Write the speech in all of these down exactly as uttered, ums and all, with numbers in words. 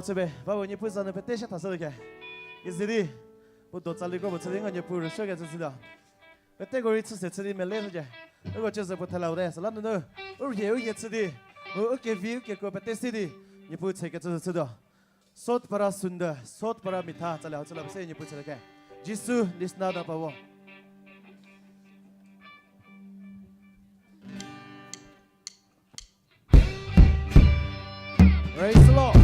Chübe, ba bu Niepuu za nu pete shie thashü ke. Izidi, puo do tsali kro puo chü di ngo Niepuu rüsuokecü chütuo. Peteko rei chüse chü di mele shücie. Uko chüse puo thela u te, süla nunu. U rhie, u hie chü di. Mu u kevi, u kekuo pete si di. Niepuu chükecü chütuo. Sot para sundar, sot para mitha, tsali hau chüla pese Niepuu chüla ke. Jisu nisna da pavo. Praise the Lord.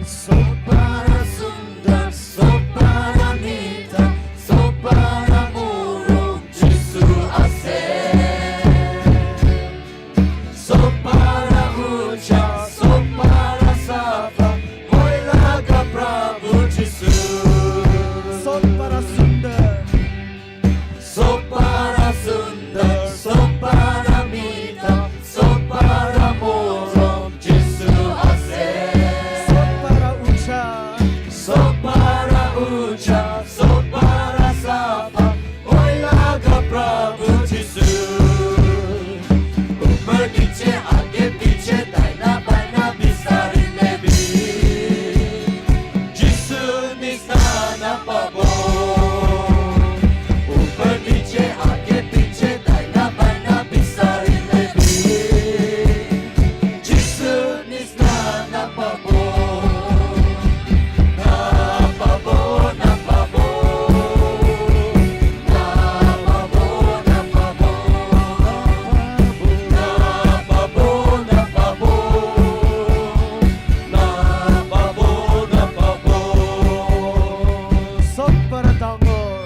Sot para sundar, sot para mitha, sot para morom, Jisu ase. Sot para ucha, sot para safa, moi laga Prabhu Jisu. Sot para sundar. Sot para sundar, sot para mitha, sot para morom, Jisu ase. Sot para ucha. Sot para ucha, sot para safa, moi laga Prabhu Jisu. Upar niche, age piche, daina baina, bisari lebi. Jisu nisna na pavo. Upar niche, age piche, daina baina, bisari lebi. Jisu nisna na pavo. Na pavo, na pavo. Na pavo, na pavo. Na pavo, na pavo. Na pavo, na pavo. Sot para dangor.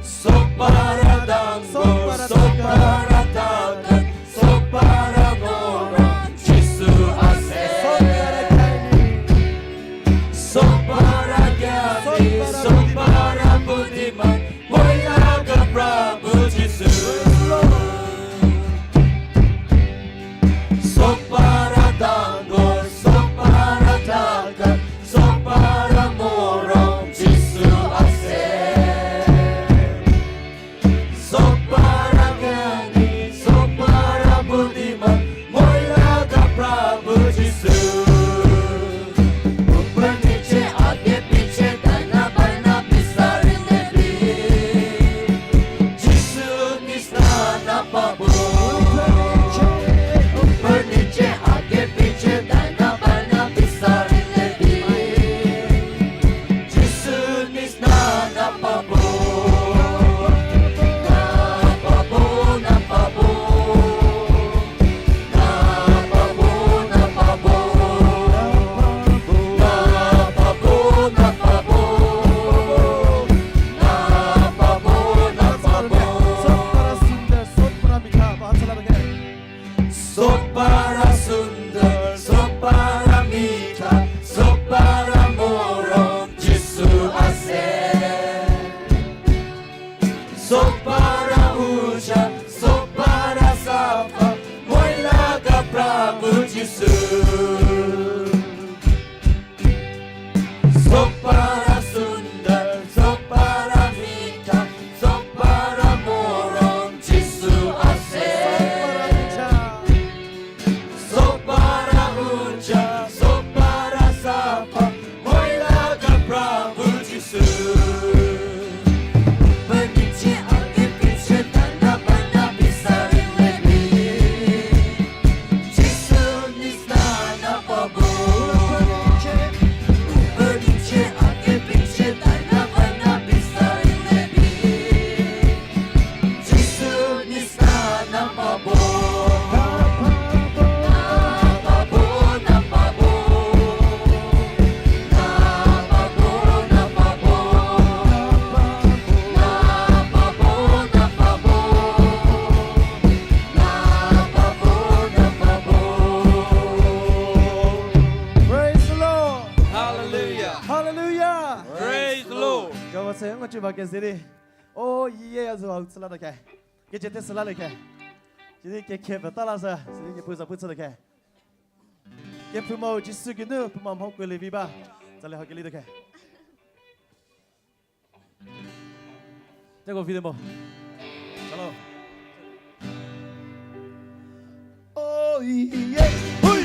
Sot para dangor, sot para dangor, sot para morom, Jisu ase. Sot para gyani, sot para budiman, moi laga Prabhu Jisu. Sot para dangor, sot para dangor, sot para morom, Jisu ase. Sot para gyani, sot para budiman, moi laga Prabhu Jisu. Upar niche, age piche, daina baina, bisari lebi. Jisu nisna na pavo. Upar niche, age piche, daina baina, bisari lebi. Jisu nisna na pavo. Na pavo, na pavo. Na pavo, na pavo. Na pavo, na pavo. Na pavo, na pavo. Sot para sundar, sot para mitha, ba chüla bage. Sot para sundar, sot para mitha, sot para morom, Jisu ase. Sot para ucha, sot para safa, moi laga Prabhu Jisu. Sot para sundar, sot para mitha, sot para morom, Jisu ase. Sot para ucha, sot para safa, moi laga Prabhu Jisu. Upar niche, age piche, daina baina, bisari lebi. Jisu nisna na pavo. Upar niche, age piche, daina baina, bisari lebi. Jisu nisna na pavo. Na pavo, na pavo. Na pavo, na pavo. Na pavo, na pavo. Na pavo, na pavo. Praise the Lord. Hallelujah. Hallelujah. Praise the Lord. Jehova se ngo chiba ke ziri. O, iye ya zo hau tsüla da ke. Kejete süla le ke. Sidi kekhe peta la sa, sidi Niepuu za pu tsü da ke. Kephouma-u Jisu geinu phouma mho kuo le vi ba. Tsale ha keli da ke. Teko vi de mo. Chalo. Oh, yeah. Hui.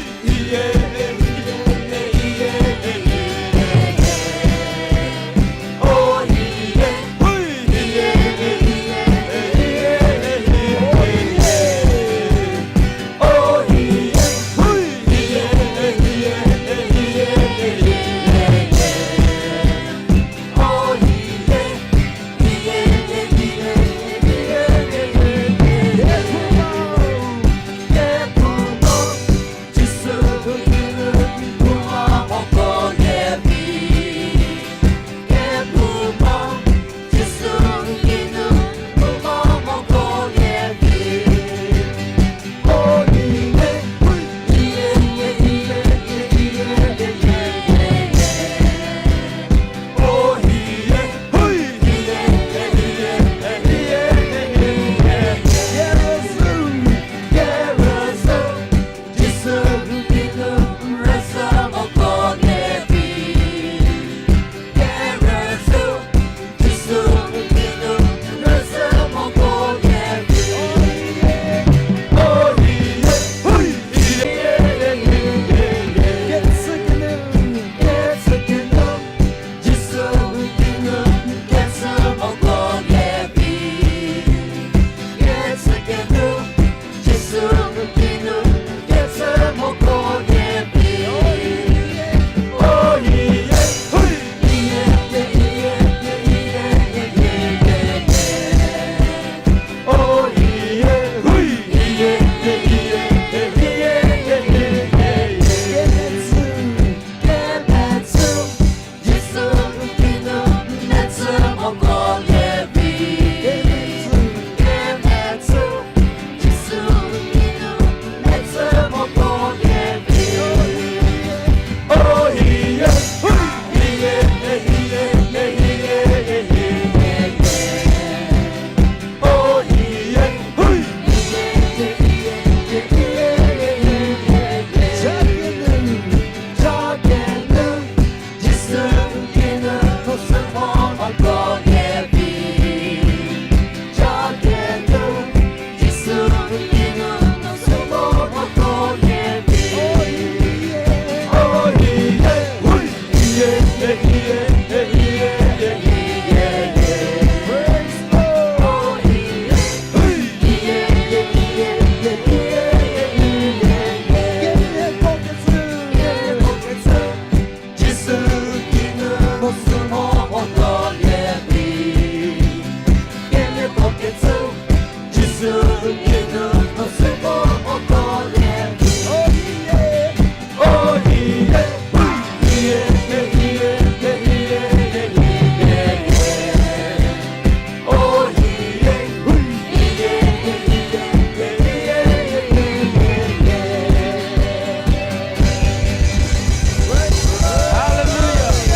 Hallelujah.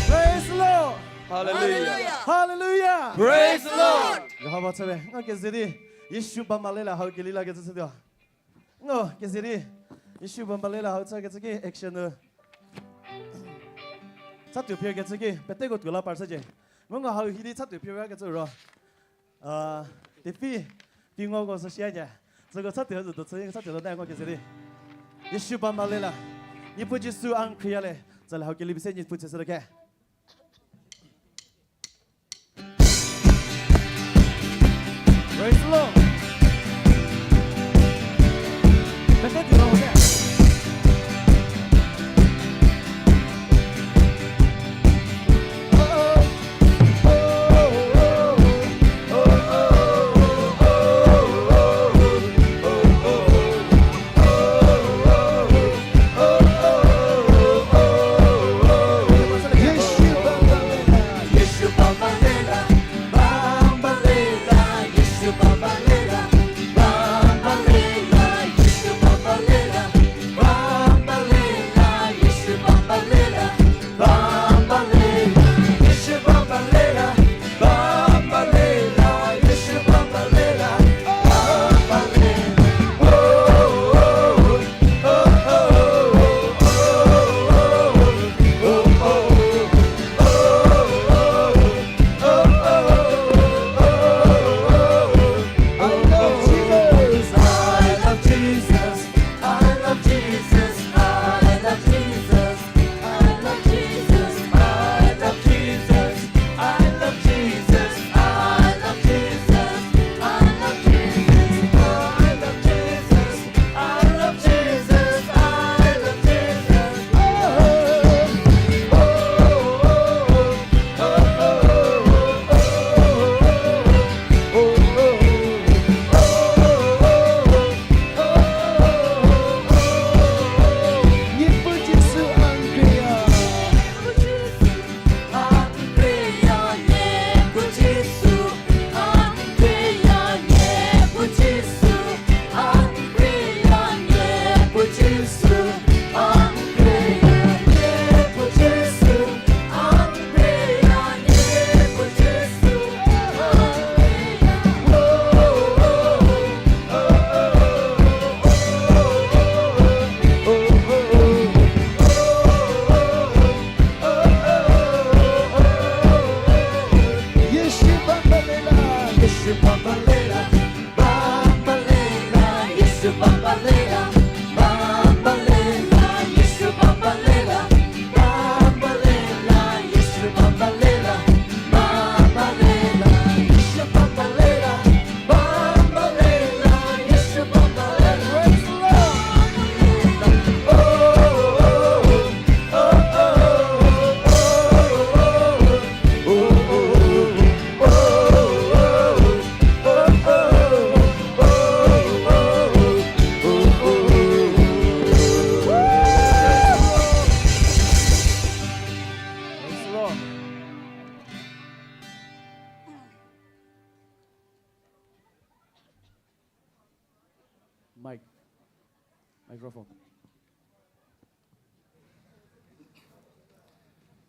Praise the Lord. Hallelujah. Hallelujah. Praise the Lord. Jihova chüwe, ngo keze di, Jisu ba male la hau keli la kecü chütuo. Ngo keze di, Jisu ba male la hau chü kecü ki action nu. Chatuo phir kecü ki, peteko tuo la par chücie. Mu ngo hau hi di chatuo phir kecü ro. Ah, tefi, pi ngo ko so shia nya. Züko chatuo zo do chü, chatuo do na ngo keze di. Jisu ba male la. Niepuu Jisu a n khriya le. Zale hau keli bi se Niepuu chü sü ke. Praise the Lord. Pete tuo la ho ke.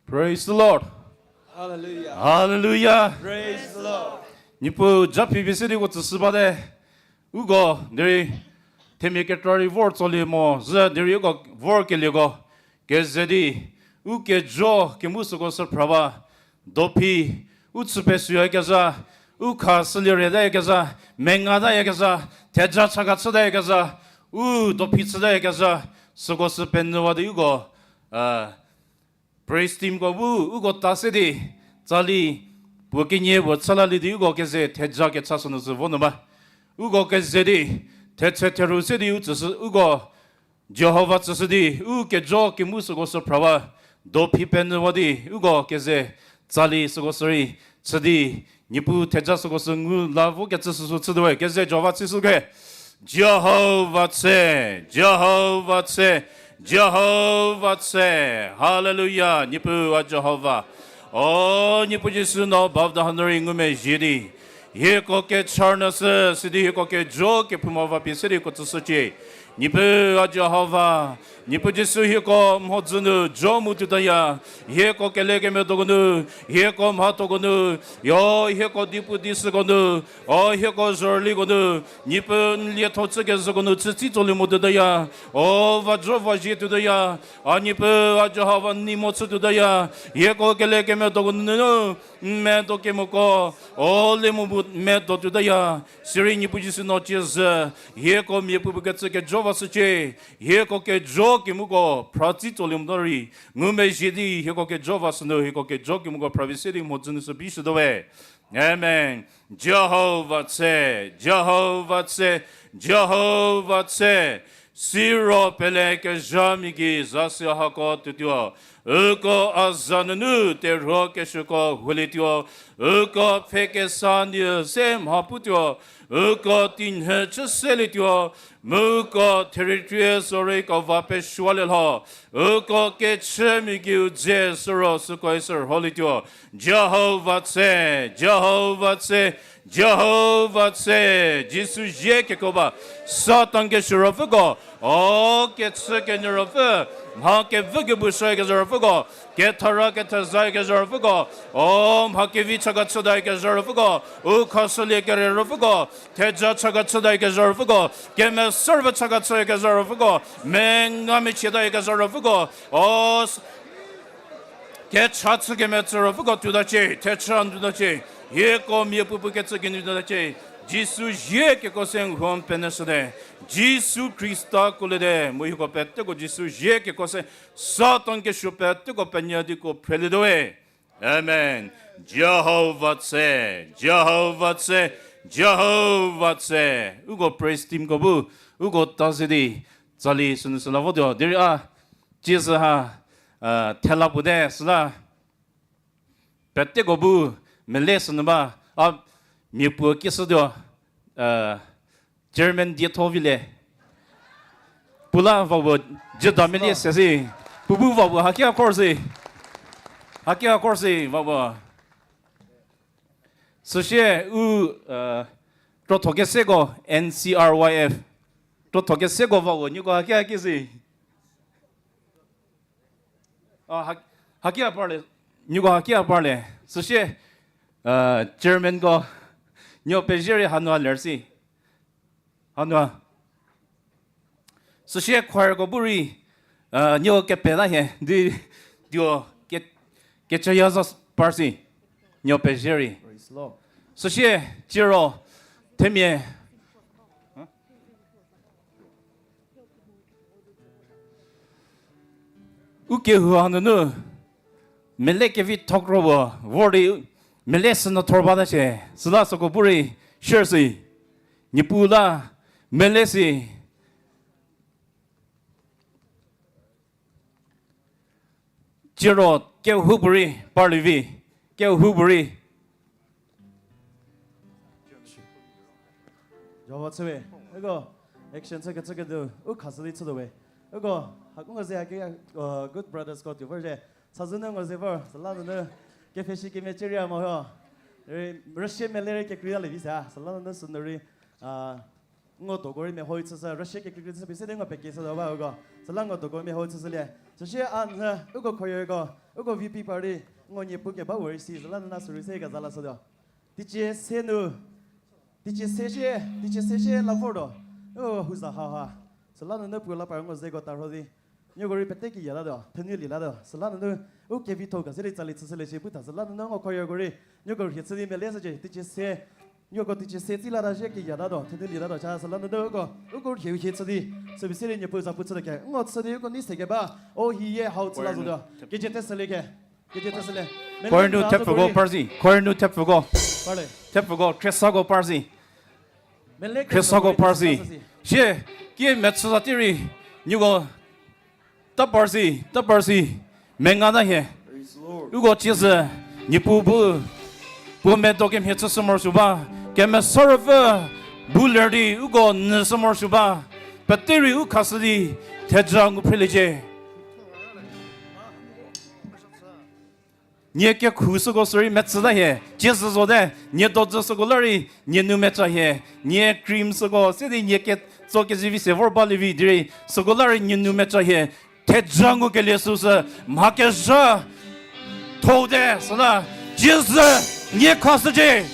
Praise the Lord. Hallelujah. Hallelujah. Praise the Lord. Niepuu japhi pie se di ko tsüshü bate. Uko derei themia kekrari vor tsolie mo zhü derei uko vor kelieko keze di u kejo kemu süko sü phra ba. Dophi, u chü pesuoyakezha, u kha sülie retayakezha, menga tayakezha, theja chaka chütayakezha, u dophi chütayakezha, süko sü penyüwa di uko, praise teamko bu uko ta se di, tsali, puo kenie puo chülalie di uko keze theja kecha sünu sü vo nu ba. Uko keze di, thetse theru se di u tsüshü uko, Jihova tsüshü di, u kejo kemu süko sü phra ba, dophi penyüwa di, uko keze, tsali süko sü rei, chü di, Niepuu theja süko sü ngu la vo kecü süsü chütuowe, keze Jihova tsüshü ke. Jihova tse, Jihova tse, Jihova tse. Hallelujah, Niepuu a Jihova. O Niepuu Jisu no bavda hanu rei ngumezhie di. Hieko kechar nu sü, sidi hieko kejo kephouma va pie se di ko tsüshücie. Niepuu a Jihova, Niepuu Jisu hieko mhodzü nu jo mu tuotaya, hieko kele kemedoko nu, hieko mhathoko nu, yo hieko dipu di süko nu, o hieko zhorüliko nu, Niepuu n lietho chükezhüko nu chütsi tsolie mo tuotaya, o va jo va zhie tuotaya, a Niepuu a Jihova n nei mo chü tuotaya, hieko kele kemedoko nunu, n medo kemoko, o le mu bu n medo tuotaya, sirei Niepuu Jisu no cie zhü, hieko miapuopuo kecü kejo va shücie, hieko kejo kemuko phratsi tsolie mo rei, ngumezhie di hieko kejo va sünu hieko kejo kemuko phra pie se di mhodzü nu sü bishütuowe. Amen. Jihova tse, Jihova tse, Jihova tse. Siro pelekezhamia gei zasi hako tuotuo. Uko a za nunu terhuo kesuoko hulietuo. Uko pfhe kesa nie se mha putuo. Uko tinhü chü selietuo. Mu uko territory sorei ko va pesuolie lho. Uko kechümia gei u dze süro süko sü rholietuo. Jihova tse, Jihova tse, Jihova tse. Jisu zie keko ba. Satan kesuo ruopfüko, o kechü kenyü ruopfü, mha kevü kebu shüyakezha ruopfüko, kethara ketheza yakezha ruopfüko, o mha kevi chaka chütayakezha ruopfüko, u khashülie kere ruopfüko, theja chaka chütayakezha ruopfüko, kemesa ruopfü chaka chüyakezha ruopfüko, menga mechie tayakezha ruopfüko, o kecha chü kemetsü ruopfüko tuotacie, thecha n tuotacie, hieko miapuopuo kecü kenie tuotacie, Jisu zie keko se n huo n penyüshüte, Jisu Khrista kuoliete, mu hieko peteko Jisu zie keko se Satan kesuo peteko penyü di ko phrelietuowe. Amen. Jihova tse, Jihova tse, Jihova tse. Uko praise teamko bu, uko ta se di, tsali sünu süla votuo. Derei a, tsiezü ha, thela puote süla. Peteko bu, mele sünu ba, a, miapuo kieshütuo, chairman dietho vile. Puo la va puo, jüda melie se si. Puo bu va puo, haki a course si. Haki a course si, va puo. Süsie u, krotho keseko N C R Y F. Krotho keseko va puo, nieko haki haki si. A, ha-, haki a parlie, nieko haki a parlie. Süsie, chairmanko, nieko pezie rei hanua ler si. Hanua. Süsie choirko bu rei, nieko kepela hie, di, dio, ke, kechaya za par si. Nieko pezie rei. Süsie, ciro, themia. U kehou hanunu, mele kevi thokro puo, vor di, mele sünu thor bata shie, süla süko bu rei, share si, Niepuu la, mele si, ciro kehoupuorei parlie vi, kehoupuorei. Jihova chüwe, uko action chü kecü kedu, u khashü di chütuo we. Uko, ha, u ngo ze haki, good brothersko tuo vor zhie. Sazünu ngo ze vor, süla nunu, kepfheshi kemecieria mo ho. Rei, rüsie mele rei kekreiya lievi sa, süla nunu sünu rei, a, Ngo doko rei mehoi chüshü, rüshie kekreikrei chü pie se di ngo pekeshü tuo ba uko. Süla ngo doko mehoi chüshülie. Süsie a nyü, uko choirko, uko V P party, ngo niepu keba we rei si, süla nuna sürei se keza lashütuo. Teicie se nu, teicie se shie, teicie se shie la vortuo. O, huza haha. Süla nunu puo la par ngo zeko tarho di. Nieko rei pete keyatatuo, thenulietatuo. Süla nunu, u kevitho ka se di tsali chüshülie shi pu tha. Süla nunu ngo choirko rei, nieko rhie chü di mele shücie, teicie se, nieko teicie se tsi lata shie keyatatuo, thenulietatuo. Cha süla nunu uko, uko rhie u hie chü di, sübi se di niepu zapu chütuo ke. Ngo chü di uko nei se keba, o hiyie hau chü la zotuo. Kejie theshülie ke. Kejie theshülie. Choir nu thepfüko parsi, choir nu thepfüko. Parle. Thepfüko, khriesako parsi. Khriesako parsi. Sie, kie mechü za tei rei, nieko ta parsi, ta parsi, mengata hie. Uko ciezü, niepu bu, puo medo kemhie chüshü morosuo ba, Kemesa Ruopfü bu ler di uko nyüshü morosuo ba, pete rei u khashü di, theja ngu phreliecie. Nie kekhu süko sürei mechüta hie, ciezü zote, nie dojü süko la rei, nie nou mecha hie, nie cream süko, se di nie ketso kezivi se vor balie vi derei, süko la rei nie nou mecha hie, theja ngukelie süsü, mha kezha, thote, süla, ciezü, nie khashücie.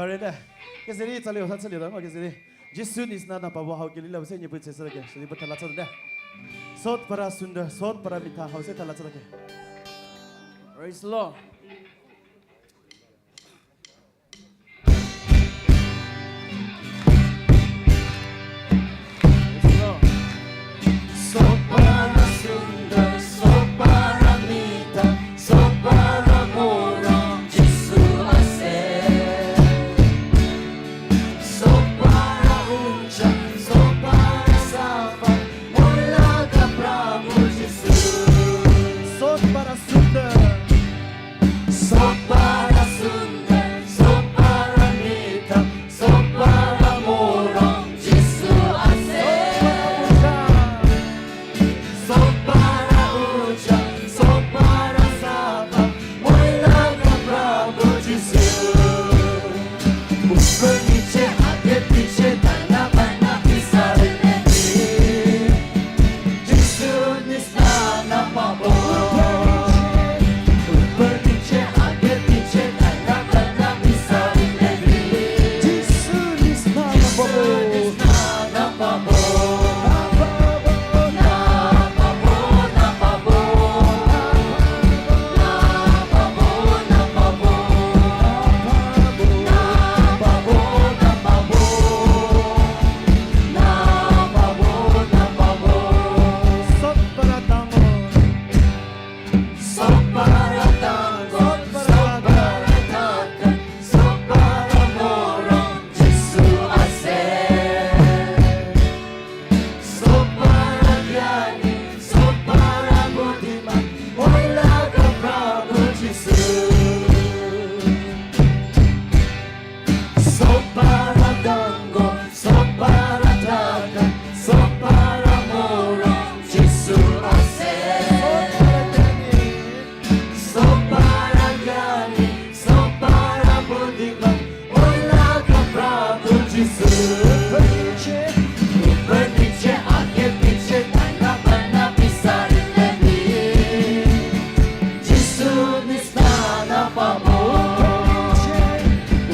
Arene. Kezeri tsali o sa tsali da mo kezeri. Jisu nisna na pabo hau keli la se Niepuu tsese lake. Sidi bu thala tsada. Sot para sundar, sot para mitha hau se thala tsada ke. Praise the Lord. Praise the Lord. Sopara sundar, sopara mita, sopara moro, Jisu ase. Sopara ucha, sopara sapa, mola ga Prabhu Jisu. Sopara sundar. Sopara sundar, sopara mita, sopara moro, Jisu ase. Sopara ucha, sopara sapa, mola ga Prabhu Jisu. Uper niche, ager piche, dana bana, pisa rüle di. Jisu nisna na pabo. Uper niche, ager piche, dana bana, pisa rüle di. Jisu nisna na pabo. Jisu nisna na pabo. Na pabo, na pabo, na pabo. Na pabo, na pabo. Na pabo, na pabo. Na pabo, na pabo. Sopara dango. Sopara dango, sopara thakan, sopara moro, Jisu ase. Sopara gyani, sopara budiman, mola ga Prabhu Jisu. Sopara dango, sopara thakan, sopara moro, Jisu ase. Sopara gyani, sopara budiman, mola ga Prabhu Jisu. Uper niche, ager piche, dana bana, pisa rüle di. Jisu nisna na pabo.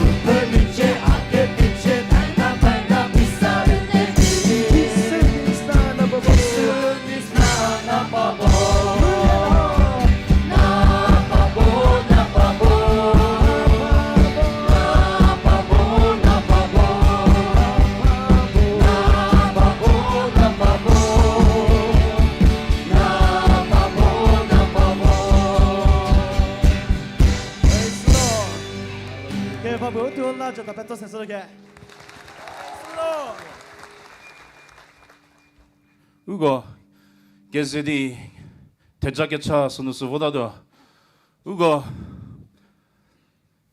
Uper niche, ager piche, dana bana, pisa rüle di. Jisu nisna na pabo. Jisu nisna na pabo. Na pabo, na pabo. Na pabo, na pabo. Na pabo, na pabo. Na pabo, na pabo. Praise the Lord. Ke pabo tu la jata petso se so ke. Praise the Lord. Uko, keze di, theja kecha sünu sü votatuo. Uko,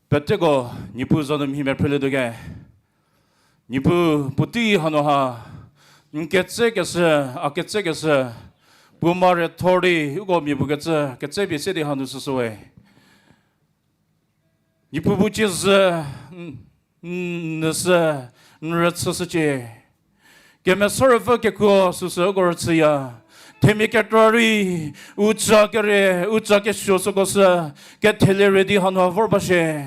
peteko, Niepuu za nu mhi mephrülietuo ke. Niepuu puotei hanu ha, n ketse keshü, a ketse keshü, puo ma re thor di, uko mia puo ketse, ketse pie se di hanu süsüwe. Niepuu bu cie zhü, n, n, n, sü, n rüchüshücie. Kemesa Ruopfü kekuo süsü uko rüchüya. Themia kekra rei, u ca kere, u ca kesuo süko sü, kethelie re di hanu ha vor ba shie.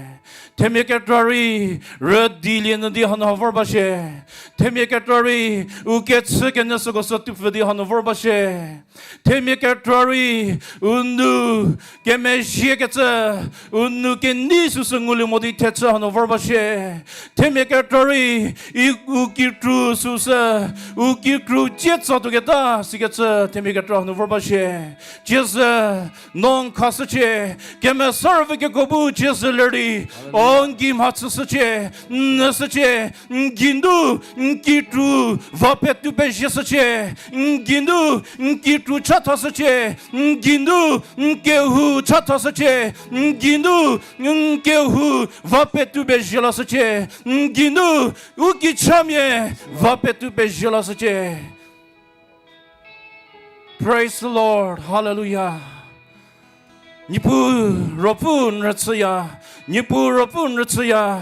Themia kekra rei, rüdilie nyü di hanu ha vor ba shie. Themia kekra rei, u kechü kenyü süko sü tupfü di hanu vor ba shie. Themia kekra rei, u nou, kemezhiekecü, u nou kenei süsü ngulie mo di thechü hanu vor ba shie. Themia kekra rei, i u kikru süsü, u kikru cie tsatuoketa, sikecü themia kekra hanu vor ba shie. Cie zhü, no n khashücie, Kemesa Ruopfü kekuo bu cie zhü ler di, o n gei mhachüshücie, n nyüshücie, n geinu, n kikru, va petou pezieshücie, n geinu, n kikru chathashücie, n geinu, n kehou chathashücie, n geinu, n kehou, va petou pezhie lashücie, n geinu, u kichamia, va petou pezhie lashücie. Praise the Lord. Hallelujah. Niepuu Ruopfü n rüchüya, Niepuu Ruopfü n rüchüya,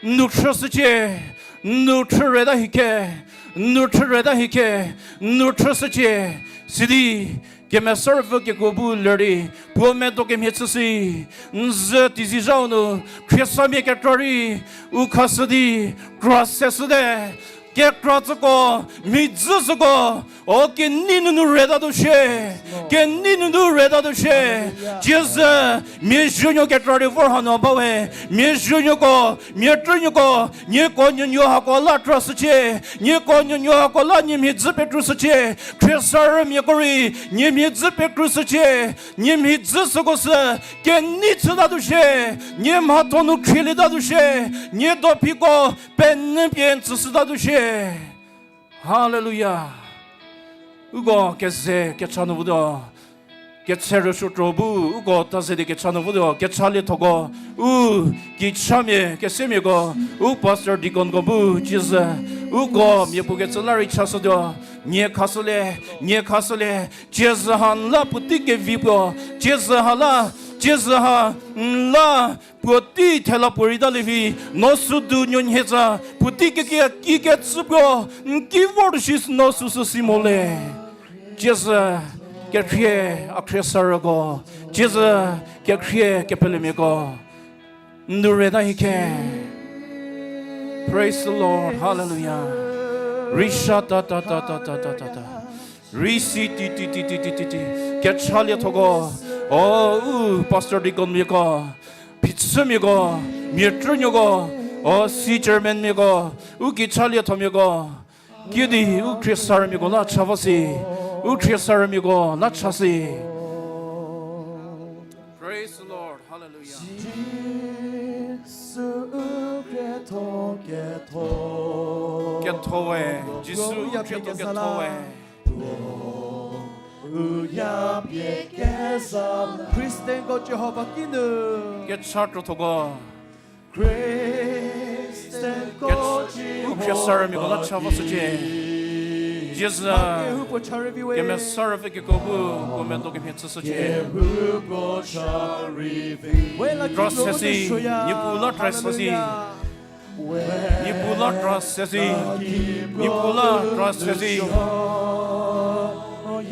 n nou khrüshücie, n nou khrü reta hie ke, n nou khrü reta hie ke, n nou khrüshücie, sidi, Kemesa Ruopfü kekuo bu lerei, puo medo kemhie chüsi, n zü tizi zhau nu, Khristanmia kekra rei, u khashü di, kra seshüte, kekra tsüko, mhidzü süko, o kenei nunu reta tuo shie, kenei nunu reta tuo shie, tsiezü, mia zuonuo kekra rei vor hanu ba we, mia zuonuoko, mia krünuoko, nieko nuonuo hako la kra shücie, nieko nuonuo hako la nie mhidzü pekru shücie, Khristanmiako rei, nie mhidzü pekru shücie, nie mhidzü süko sü, kenei chüta tuo shie, nie mhatho nu khrielieta tuo shie, nie dophiko, penyü pie n tsüshüta tuo shie. Hallelujah. Uko keze kecha nu votuo. Ketse rüsuo kro bu, uko taze di kecha nu votuo. Kecha liethoko. U kichamia, kesemiako. U pastor deaconko bu, tsiezü. Uko mia puo kecü la rei chashütuo. Nie khashülie, nie khashülie. Tsiezü ha n la puotei kevi puo. Tsiezü ha la, tsiezü ha n la puotei thela puo reitalie vi, no südu nuo nhie tsa, puotei kekia ki kecü puo, n ki vor tuo shi no süsü si mo le. Tsiezü kekhrie a khriesarüko, tsiezü kekhrie kepelemiako. N nu reta hie khe. Praise the Lord. Hallelujah. Rei sha ta ta ta ta ta ta ta ta. Rei si ti ti ti ti ti ti. Kecha liethoko. O, u pastor deaconmiako. Phichümiako. Mia krünuoko. O, si chairmanmiako. U kecha liethomiako. Kiüdi u khriesarümiako la cha va si. U khriesarümiako la cha si. Praise the Lord. Hallelujah. Jisu u khrietho ketho. Ketho we. Jisu u khrietho ketho we. Khristanko Jihova kinu. Kecha krothoko. Khristanko Jihova kinu. U khriesarümiako la cha va shücie. Jisu. Kemesa Ruopfü kekuo bu, puo medo kemhie chüshücie. Kra se si, Niepuu la kra se si. Niepuu la kra se si. Niepuu la kra se si.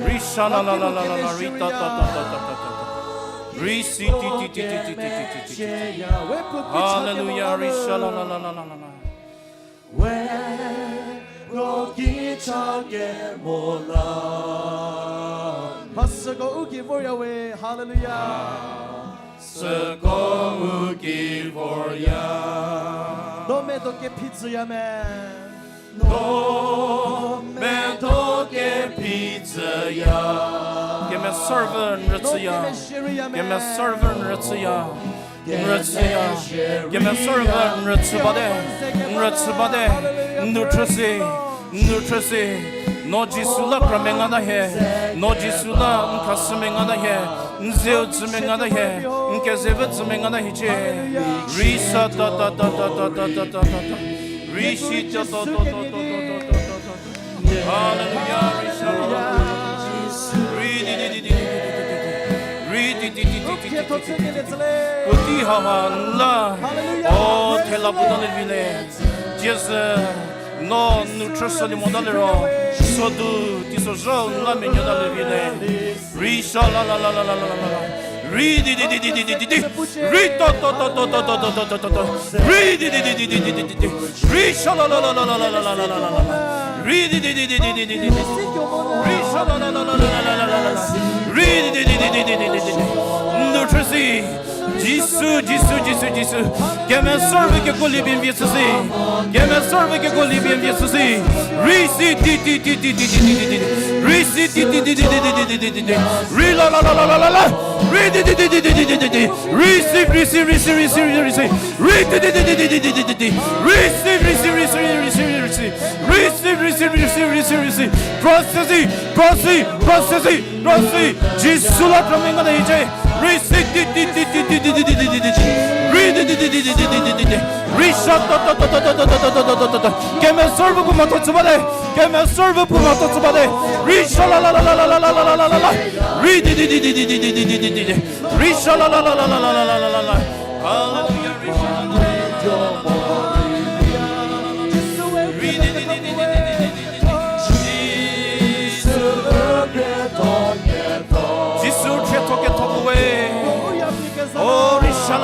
Rei sha la la la la la la, rei ta ta ta ta ta ta ta ta. Rei si ti ti ti ti ti ti ti ti ti. Hallelujah, rei sha la la la la la la la. We ko ki cha kemo la. Mha süko u ki vorya we. Hallelujah. Süko u ki vorya. No medo kephi tsüya me. No medo kephi tsüya. Kemesa Ruopfü n rüchüya. Kemesa Ruopfü n rüchüya. N rüchüya. Kemesa Ruopfü n rüchü bate. N rüchü bate. N nu khrüsi. N nu khrüsi. No Jisu la kra menga ta hie. No Jisu la n khashü menga ta hie. N zeu dzü menga ta hie. N kezevü dzü menga ta hiecie. Rei sa ta ta ta ta ta ta ta ta ta ta. Rei shi ta ta ta ta ta ta ta ta ta. Hallelujah. Rei di di di di di di di di di di. Rei di di di di di di di di di di. Puotei haha n la. O thela puo ta le vi le. Jisu, no n nu khrüshülie mo ta liro. Sodu, teisozha n la menuo ta le vi le. Rei sha la la la la la la la la. Rei di di di di di di di di. Rei ta ta ta ta ta ta ta ta ta ta. Rei di di di di di di di di di. Rei sha la la la la la la la la la la. Rei di di di di di di di di di. Rei sha la la la la la la la la la. Rei di di di di di di di di di. N nu khrüsi. Jisu, Jisu, Jisu, Jisu. Kemesa Ruopfü kekuo liepie n vie chüsi. Kemesa Ruopfü kekuo liepie n vie chüsi. Rei si ti ti ti ti ti ti ti ti. Rei si ti ti ti ti ti ti ti ti ti. Rei la la la la la la la. Rei ti ti ti ti ti ti ti ti ti. Receive, receive, receive, receive, receive. Rei ti ti ti ti ti ti ti ti ti ti. Receive, receive, receive, receive, receive. Receive, receive, receive, receive, receive. Processing, processing, processing. Rasi, Jisu la kra menga ta hiecie. Risi ti ti ti ti ti ti ti ti ti ti ti. Ri ti ti ti ti ti ti ti ti ti ti. Ri sha ta ta ta ta ta ta ta ta ta ta ta. Kemesa Ruopfü puo mhatho chü bate. Kemesa Ruopfü puo mhatho chü bate. Ri sha la la la la la la la la la la. Ri ti ti ti ti ti ti ti ti ti ti ti. Ri sha la la la la la la la la la la. Hallelujah. Ri sha la la la la la la la la la. Ri ti ti ti ti ti ti ti ti ti ti. Jisu khrietho khrietho.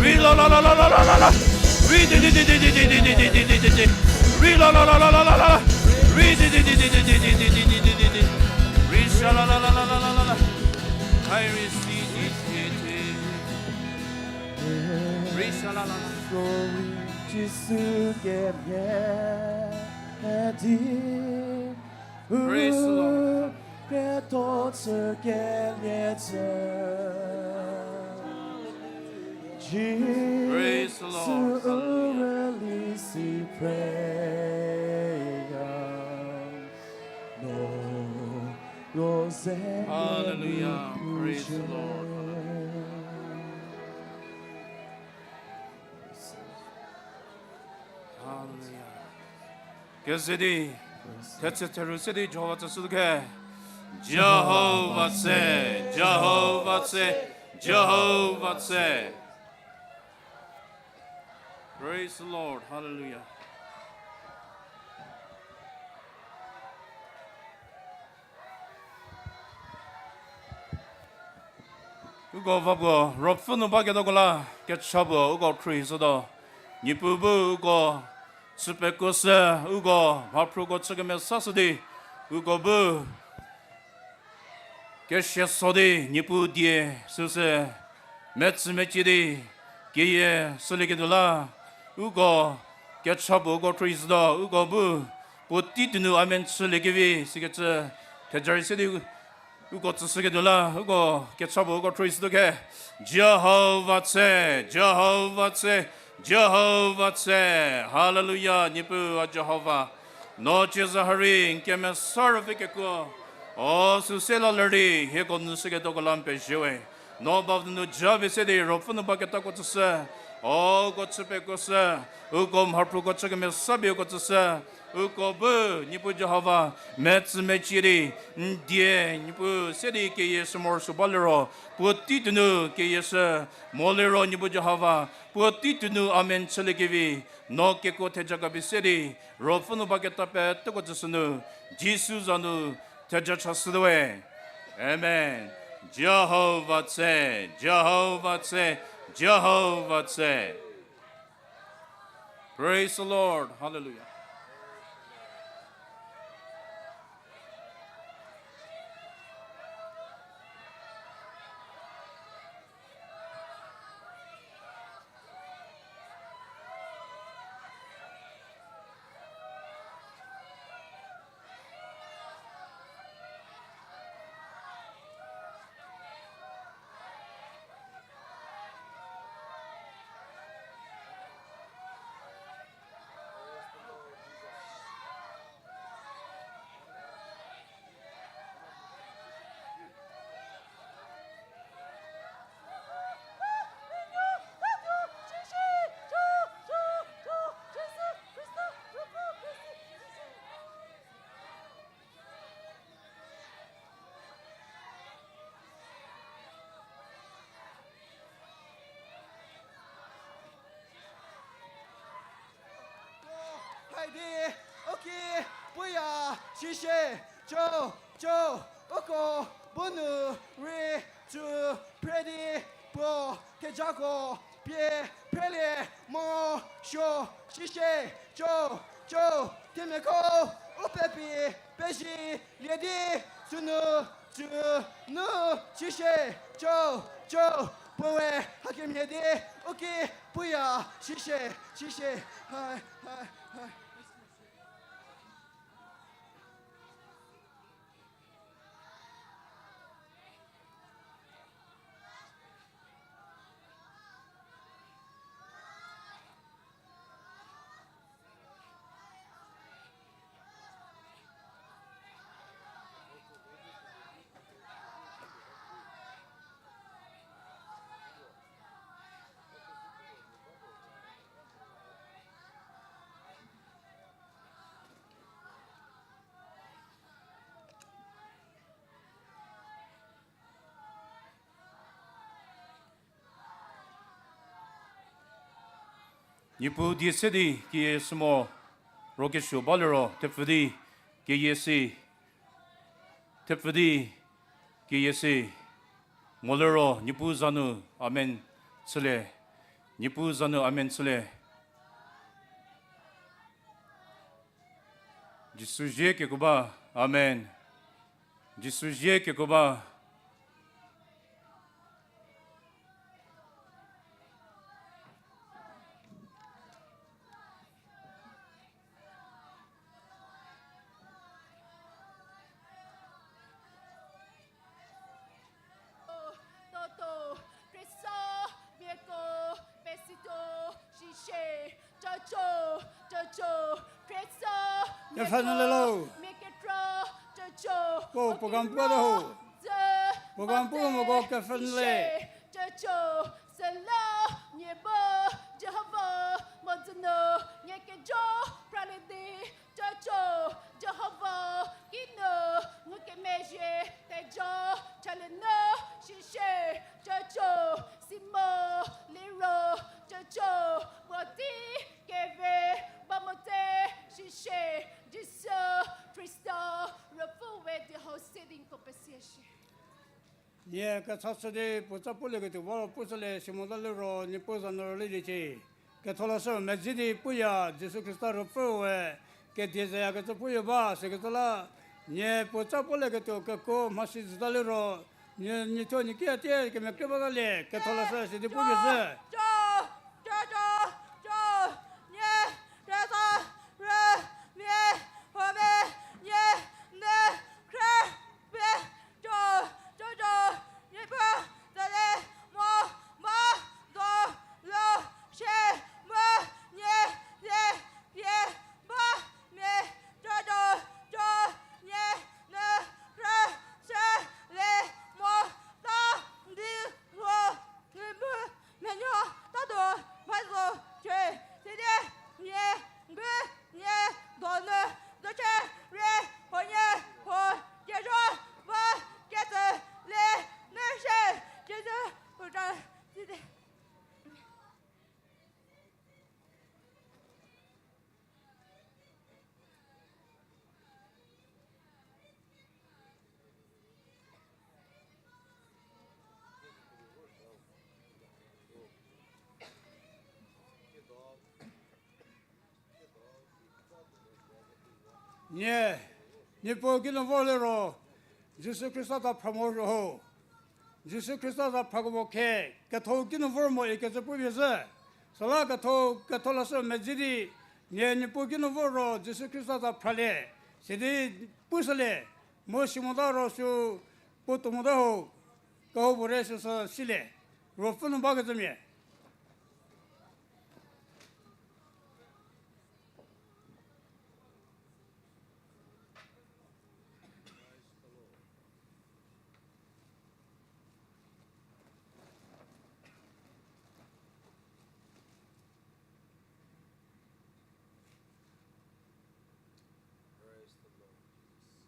Ri la la la la la la la la. Ri di di di di di di di di di di di di di. Ri la la la la la la la la. Ri di di di di di di di di di di di di di. Ri sha la la la la la la la la. I receive it. Ri sha la la la. Glory, Jisu kemhie di. Praise the Lord. Praise the Lord. Hallelujah. Hallelujah. Praise the Lord. Hallelujah. Hallelujah. Keze di, thetse theru se di Jihova tsüshü khe. Jihova tse, Jihova tse, Jihova tse. Praise the Lord. Hallelujah. Uko va puo, ruopfü nu baketa ko la, kecha puo, uko khrie zotuo. Niepuu bu uko, chü pekuoshü, uko, mhaphruko chü kemesashü di, uko bu, kesia so di, Niepuu die, süsü, metsü mecie di, keyie, shülieketuo la, uko, kecha puo, uko khrie zotuo, uko bu, puotei tuonu amen chüliekevi, sikecü, theja rei se di, uko tsüshüketuo la, uko kecha puo uko khrie zotuo khe. Jihova tse, Jihova tse, Jihova tse. Hallelujah, Niepuu a Jihova. No cie za ha rei, n kemesa ruopfü kekuo. O, süse la ler di, hieko nu shüketuoko la n pezie we. No ba nunu ja pie se di, ruopfü nu baketako tsüshü. O, uko chü pekuoshü. Uko mhaphruko chü kemesa pie uko tsüshü. Uko bu, Niepuu Jihova, metsü mecie di, n die, Niepuu, se di keyie shü morosuo ba liro, puotei tuonu keyie shü, mo liro Niepuu Jihova, puotei tuonu amen chüliekevi, no kekuo theja ka pie se di, ruopfü nu baketa peteko tsüshü nu, Jisu za nu theja chashütuo we. Amen. Jihova tse, Jihova tse, Jihova tse. Praise the Lord. Hallelujah. Haidi, uki, puya, shishe, cho, cho, uko, bunu, ri, tsu, predi, puo, kejako, pie, prelie, mo, sho, shishe, cho, cho, themiako, u pepi, pezie, lie di, sünu, tsü, nu, shishe, cho, cho, puoe, hakemhie di, uki, puya, shishe, shishe, hai, hai, hai. Niepuu die se di keyie shü morokesuo ba liro, thepfü di keyie si, thepfü di keyie si, mo liro, Niepuu za nu, amen. chülie. Niepuu za nu amen chülie. Jisu zie kekuo ba. Amen. Jisu zie kekuo ba. Toto, Khrista, miako, pesito, shishe, jojo, jojo, Khrista, miako, mia kekra, jojo, po, program puo da ho. Program puo moko kepfhülie. Jojo, süla, nie ba, Jihova, mo dzünu, nie kejo, pralie di, jojo, Jihova, kinu, ngukemezhie, tejo, chalie nu, shishe, jojo, simo, liro, jojo, puotei, keve, ba mote, shishe, Jisu, Khrista, Ruopfü we di hau se di nko pesie shie. Nie kecha chü di puo tsa pulieketuo ba ro pushülie, simo la liro, Niepuu za nu rüliecie. Ketholeshü medzi di puya, Jisu Khrista Ruopfü we, kedie zayakecü puya ba, sikecü la, nie puo tsa pulieketuo kekuo mhasi züta liro, nie, nie thuo nie ki a tie kemekrie batalie, ketholeshü sidi pupie zhü. Jo, jo, jo, jo, nie, rüta, rü, mia, huomia, nie, nu, khrü, pie, jo, jo, jo, Niepuu, zale, mo, ma, do, lo, shie, mu, nie, lie, pie, ba, mia, jo, jo, jo, nie, nu, khrü, shie, lie, mo, ta, di, huo, Menuo tatuo mhazo chü sidi, nie, ngu, nie, donu, zochü, rie, huonie, huo, kezho, va, ketsü, le, nu shie, Jisu, u tsa, sidi. Nie, Niepuu kinu vor liro, Jisu Khrista za phra mo rho. Jisu Khrista za phrakemo khe, ketho kinu vor mo ikecü pupie zhü. Süla ketho, ketholeshü medzi di, nie Niepuu kinu vor ro Jisu Khrista za phralie. Sidi pushülie, mu si mota ro sü puotou mota ho, kehoupuorei süsü silie. Ruopfü nu bakecümia. Praise the Lord Jesus.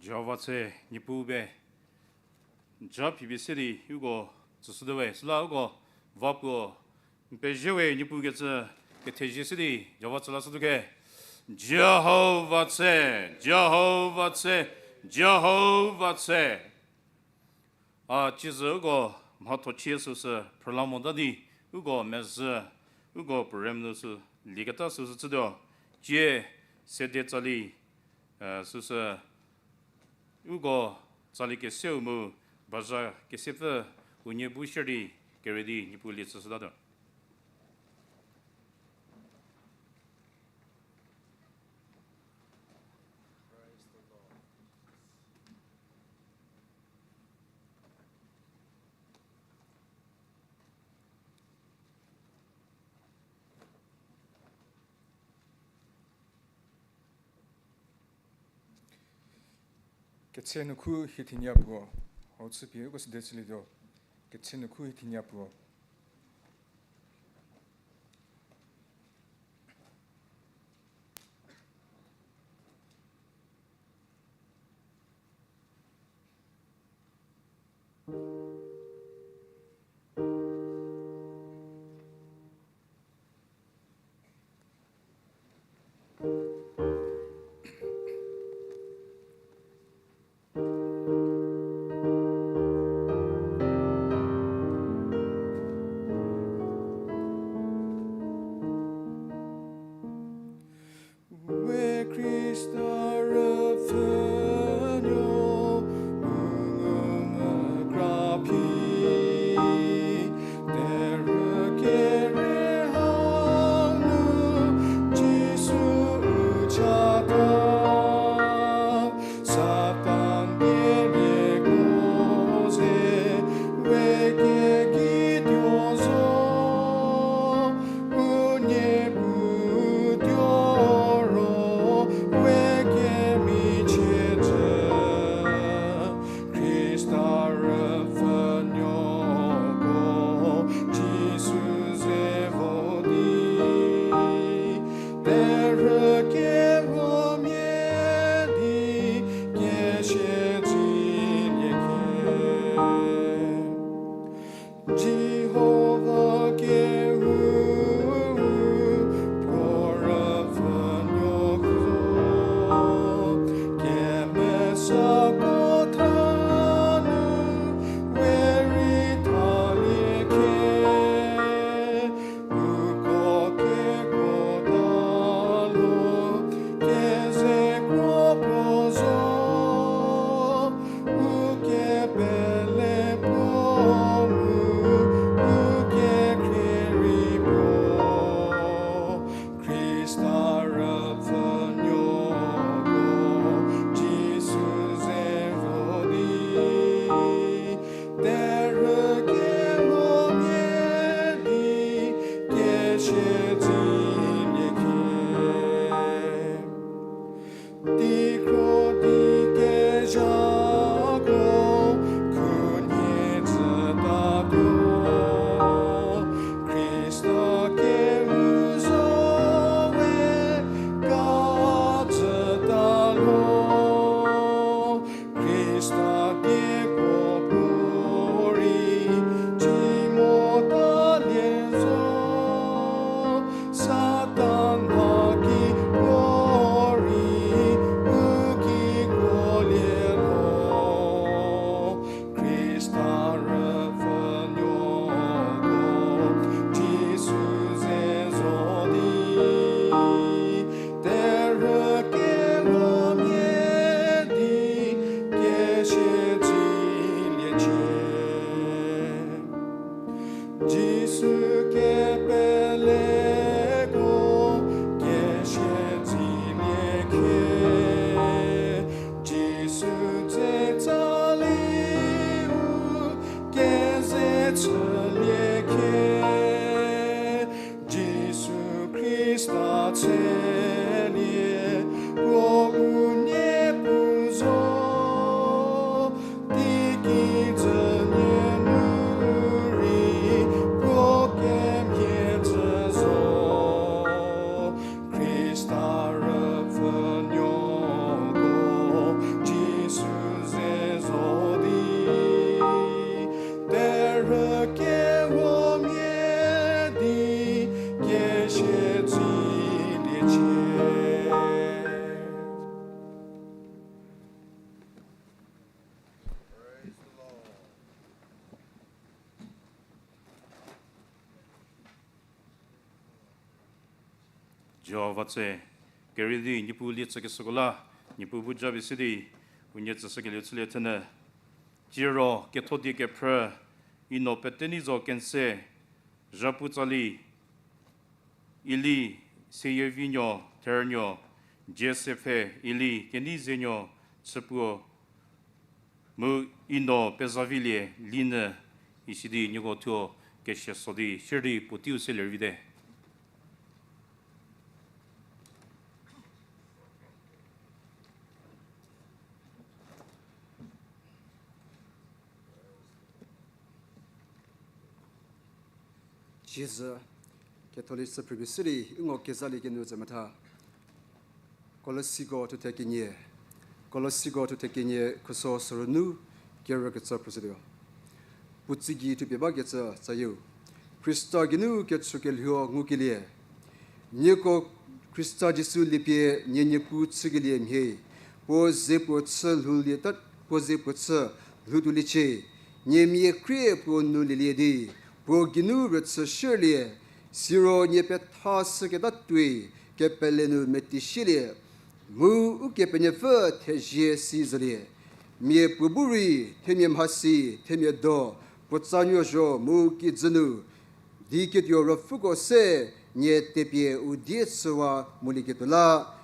Jihova tse, Niepuu be, ja phi pie se di uko tsüshütuo we, süla uko va puo n pezie we, Niepuu kecü kethezie se di Jihova tsü lashütuo ke. Jihova tse, Jihova tse, Jihova tse. A, cizü uko mhathochie süsü phrüla mota di, uko mezhü, uko program nu sü lieketa süsü chütuo. Cie sede tsali, e, süsü uko tsali keseu mu bazha kesepfü unie bu share di kere di Niepuu lie tsüshütatuo. Ketse nukhu hie thenie puo, hau chüpie uko sede chülietuo. Ketse nukhu hie thenie puo. Jihova tse, kerei di Niepuu lie tsükeshüko la, Niepuu bu japie se di, unie tsüshükelie chülie thenyü. Tiero ketho die kephrü, i no pete nei zo kense, zhapu tsali, ili, Seyievinuo, Thernuo, Joseph, ili, Keneizenuo, Chüpuo, mu i no pezavilie linyü, isidi nieko thuo kesia so di shierei puoteiu se lervite. Jizü, Catholic sü phrüpie sidi, i ngo kezalie kenu tse metha. Kolosiko thuthe kenie. Kolosiko thuthe kenie khuso sürünu kerükecü phrüshütuo. Puo tsügei thupie bakecü tsayieu. Khrista geinu kechükelhuo ngukelie. Nieko Khrista Jisu liepie nie Niepuu chükelie mhie. Puo ze puo chü lhoulie ta, puo ze puo chü lhoutuoliecie. Nie mia krie puo nu lielie di, puo geinu rüchü shierlie, siro nie petha shüketa tuoi kepele nu meti shielie, mu Ukepenuopfü thezie si zhülie. Mia puo bu rei, themia mhasi, themia do, puotsanuo zho mu kijü nu, di ketuo ruopfüko se nie tepie u die chüwa molieketuo la,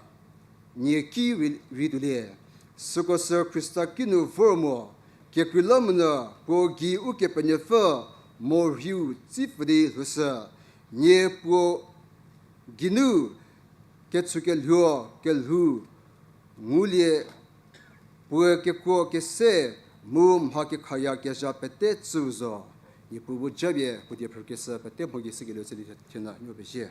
nie ki rei, rei tuolie. Süko sü Khrista kinu vor mo, kekreilamonyü puo gei Ukepenuopfü morhiu tsipfü di lhoushü. Nie puo geinu kechükelhuo kelhou ngulie, puoe kekuo kese mu mha kekhaya kezha pete tsüu zo. Niepuu bu japie puo die phrükeshü pete mho gei shükelie chülie thenyü, nieko pezie.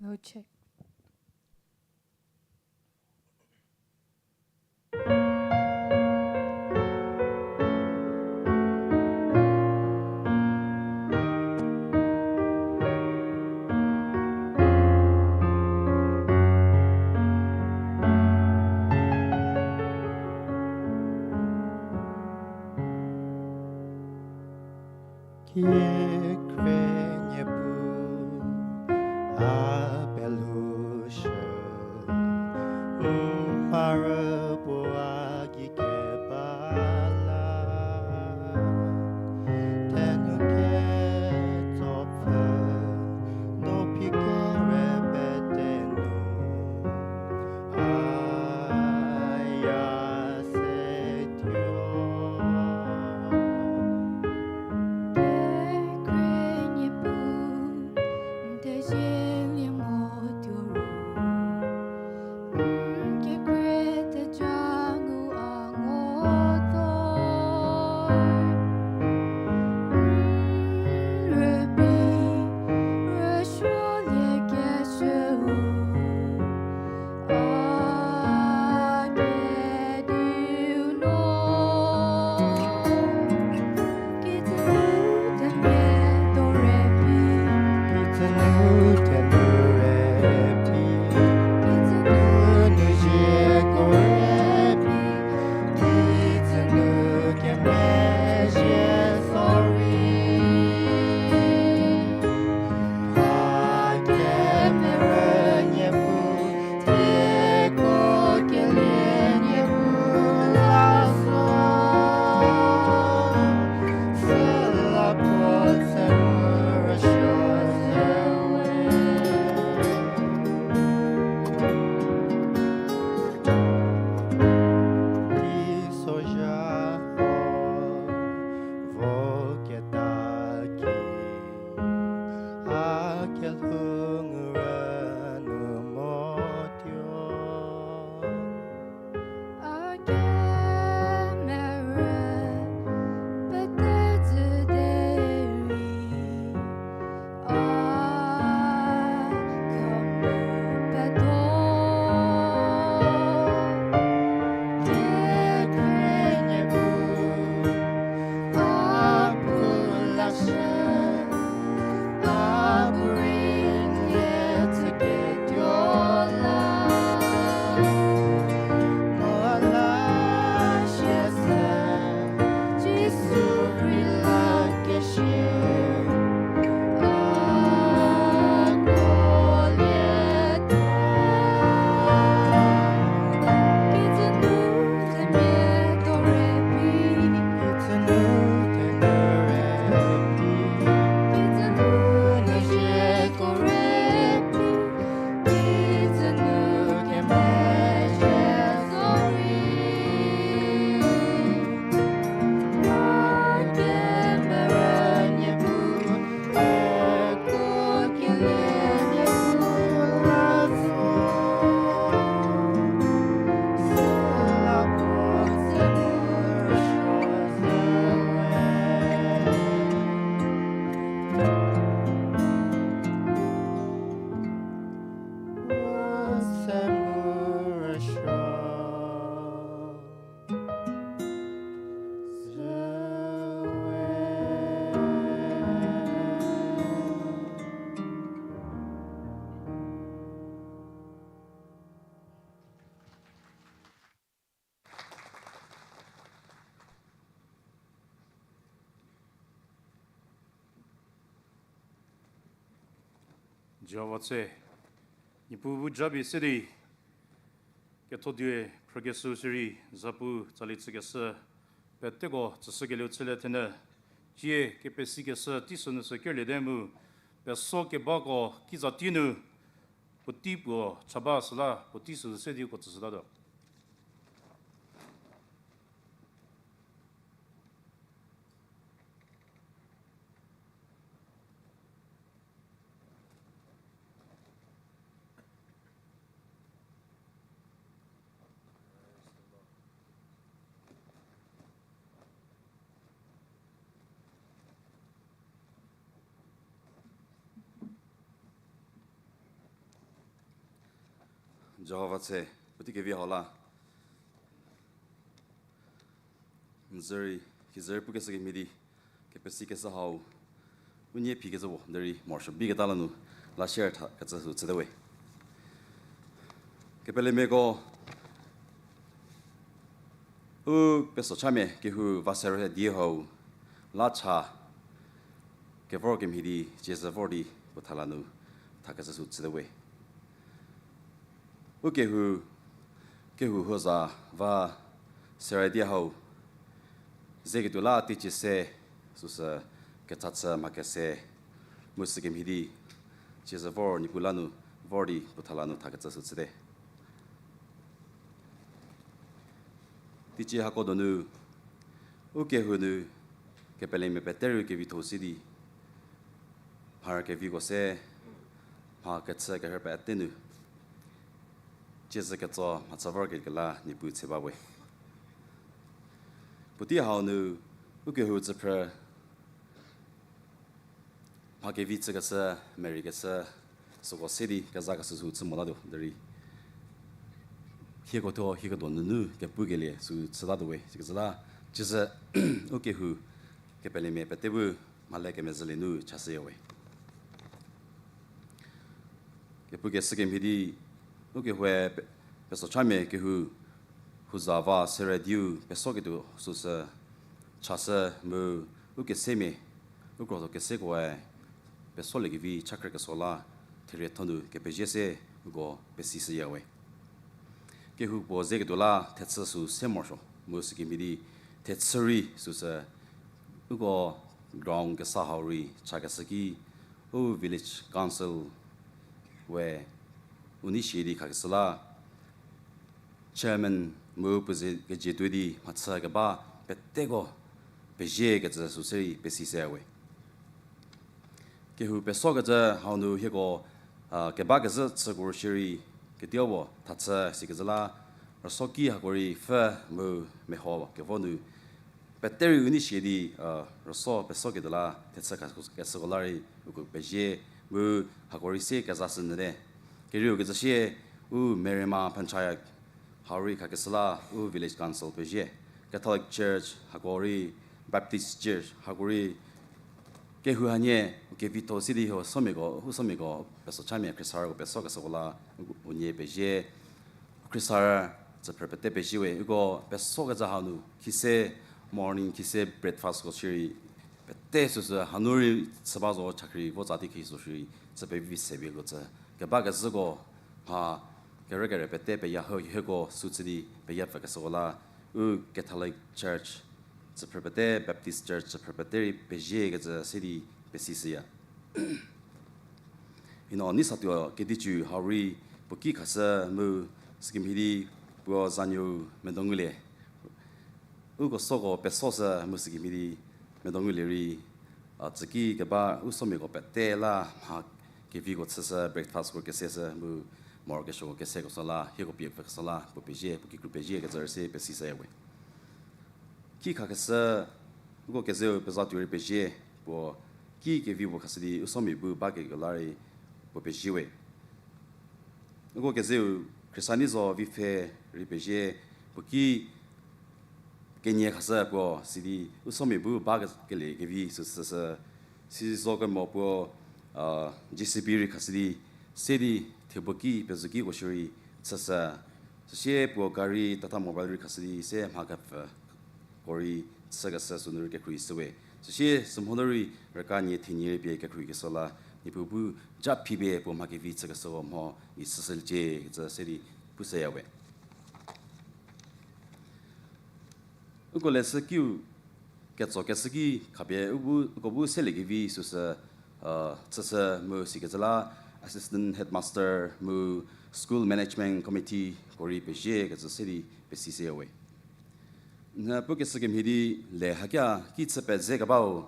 Low check. Kikre Niepuu, a pelushü, mharü puo a gei keba la, thenu ketsopfü, no phi kere pete nu, a ya se tuo. Kekre Niepuu, n thezie lie mo tuo ru, n kekre theja ngu a ngo tuo. N rübei rüsuolie keshüu, a kediu no. Kijü nu themia do re phi, kijü nu thenu re phi, kijü nu nu zieko re phi, kijü nu kemezhie sorry. A kemerü Niepuu, hieko kelie Niepuu la zo, süla puo tse mu rüsuo zewe. Teisozha ho voketa ki, a kelhou ngu rünu mo tuo. A kemerü pete zhü derei, a kemo pedo. Kekre Niepuu, a bu lashü, a bu rei nie tsüketuo la, no a la shie sü, Jisu rei la keshi, a ko lietuo. Kijü nu themia do re phi, kijü nu thenu re phi, kijü nu nu zieko re phi, kijü nu kemezhie sorry. A kemerü Niepuu, hieko kelie Niepuu la zo, süla puo tse mu rüsuo zewe. Puo tse mu rüsuo zewe. Jihova tse, Niepuu bu japie se di, ketho die phrükeshü sirei, zapu tsali chükeshü, peteko tsüshükelieu chülie thenyü, cie kepesikeshü teisonusü kerlie te mu, peso kebako kiza tei nu, puotei puo cha ba süla puotei süu se di uko tsüshütatuo. Jihova tse, puotei kevi hau la. N zü rei, kizü rei pukeshü kemhie di, kepesikeshü hau, u nie phikecü vo, derei morosuo biketa la nu, la share tha kecü sü chüte we. Kepelemiako, u pesochame kehou va sere die hau, la cha, kevor kemhie di, tsiezü vor di, puo tha la nu, tha kecü sü chüte we. U kehou, kehou huo za va sere die hau, ze ketuo la teicie se, süsü kethachü mha kese, mu sü kemhie di, tsiezü vor Niepuu la nu, vor di puo tha la nu tha kecü sü chüte. Teicie hako donu, u kehou nu, kepelemia pete rei kevitho si di, mharü keviko se, mha kechü kerhü pete nu, tsiezü ketso mhachü vor kekela Niepuu tse ba we. Puotei hau nu, u kehou tsüphrü, mha kevi chükeshü, merei keshü, süko se di kezakeshü sü chü motatuo derei. Hieko thuo, hieko donu nu kepukelie sü chütatuo we, sikecü la, tsiezü, u kehou, kepelemia pete bu, mhale kemezhülie nu chashüya we. Kepukeshü kemhie di, u kehoue pe-, pesochame kehou, huo za va sere dieu pesoketuo süsü, chashü mu, u kesemia, u krotho kesekoe, pesoliekevi chakrü keso la, therietho nu kepezie se, uko pesishüya we. Kehou puo ze ketuo la thechü sü se morosuo, mu sü kemhie di thechü rei süsü, uko ground kesa hau rei chakeshü ki, u village council we u nei shie di khakeshü la, chairman mu puo ze kejietuo di mhachü keba peteko pezie kecü sü se rei pesishüya we. Kehou pesokecü hau nu hieko, a, keba kezhü chüko shierei, kedipuo thachü sikecü la, rüso ki hako rei pfü mu meho kevo nu, pete rei u nei shie di, a, rüso pesoketuo la thechü kha-, kechüko la rei uko pezie, mu hako rei se kezashü nyüte. Kerieu kecü sie, u Merima Panchayat hau rei khakeshü la u village council pezie, Catholic Church hako rei, Baptist Church hako rei, kehou hanie u kevitho si di ho somiako, u somiako pesochame khriesarüko pesokeshüko la unie pezie, khriesarü tsüphrü pete pezie we, uko pesokecü hau nu khise, morning khise breakfastko shierei, pete süsü hanu rei chü ba zo, chakri vo tsa di khi zo shierei, chü pevi se bie ko tsü, keba kezhüko, mha kerükere pete peya hü hieko sü chü di peya pfükeshüko la, u Catholic Church tsüphrü pete, Baptist Church tsüphrü pete rei pezie kecü se di pesishüya. Ino nei satuo kedicu hau rei puo ki khashü mu sü kemhie di puo zanuo medo ngulie. Uko süko pesoshü mu sü kemhie di medo ngulie rei, a, tsüki keba u somiako pete la mha keviko chüshü, breakfastko keseshü mu morokesuoko kesekeshü la, hieko pie pfükeshü la puo pezie, puo kikru pezie kecü rei se pesishüya we. Ki khakeshü, uko kezeu pezatuo rei pezie, puo ki kevi puo khashü di u somia bu baketuo la rei puo pezie we. Uko kezeu Khristanei zo vi pfhe rei pezie, puo ki kenie khashü puo sidi u somia bu ba ke-, kelie kevi sü, sü, sü, si zo kemo puo, a, J C B rei khashü di, se di thie puo ki pezu kiko shierei chüshü. Süsie puo gari Tata Mobile rei khashü di se mha kepfüko rei chükeshü sünu rei kekhruohi shü we. Süsie sümhodzü rei rüka nie thenie rei pie kekhruohikeshü la, Niepuu bu ja phi pie puo mha kevi chükeshüko mho i chüshüliecie kecü se di pushüya we. Uko leshü kiu ketsokeshü ki khapie u bu, uko bu seliekevi süsü, a, chüshü mu sikecü la Assistant Headmaster mu School Management Committeeko rei pezie kecü se di pesishüya we. N pukeshü kemhie di le hakia ki chü pezekebau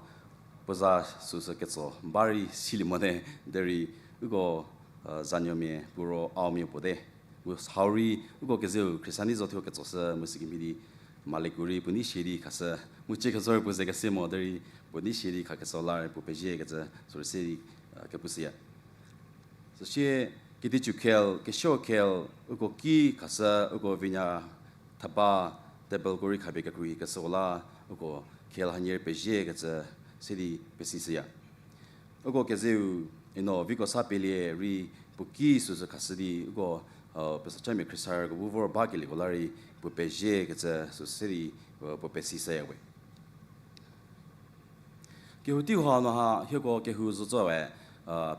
puo za süsü ketso ba rei silie mote derei uko, a, zanuomia puo ro Aomia puo te. Mu hau rei uko kezeu Khristanei zo thuo ketsoshü mu sü kemhie di maliku rei puo nei shie di khashü, mu chie kezo rei puo ze kese mo derei puo nei shie di khakeshü la rei puo pezie kecü sü rei se di, a, kepushüya. Süsie Kedicu khel, kesuo khel, uko ki khashü, uko vinya theba, table ko rei khapie kekrei keshüko la, uko khel hanie rei pezie kecü se di pesishüya. Uko kezeu, ino viko sa pielie rei puo ki süsü khashü di, uko, pesachamia khriesarüko bu vor bakelieko la rei puo pezie kecü süsü se di, puo pesishüya we. Kehou teiha nu ha hieko kehou zotsoe,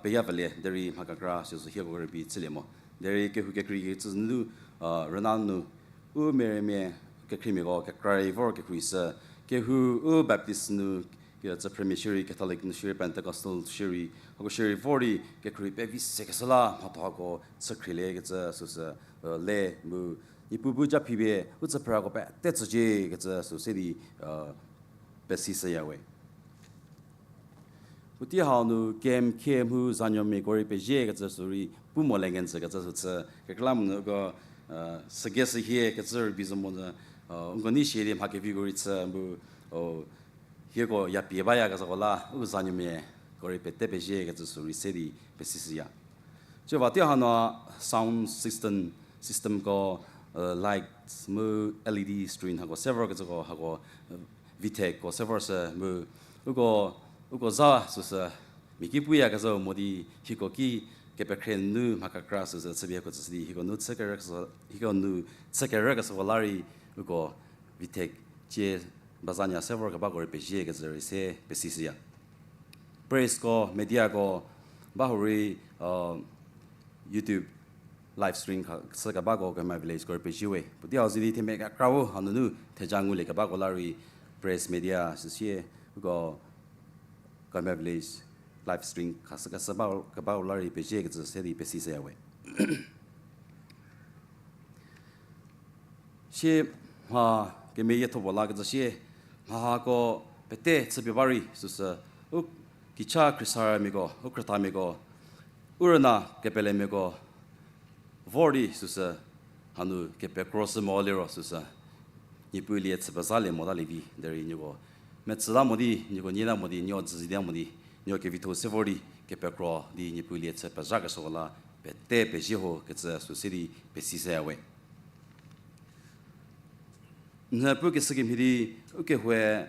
peya pfülie, derei mha kekra süsü hieko rübei chülie mo. Derei kehou kekreikecü nu, rüna nu, u merümia kekhriemiako kekra rei vor kekreishü, kehou u Baptist nu, tsüphrümia shierei, Catholic nu shierei, Pentecostal shierei, hako shierei vor di kekrei pevi sekeshü la mhatho hako chükhrielie kecü süsü, le mu, Niepuu bu ja phipie u tsüphrüko pete tsücie kecü süsü se di, pesishüya we. Puotei hau nu camp khie mu zanuomiako rei pezie kecü sü rei pu mo le ngenjü kecü sü chü. Kekreilamonyü uko, sügei sü hie kecü rübei zo monyü, uko nei shie di mha keviko rei chü mu, hieko yapie bayakezhako la, u zanuomiako rei pete pezie kecü sü rei se di pesishüya. Cüva tei hanu sound system, systemko, lights mu L E D screen hako se vorkecüko hako, Vitecko se vorshü mu, uko, uko za süsü, mia ki puyakezhau mo di, hieko ki kepekhrie nu mha kekra süsü chüpie hieko tsüshü di, hieko nu chü kerü, hieko nu chü kerükeshüko la rei, uko Vitec cie bazania se vorkebako rei pezie kecü rei se pesishüya. Pressko, mediako, ba hurei, YouTube live stream kha, chü kebako Kohima Villageko rei pezie we. Puotei hau zie di themia kekra bu hanunu theja ngulie kebako la rei press media süsie, uko Kohima Village live stream khashükeshü ba, kebako la rei pezie kecü se di pesishüya we. Sie mha kemeyietho puo lakecü sie, mha hako pete chüpie ba rei süsü, u kicha khriesarümiako, u krütamiako, u rüna kepelemiako vor di süsü, hanu kepekro shü mo liro süsü, Niepuu lie chü pezalie motalie vi derei nieko metsüta mo di, nieko nyieta mo di, nieko dzüzieta mo di, nieko kevitho se vor di kepekro di Niepuu lie chü pezakeshüko la pete pezie ho kecü süsü di pesishüya we. Nhie pukeshü kemhie di, ukehoue,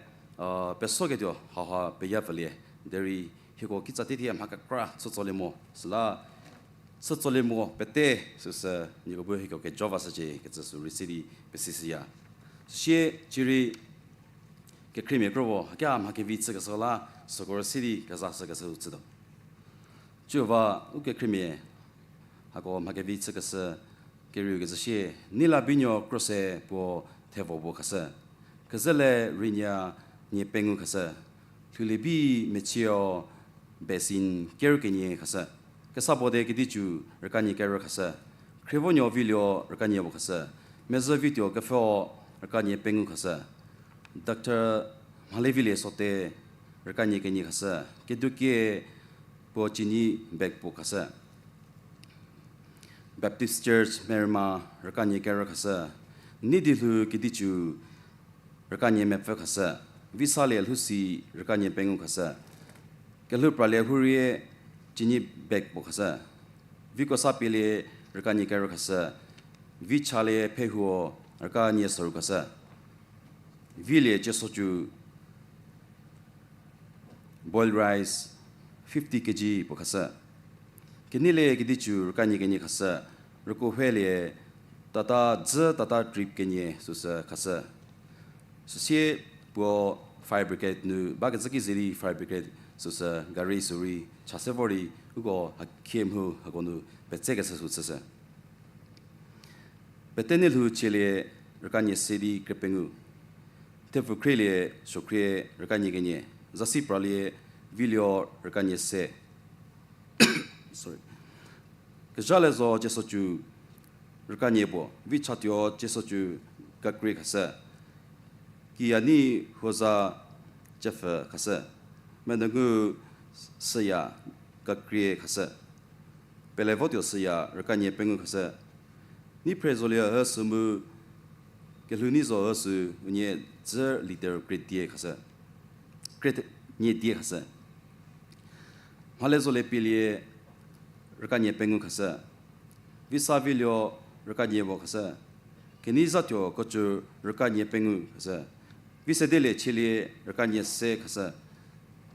pesoketuo hauha peya pfülie, derei hieko kitsa teithie mha kekra chütsolie mo, süla chütsolie mo pete süsü nieko bu hieko kejo vashücie kecü sü rei se di pesishüya. Sie cierei kekhriemia kropuo hakia mha kevi chükeshü la süko rei se di kezashükeshü chütuo. Cüva ukekhriemia hako mha kevi chükeshü kerieu kecü sie, Neilabinuo Krose puo thevo puo khashü. Kezhüle Rinia nie pengou khashü. Lhoulibi Mechio Besin kerü kenie khashü. Kesapuo de Kedicu rükanie kerü khashü. Khrievonuo Viluo rükanie puo khashü. Mezhü Vituo Kepfhüo rükanie pengou khashü. Doctor Mhalevilie Sote rükanie kenie khashü. Kedukie puo Chinyi Bag puo khashü. Baptist Church Merima rükanie kerü khashü. Neidilhou Kedicu rükanie mepfü khashü. Visalie Lhousi rükanie pengou khashü. Kelhoupralie Hurie Chinyi Bag puo khashü. Viko Sapielie rükanie kerü khashü. Vichalie Phehuo rükanie soru khashü. Vilie Ciesocu boiled rice fifty K G puo khashü. Keneilie Kedicu rükanie kenie khashü. Rükohuolie Tata dzü Tata trip kenie süsü khashü. Süsie puo fire brigade nu bakecü ki ze di fire brigade süsü gari sü rei cha se vor di uko hakhie mhu hako nu petsekeshü sü chüshü. Peteneilhou Chielie rükanie se di krie pengou. Thepfukhrielie Suokhrie rükanie kenie. Zasipralie Viluo rükanie se. Sorry. Kezhalezo Ciesocu rükanie puo, Vichatuo Ciesocu kakrie khashü. Kiani Huoza Ciepfü khashü. Menungu Süya kakrie khashü. Pelevotuo Süya rükanie pengou khashü. Neiphrezolie Üsü mu Kelhouneizo Üsü unie dzü liter krie die khashü. Krie nie die khashü. Mhalezolie Pielie rükanie pengou khashü. Visa Viluo rükanie puo khashü. Kenei Zatuo Kocu rükanie pengou khashü. Visedelie Chielie rükanie se khashü.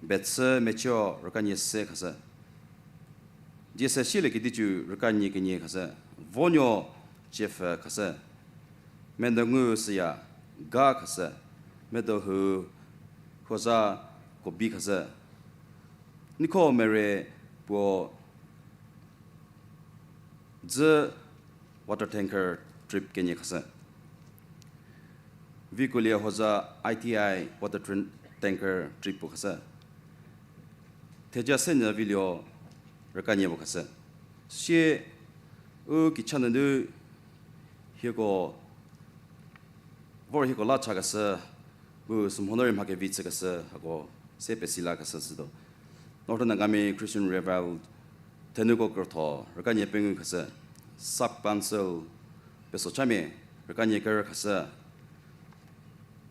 Bechü Mechüo rükanie se khashü. Diese Sieliekedicü rükanie kenie khashü. Vonuo Ciepfü khashü. Menungu Süya ga khashü. Medohu Huoza Kobi khashü. Nikho Mere puo dzü water tanker trip kenie khashü. Vikuolie Huoza I T I water tran-, tanker trip puo khashü. Theja Senyü Viluo rükanie puo khashü. Sie u kicha nunu hieko, vor hieko la chakeshü, bu sümhonu rei mha kevi chükeshü hako se pesi lakeshü sütuo. Northern Nagami Christian Revival thenuko krotho rükanie pengou khashü. Sub Council Pesochami rükanie kerü khashü.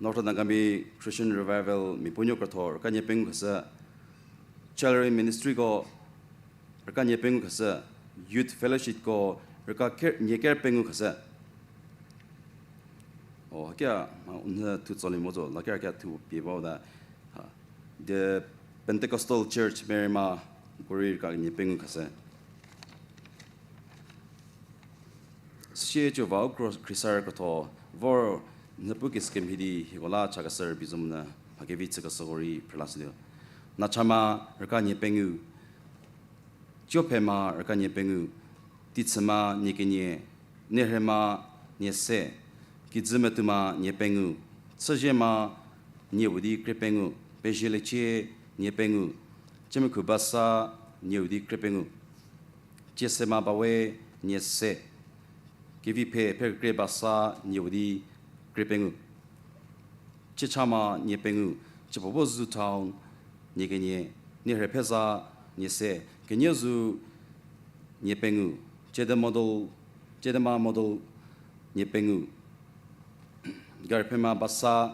Northern Nagami Christian Revival Miapuonuo krotho rükanie pengou khashü. Children Ministryko rükanie pengou khashü. Youth Fellowshipko rüka ker-, nie ker pengou khashü. O, hakia, ma, u nhie thu tsolie mo zo, la ker hakia thu pie bata. Ha. The Pentecostal Church Merima ko rei rükanie pengou khashü. Sie cü va u kro-, khriesarü krotho vor nhie pu kesikemhie di hieko la chakeshü rübei zo monyü mha kevi chükeshüko rei phrülashütuo. Nachama rükanie pengou, Ciophema rükanie pengou, Teichüma nie kenie, Nerhema nie se, Kijümetuoma nie pengou, Chüziema nie puo di krie pengou, Pezhielie Cie nie pengou, Ciemekhu Basa nie puo di krie pengou, Ciesema Bawe nie se, Keviphe Phekekrie Basa nie puo di krie pengou, Ciechama nie pengou, Ciepuopuo Zu Town nie kenie, Nerhepeza nie se, Keniezu nie pengou, Ciede Model, Ciedema Model nie pengou, Gariphema Basa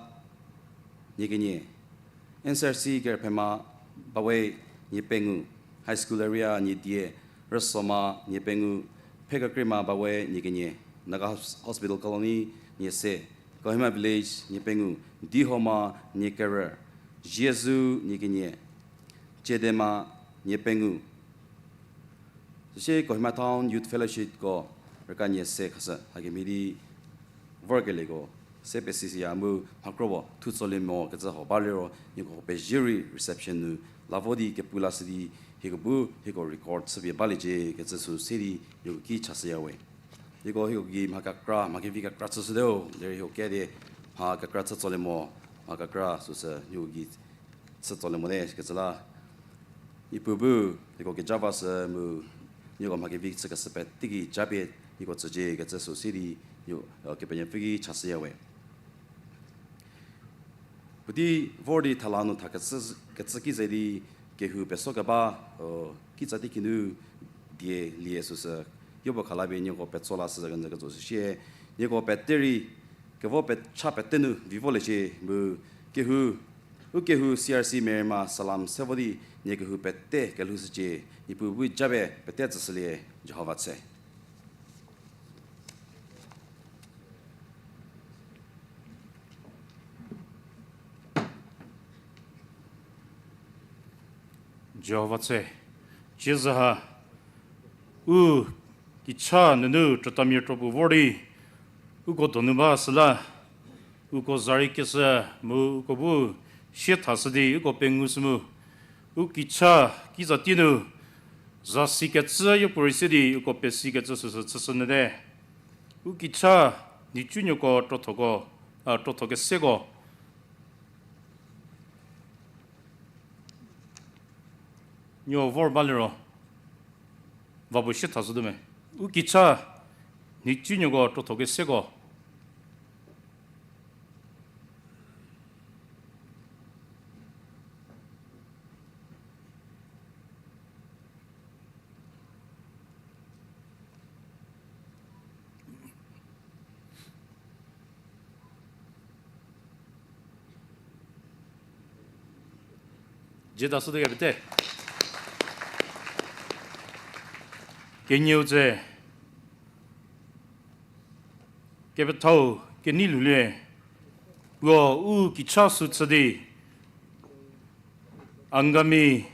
nie kenie, N C R C Gariphema Bawe nie pengou, High School Area nie die, Rüsoma nie pengou, Phekekriema Bawe nie kenie, Naga Hos-, Hospital Colony nie se, Kohima Village nie pengou, Dihoma nie kerü, Ziezu nie kenie, Ciedema nie pengou. Süsie Kohima Town Youth Fellowshipko rükanie se khashü, hakemhie di vorkelieko se pesisiya mu mhakro puo thu tsolie mo kecü hau ba liro, nieko pezie rei reception nu la vo di kepu lashü di, hieko bu hieko record chüpie baliecie kecü sü se di nieko ki chashüya we. Hieko, hieko gei mha kekra, mha kevi kekra chüshütuo, derei hieko kedi mha kekra chü tsolie mo, mha kekra süsü nieko gei chü tsolie mote kecü la. Niepuu bu hieko keja vashü mu nieko mha kevi chükeshü pete ki japie nieko tsücie kecü sü se di, nieko, Kepenuopfü ki chashüya we. Puotei vor di thala nu tha kecü, kecü ki ze di kehou peso keba, kitsa teiki nu die lie süsü, yopuo khala pie nieko petso lashü kenjü ketso süsie, nieko pete rei kevo pe-, cha pete nu vi voliecie mu kehou, u kehou C R C Merima salam se vo di nie kehou pete kelhoushücie. Niepuu bu japie pete tsüshülie. Jihova tse. Jihova tse, tsiezhü ha, u kicha nunu krütamia kropuo vor di, uko donu ba süla, uko za rei keshü mu uko bu sie thashü di uko pengushü mu, u kicha kiza tie nu, zasi kecü yopuorei se di uko pesi kecü süsü chüshü nyüte. U kicha nhicunuoko krothoko, a, krotho keseko nuo vor ba liro, va puo sie thashütuo me. U kicha nhicunuoko krotho keseko. Jie ta sütuo kepete. Kenieu tse, Kepethau kenei lhoulie, puo u kicha sü chü di, Angami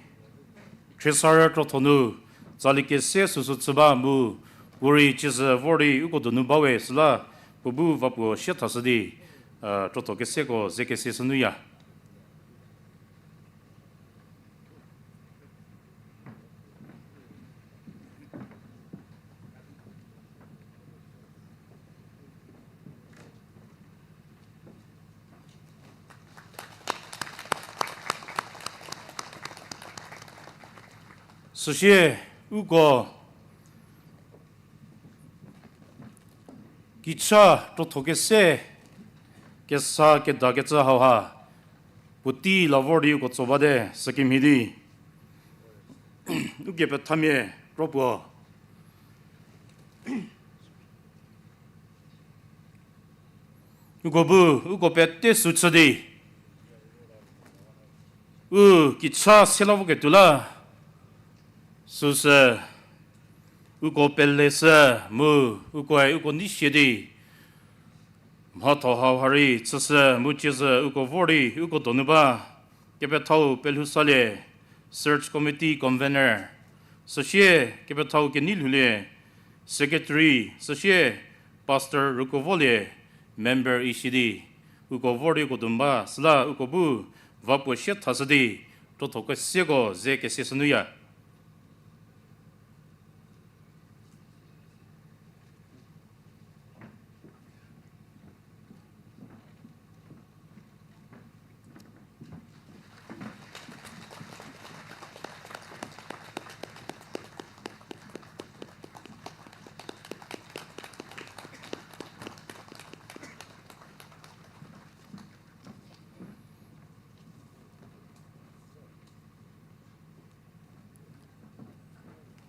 Khriesarü krotho nu tsali kese süsü chü ba mu, puorei ciezü vor di uko donu bawe süla, puo bu va puo sie thashü di, krotho keseko ze kese shünuya. Süsie uko kicha krotho kese kesa kedakecü hauha puotei la vor di uko tso bate, sükemhie di ukepethamia kropuo. Uko bu uko pete sü chü di u kicha se la voketuo la, süsü uko peleshü mu ukoe uko nei sie di mhatho hauha rei chüshü mu ciezü uko vor di uko donu ba. Kepethau Pelhousalie, Search Committee Convener, süsie kepethau kenei lhoulie, Secretary, süsie Pastor Rukovolie, Member isi di uko vor di uko donu ba süla uko bu va puo sie thashü di krotho keseko ze kese shünuya.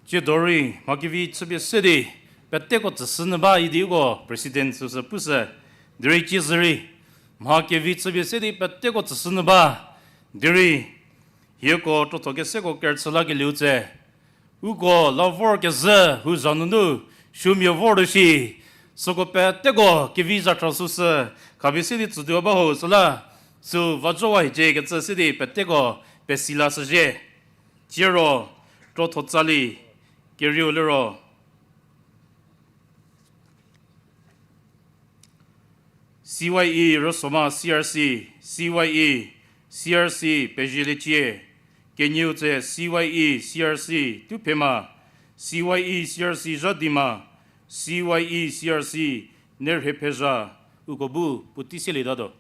Tsiedo rei mha kevi chüpie se di peteko tsüshü nyü ba idi uko President süsü pushü, derei ciezü rei mha kevi chüpie se di peteko tsüshü nyü ba, derei hieko krotho keseko kerüchü lakelieu tse uko la vorkezhü hu za nunu supuomia vortuo shi, süko peteko kevi zhathra süsü khapie se di tsütuo ba ho süla, süu va zowa hiecie kecü se di peteko pesi lashüzhie. Tiero krotho tsali kerieu liro, C Y E Rüsoma C R C, C Y E C R C Pezhieliecie, kenieu tse C Y E C R C Tuphema, C Y E C R C Zhadima, C Y E C R C Nerhephezha, uko bu puotei selietatuo.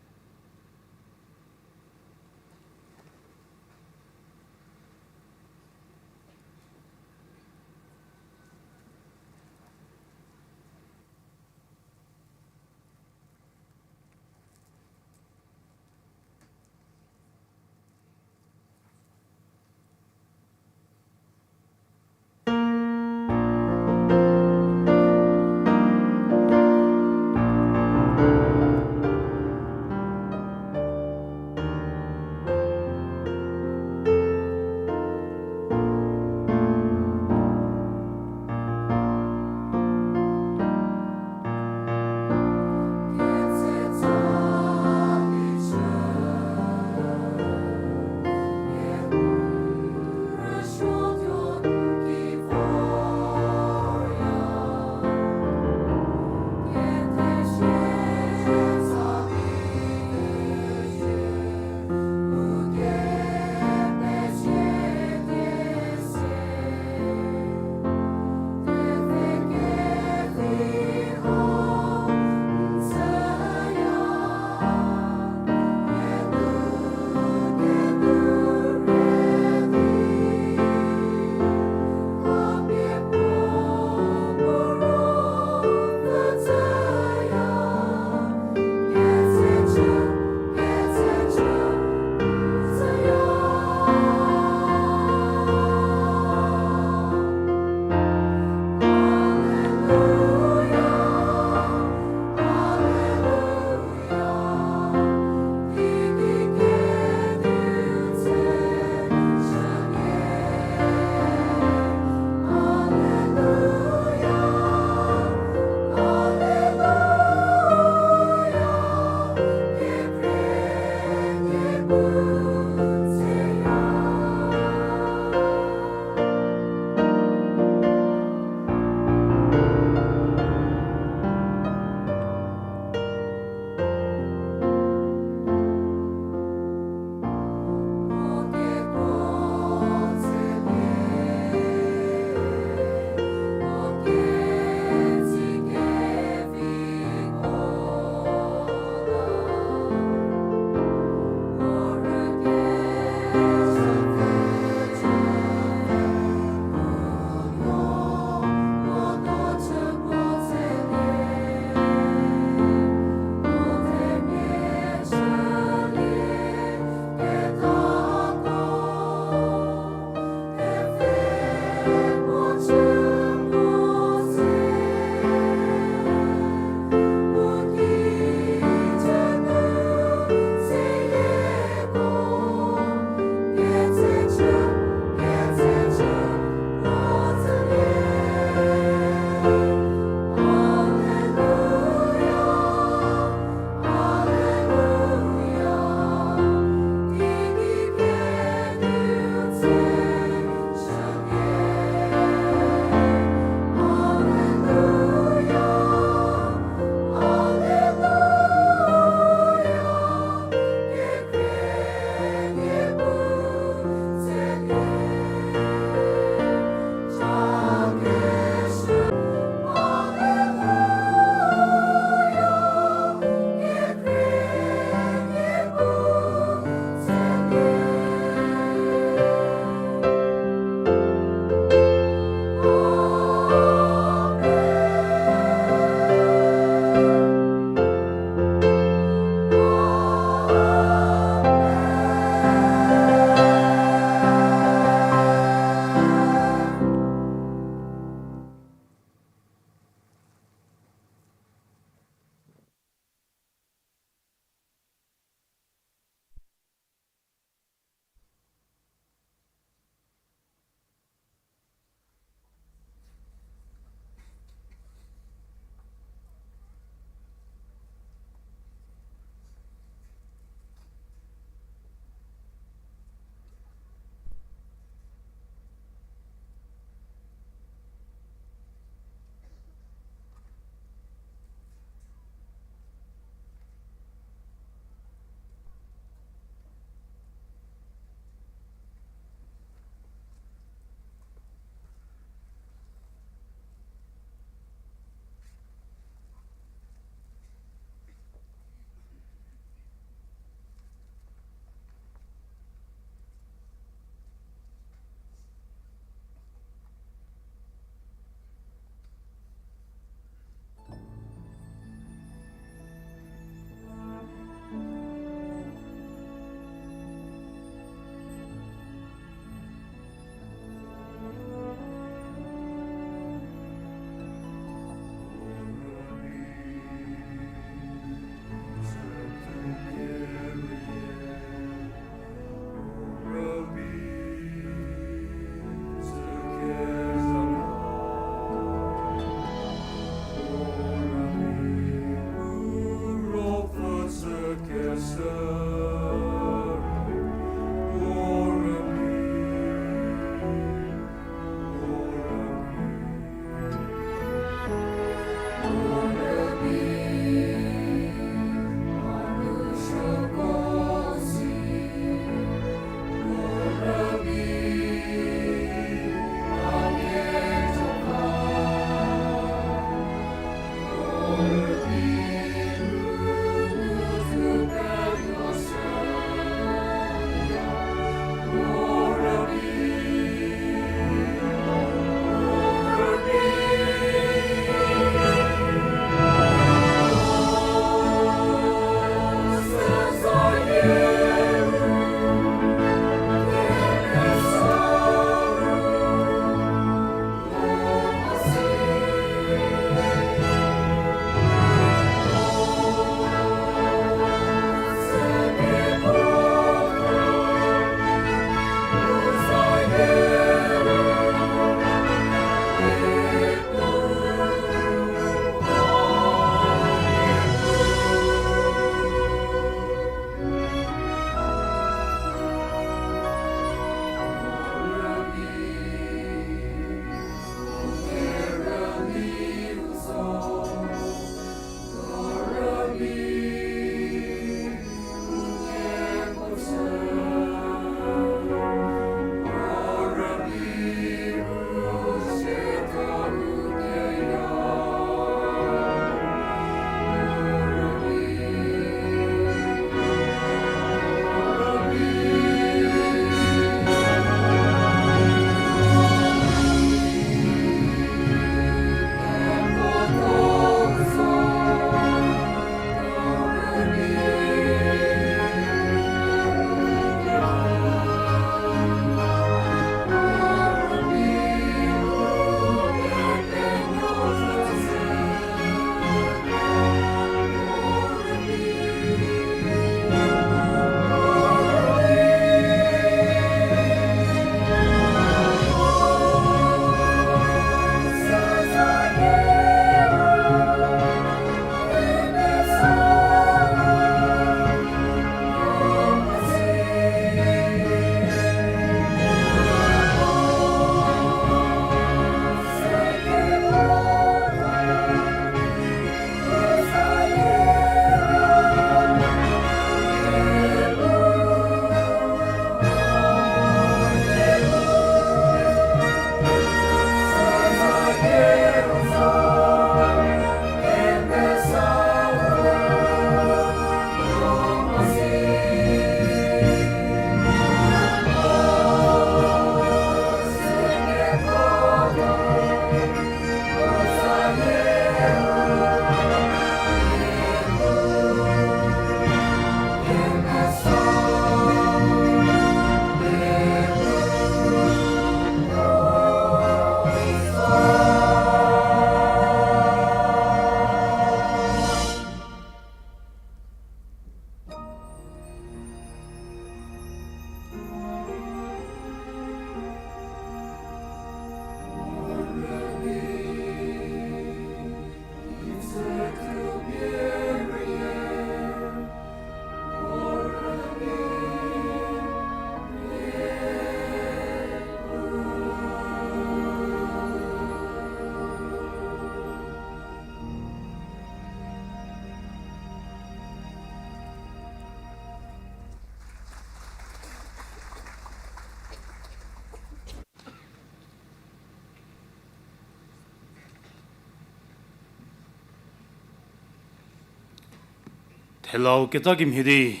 Thelau keta kemhie di,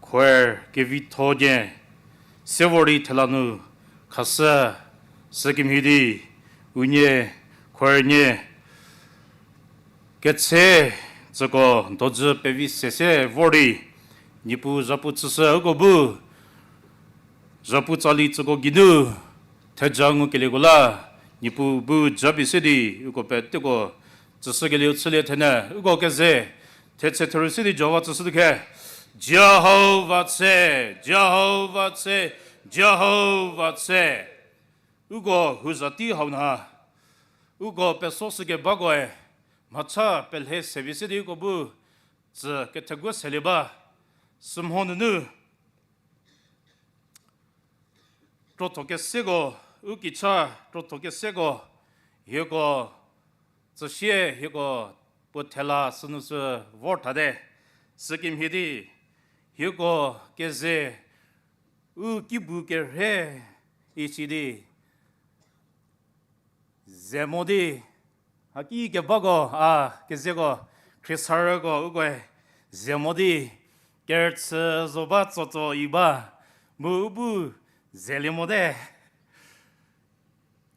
choir kevitho nie, se vor di thela nu khashü, sü kemhie di, unie, choir nie, ketse, tsüko dojü pevi se se vor di, Niepuu zhapu chüshü uko bu, zhapu tsali tsüko geinu, theja ngukelieko la, Niepuu bu japie se di, uko peteko, tsüshükelieu chülie thenyü, uko keze, thetse theru se di Jihova tsüshütuo khe, Jihova tse, Jihova tse, Jihova tse. Uko huza tei hau nha, uko peso shükebakoe, mhacha pelhe sevi se di uko bu, tsü ketheguo selie ba, sümho nunu, krotho keseko, u kicha, krotho keseko, hieko, tsüsie hieko, puo thela sünu sü vor thate, sükemhie di, hieko keze, u kibu kerhe, isi di, ze mo di, haki kebako, a, kezeko, khriesarüko, ukoe, ze mo di, kerüchü zo ba tsotso i ba, mu u bu, zelie mote.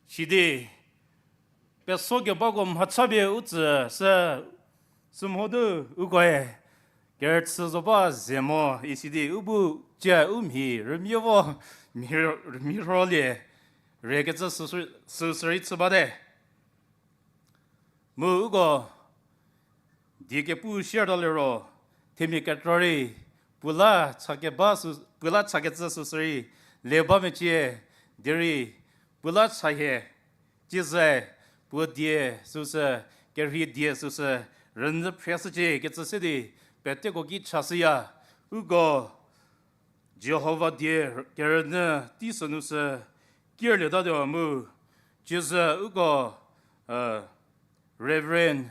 Sidi, peso kebako mhachapie u tsü sü, sümho du ukoe, kerüchü zo ba ze mo isi di u bu cie u mhi rümie vo, mhi, mhi rholie, rekecü süsü, süsü rei chü bate. Mu uko, die kepu share ta liro, themia kekra rei, puo la cha keba sü, puo la chakecü süsü rei, le ba mecie, derei, puo la cha hie, cizü, puo die süsü, kerhei die süsü, rünyü phrieshücie kecü se di, peteko ki chashüya, uko, Jihova die kerünyü tei sünu sü, kierlietatuo mu, cizü uko, Reverend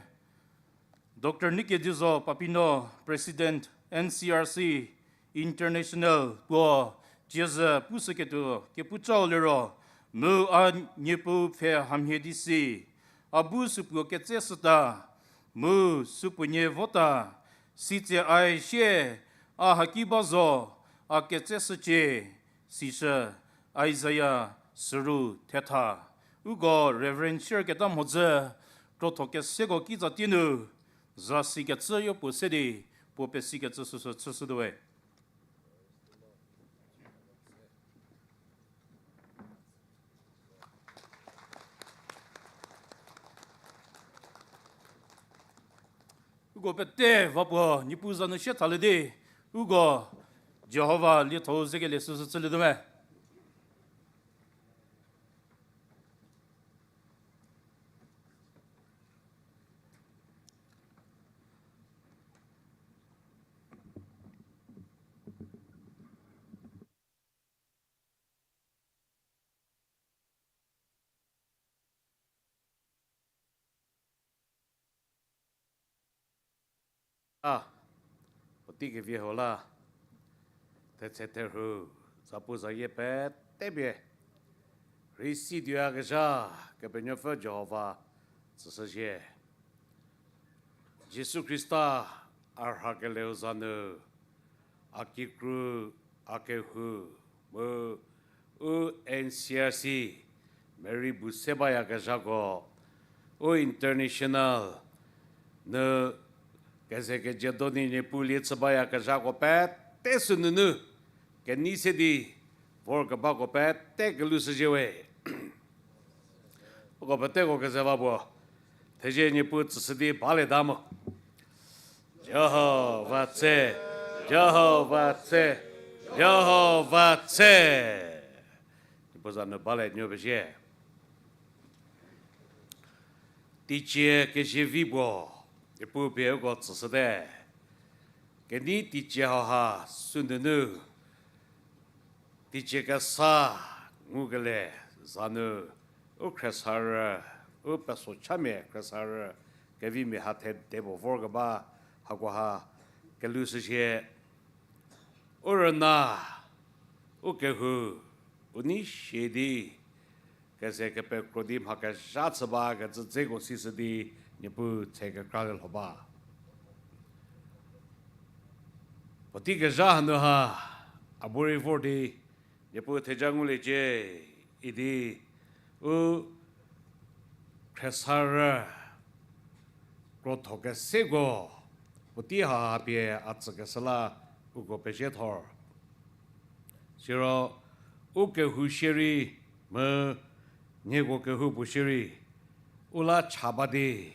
Doctor Nikedizo Papino, President N C R C International puo, cizü pushüketuo kepucau liro, mu a Niepuu pfhe hamhie di si, a bu supuo ketse shüta, mu supuonie vota, sitse ai sie, a haki ba zo, a ketse shücie, sishü, Isaiah süru thetha. Uko Reverend Shierketa Mhodzü, krotho keseko kitsa tie nu, za sikecü yopuo se di, puo pesikecü süsü chüshütuowe. Uko pete va puo Niepuu za nu sie thalie di, uko Jihova lietho-u zekelie süsü chülietuo me. A, puotei kevie ho la, thetse therhu, zapu zayie pete pie, rei si tuoyakezha, Kepenuopfü Jihova, tsüshüzhie. Jisu Khrista a rhakeleu za nu, a kikru, a kehou, mu u N C R C, Mary bu se bayakezhako, u international, nu keze kejie do di Niepuu lie chü bayakezhako pete sünunu, kenei se di vorkebako pete kelushüzhie we. Uko peteko keze va puo, thezie Niepuu tsüshü di balieta mo. Jihova tse, Jihova tse, Jihova tse. Niepuu za nu balie nuo pezie. Teicie kezievi puo, Niepuu pie uko tsüshüte. Kenei teicie hauha sünunu, teicie kesa ngukelie za nu, u khriesarü, u pesochamia khriesarü, kevimia ha thede puo vorkeba, hakoha kelushüzhie, u rüna, u kehou, u nei sie di, keze kepekro di mha kezha chü bakecü dzeko sishü di Niepuu tse kekra lho ba. Puotei kezha hanu ha, a bu rei vor di, Niepuu theja nguliecie, idi u khriesarü krotho keseko, puotei haha pie a tsükeshü la uko pezie thor. Siro u kehou shierei mu nieko kehou puo shierei, u la cha ba di,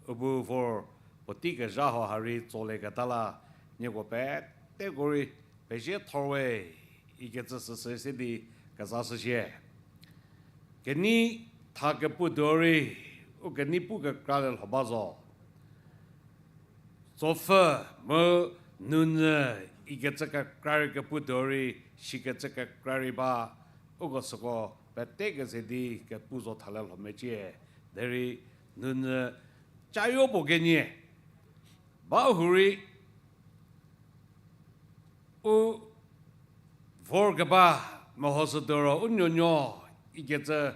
u bu vor puotei kezha hau ha rei tsolieketa la, nieko peteko rei pezie thor we, ikecü süsü se di kezashücie. Kenei tha kepu tuo rei, u kenei pu kekra le lho ba zo. Tsopfü mu nunyü ikecü kekra rei kepu tuo rei, shikecü kekra rei ba, uko süko pete keze di kepu zo tha le lho mecie, derei nunyü cayo puo kenie, ba hurei u vorkeba mehoshütuo ro u nuonuo ikecü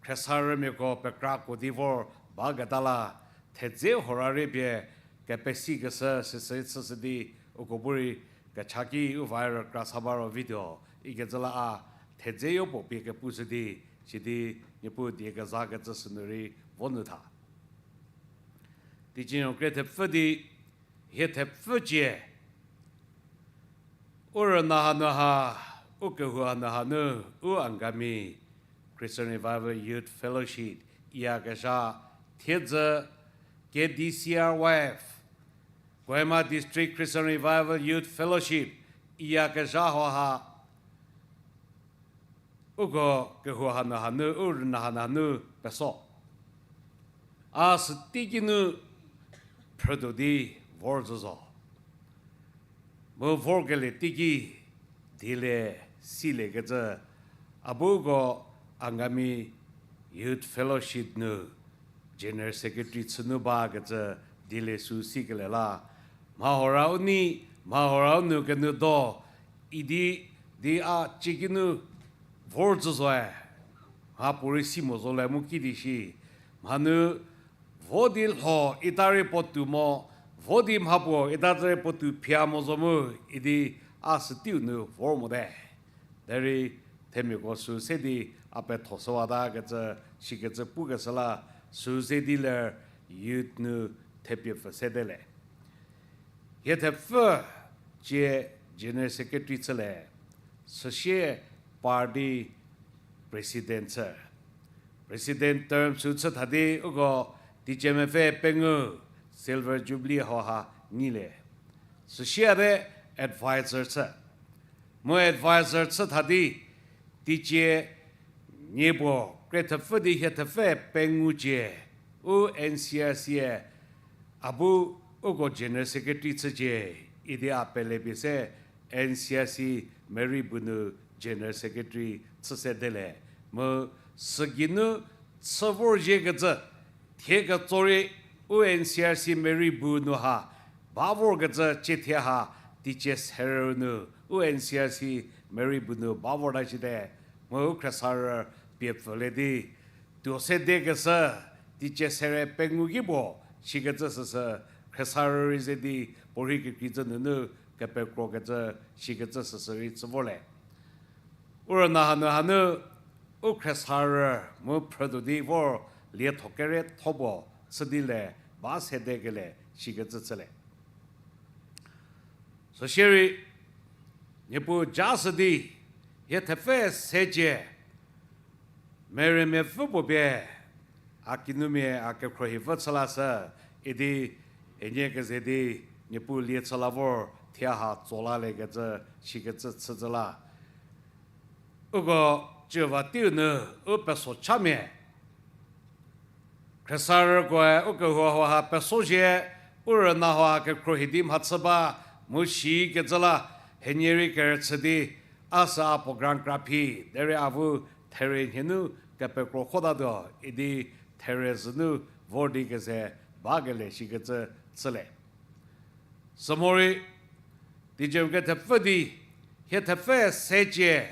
khriesarümiako pekra kuo di vor baketa la, thedze hora rei pie kepesikeshü süsü chüshü di uko bu rei kechaki u va rükra sa ba ro video ikecü la a thedze yopuo pie kepushü di, sidi Niepuu die kezakecü sünu rei vo nyü tha. Teicie nuo krie thepfü di, hie thepfü cie u rüna hanu ha, u kehou hanu hanu, u Angami Christian Revival Youth Fellowship iyakezha, thiedzü K D C R Y F, Kohima District Christian Revival Youth Fellowship iyakezha hau ha, uko kehou hanu hanu, u rüna hanu hanu peso. A süteiki nu phrütuo di vor zhü zo. Mu vorkelie teiki diele siliekecü, a bu uko Angami Youth Fellowship nu General Secretary chünu bakecü diele sü sikelie la, mha hora u nei, mha hora u nu kenu do, idi di a ciekinu vor zhü zoe, mha puorei si mo zo le mu kidi shi, mhanu vo di lho ita rei puotou mo, vo di mha puo ita rei puotou phia mo zo mu, idi a süteiu nu vor mote. Derei themiako sü se di a petho shüwatakecü, sikecü pukeshü la, sü se di ler youth nu thepie pfü sede le. Hie thepfü cie General Secretary chülie, süsie party President chü. President term sü chü tha di uko teicie mepfü pengou Silver Jubilee hau ha nyilie. Süsie a de advisor chü. Mu advisor chü tha di teicie nie puo kre thepfü di hie thepfü pengou cie u N C R C e a bu uko General Secretary chücie, idi a pelepie se N C R C Mary bu nu General Secretary chü sedele. Mu sügeinu chü vorzhiekecü thie ketso rei u N C R C Mary bu nu ha ba vorkecü cie thie ha teicie serü nu u N C R C Mary bu nu ba vorta shite, mu u khriesarü pie pfülie di tuo sedekeshü teicie serü pengou ki puo shikecü süsü khriesarü rei ze di puorei kekreicü nunu kepekrokecü shikecü süsü rei chü vorle. U rüna hanu hanu u khriesarü mu phrütuo di vor lietho kerietho puo chü di le ba sedekelie shikecü chüle. Süsie rei Niepuu ja shü di hie thepfü secie, merei mepfü puo pie a kinumia a kekhruohi pfü chü lashü, idi henie keze di Niepuu lie chü la vor thie ha tso laliekecü shikecü chücü la. Uko ciüva teiu nu u peso chamia khriesarükoe u kehou hau ha peso zhie, u rüna hau ha kekhruohi di mhachü ba mu shikecü la, henie rei kerüchü di a sü a program kra phi, derei a vu therie nhie nu kepekro khotatuo idi therie zhü nu vor di keze bakelie shikecü chüle. Sümorei, teicie kethepfü di hie thepfü secie,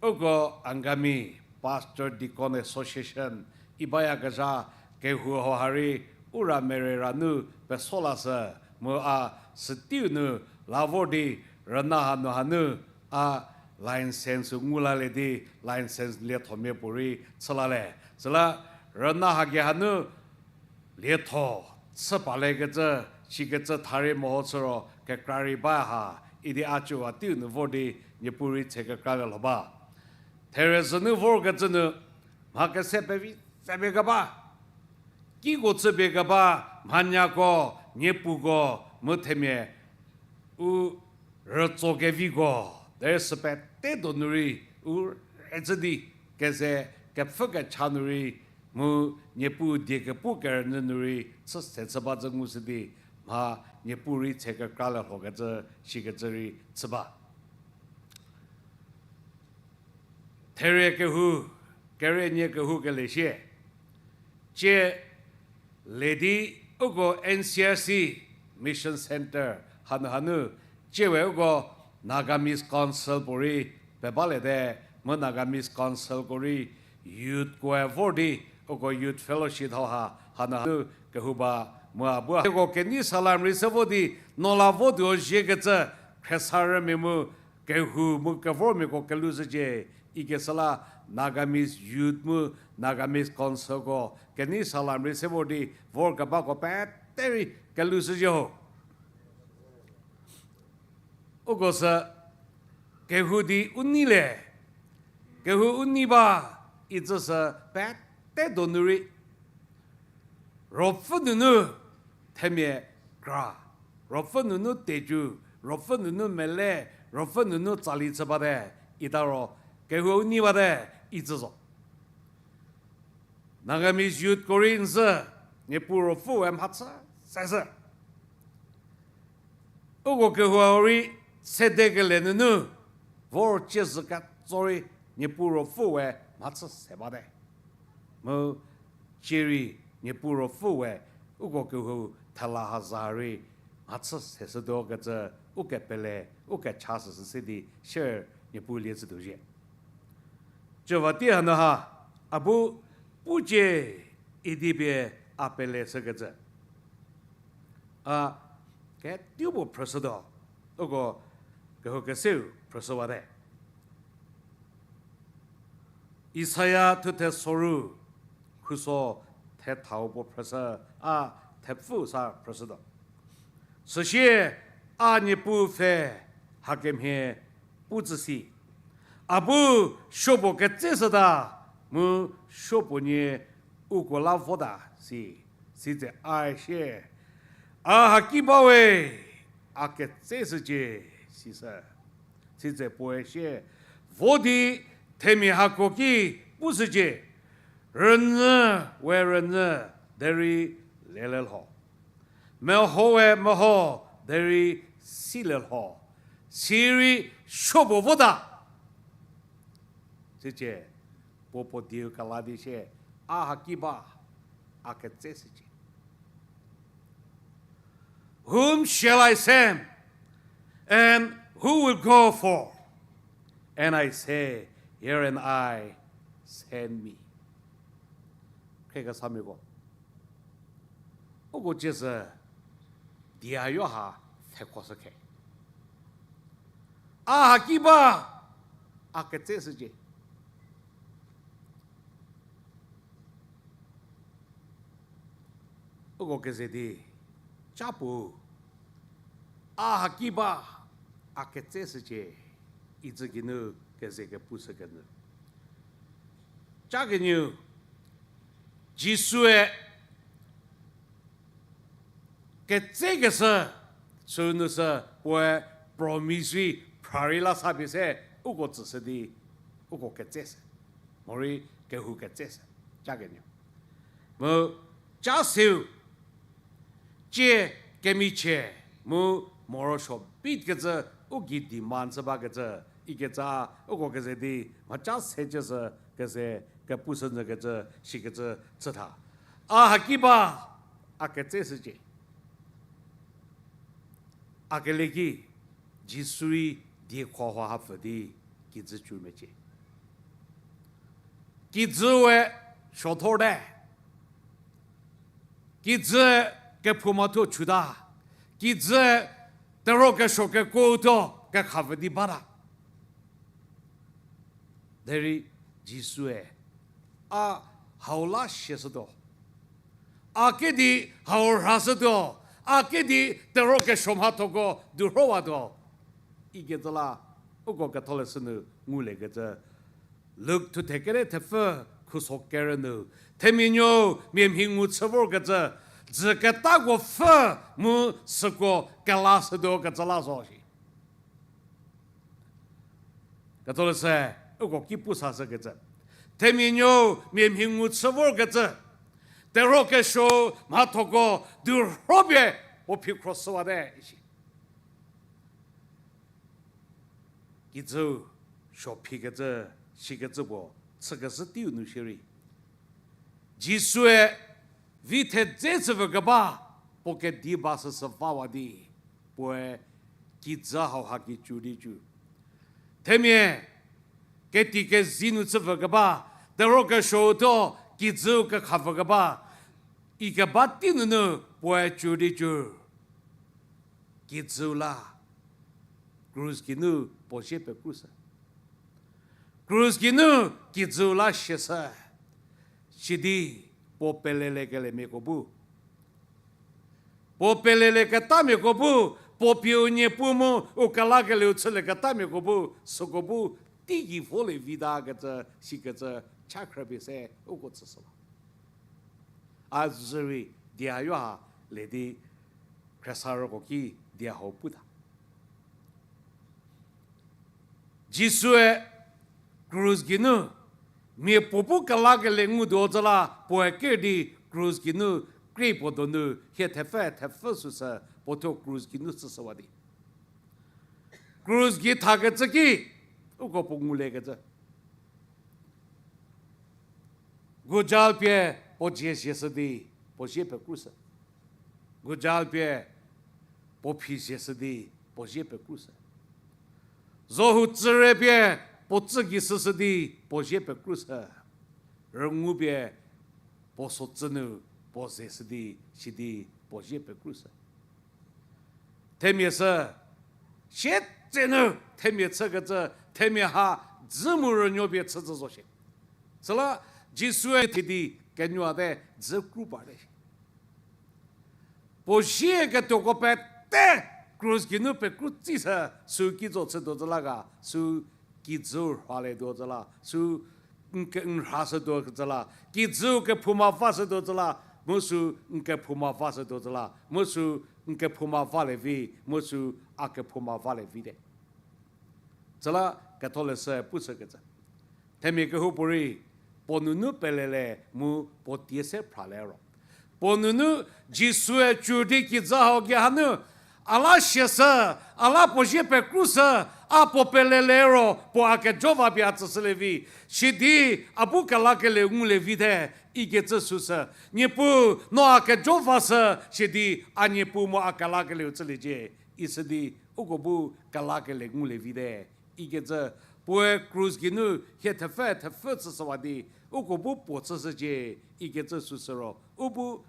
uko Angami Pastor Deacon Association i bayakezha kehou hau ha rei u ra merei ra nu peso lashü, Mu a süteiu nu la vor di rüna hanu hanu a license ngu lalie di license liethomia puorei chü lale. Süla rüna haki hanu lietho chü palekecü, sikecü tha rei meho chü ro kekra rei ba ha, idi a cüwa teiu nu vor di Niepuu rei tse kekra le lho ba. Therezü nu vorkecü nu, mha kese pevi pfhepie keba, kiko chüpie keba, mhanyako, niepuko, mu themia u rütso keviko, derei sü pete donu rei u rücü di, keze kepfhü kecha nu rei, mu Niepuu die kepu kerünyü nu rei chü se chü ba zü ngushü di, mha Niepuu rei tse kekra le lhokecü, sikecü rei chü ba. Therie kehou, kerenie kehou kele sie, cie le di uko N C R C Mission Centre hanu hanu, cie we uko Nagamese Council puorei pebaliete, mu Nagamese Councilko rei youthkoe vor di uko youth fellowship hau ha hanu hanu kehou ba, mu a bu a uko kenei salam rei se vo di, no la vo tuo ziekecü, khriesarümia mu kehou mu kevormiako kelushücie, ikeshü la Nagamese youth mu Nagamese Councilko kenei salam rei se vor di, vor kebako pete rei kelushücie ho. Uko sü kehou di u nei le, kehou u nei ba, icü sü pete donu rei Ruopfü nunu themia kra, Ruopfü nunu teju, Ruopfü nunu mele, Ruopfü nunu tsali chü bate, ita ro kehou u nei bate, icü zo. Nagamese youthko rei n zü, Niepuu Ruopfüe mhachü seshü. Uko kehou hau rei sede kele nunu vor cie zhü ketso rei Niepuu Ruopfüe mhachü se bate. Mu cie rei Niepuu Ruopfüe uko kehou thela haza rei mhachü seshütuo kecü, ukepele, ukecha süsü se di sier Niepuu lie chütuo zhie. Cüwa tei hanu ha, a bu pucie idi pie a pele shükecü, a kedipuo phrüshütuo, uko kehou keseu phrüshüwate. Isaia thuthe soru, khuso thethau puo phrüshü, a thepfü sa phrüshütuo. Süsie a Niepuu pfhe hakemhie pu tsü si, a bu supuo ketseshüta, mu supuonie uko la vota si, sitse a sie, a haki bawe, a ketseshücie, sisü. Sitse puoe sie, vo di themia hako ki pushücie, rünyü we rünyü, derei lele lho, meho we meho, derei sile lho, sirei supuo vota. Sicie, puo puo dieu kela di sie, a haki ba, a ketseshücie. Whom shall I send? And who will go for? And I say, here am I, send me. Khriekesamiako, uko tsiezü diayo ha pfhekhoshü khe, a haki ba, a ketseshücie. Uko keze di, ca puo, a haki ba, a ketseshücie, icü geinu keze kepushü kenyü, ca kenieu, Jisue ketsekeshü sünu sü puoe promise rei phrarei la sa pie se uko tsüshü di, uko ketseshü, morei kehou ketseshü, ca kenieu. Mu ca seu, cie kemichie mu morosuo bikecü u gei demand chü bakecü, ikecü uko keze di, mhaca se ciesü keze kepushü nyükecü, sikecü chütha. A haki ba, a ketseshücie. A kele ki, Jisu rei diekhoa hapfü di kijü cü mecie. Kijü we suothorte. Kijü kephouma thuo chuta. Kijü tero kesuo kekuo thuo kekhavü di bata. Derei Jisue, a hau la siashütuo. A kedi hau rhashütuo. A kedi tero kesuo mhathoko durhowatuo. Ikecü la, uko ketholeshü nu nguliekecü. Luk thuthe kere thepfü khuso kerü nu, themia nuou mia mhi ngu chü vorkecü, dzü ketako pfhü mu süko kelashütuo kecü la zo shi. Ketholeshü, uko ki pu sashükecü. Themia nuou mia mhi ngu chü vorkecü, tero kesuo mhathoko durhopie puo phikhro shüwate ishi. Kijüu suo phikecü, sikecü puo chükezhü teiu nu shierei, Jisue vi thedze chüpfü keba puo kedi ba süsü vawa di, puoe kijü hauha ki cü di cü. Themia keti kezi nu chüpfü keba, tero kesuo thuo kijüu kekhavü keba, ikeba tei nunu puoe cü di cü. Kijüu la krus geinu puo zie pekrüshü. Krus geinu kijüu la siashü. Sidi puo pelelekeliemiako bu, puo pelelieketamia ko bu, puo pie u niepu mu u kelakelieu chülieketamiako bu, süko bu teigei volie vi ta kecü, sikecü, cha khrüpie se uko tsüshü la. A zürei dia yoha le di khriesarüko ki dia hau pu ta. Jisue krus geinu mia puo bu kelakelie ngutuo zü la puoe ker di krus geinu krie puo donu hie thepfü thepfü süsü puo thuo krus geinu chüshüwa di. Krus gei thakecü ki, uko puo nguliekecü. Gujal pie puo dzie siashü di puo zie pekrüshü. Gujal pie puo phi siashü di puo zie pekrüshü. Zohu tsüre pie puo tsü gei shüshü di puo zie pekrüshü. Rüngu pie puo so tsü nu puo ze shü di, sidi puo zie pekrüshü. Themia sü, sietsenu themia chükecü, themia ha dzü mu rünuo pie chücü zo shie. Süla Jisue thie di kenuote dzü kru parte. Puo zie ketuoko pete krus geinu pekrü tsishü, sü ki zo chütuo zü la ga, sü kijüu rhalietuo zü la, sü n ke n rhashütuo zü la, kijüu kephouma vashütuo zü la, mu sü n kephouma vashütuo zü la, mu sü n kephouma valie vi, mu sü a kephouma valie vite. Süla ketholeshü pushükecü, themia kehoupuorei puo nunu pelelie mu puo tie se phralie ro, puo nunu Jisue cü di kijü hau gei hanu, a la siashü, a la puo zie pekrüshü, a puo pelelie ro puo a kejo va pie a tsüshülie vi, sidi a bu kelakelieu ngulie vite, ikecü süsü, Niepuu, no a kejo vashü, sidi a niepu mu a kelakelieu chüliecie, ishü di uko bu kelakelie ngulie vite, ikecü, puoe krus geinu hie thepfü thepfü chüshüwa di, uko bu puo chüshücie, ikecü süsü ro, u bu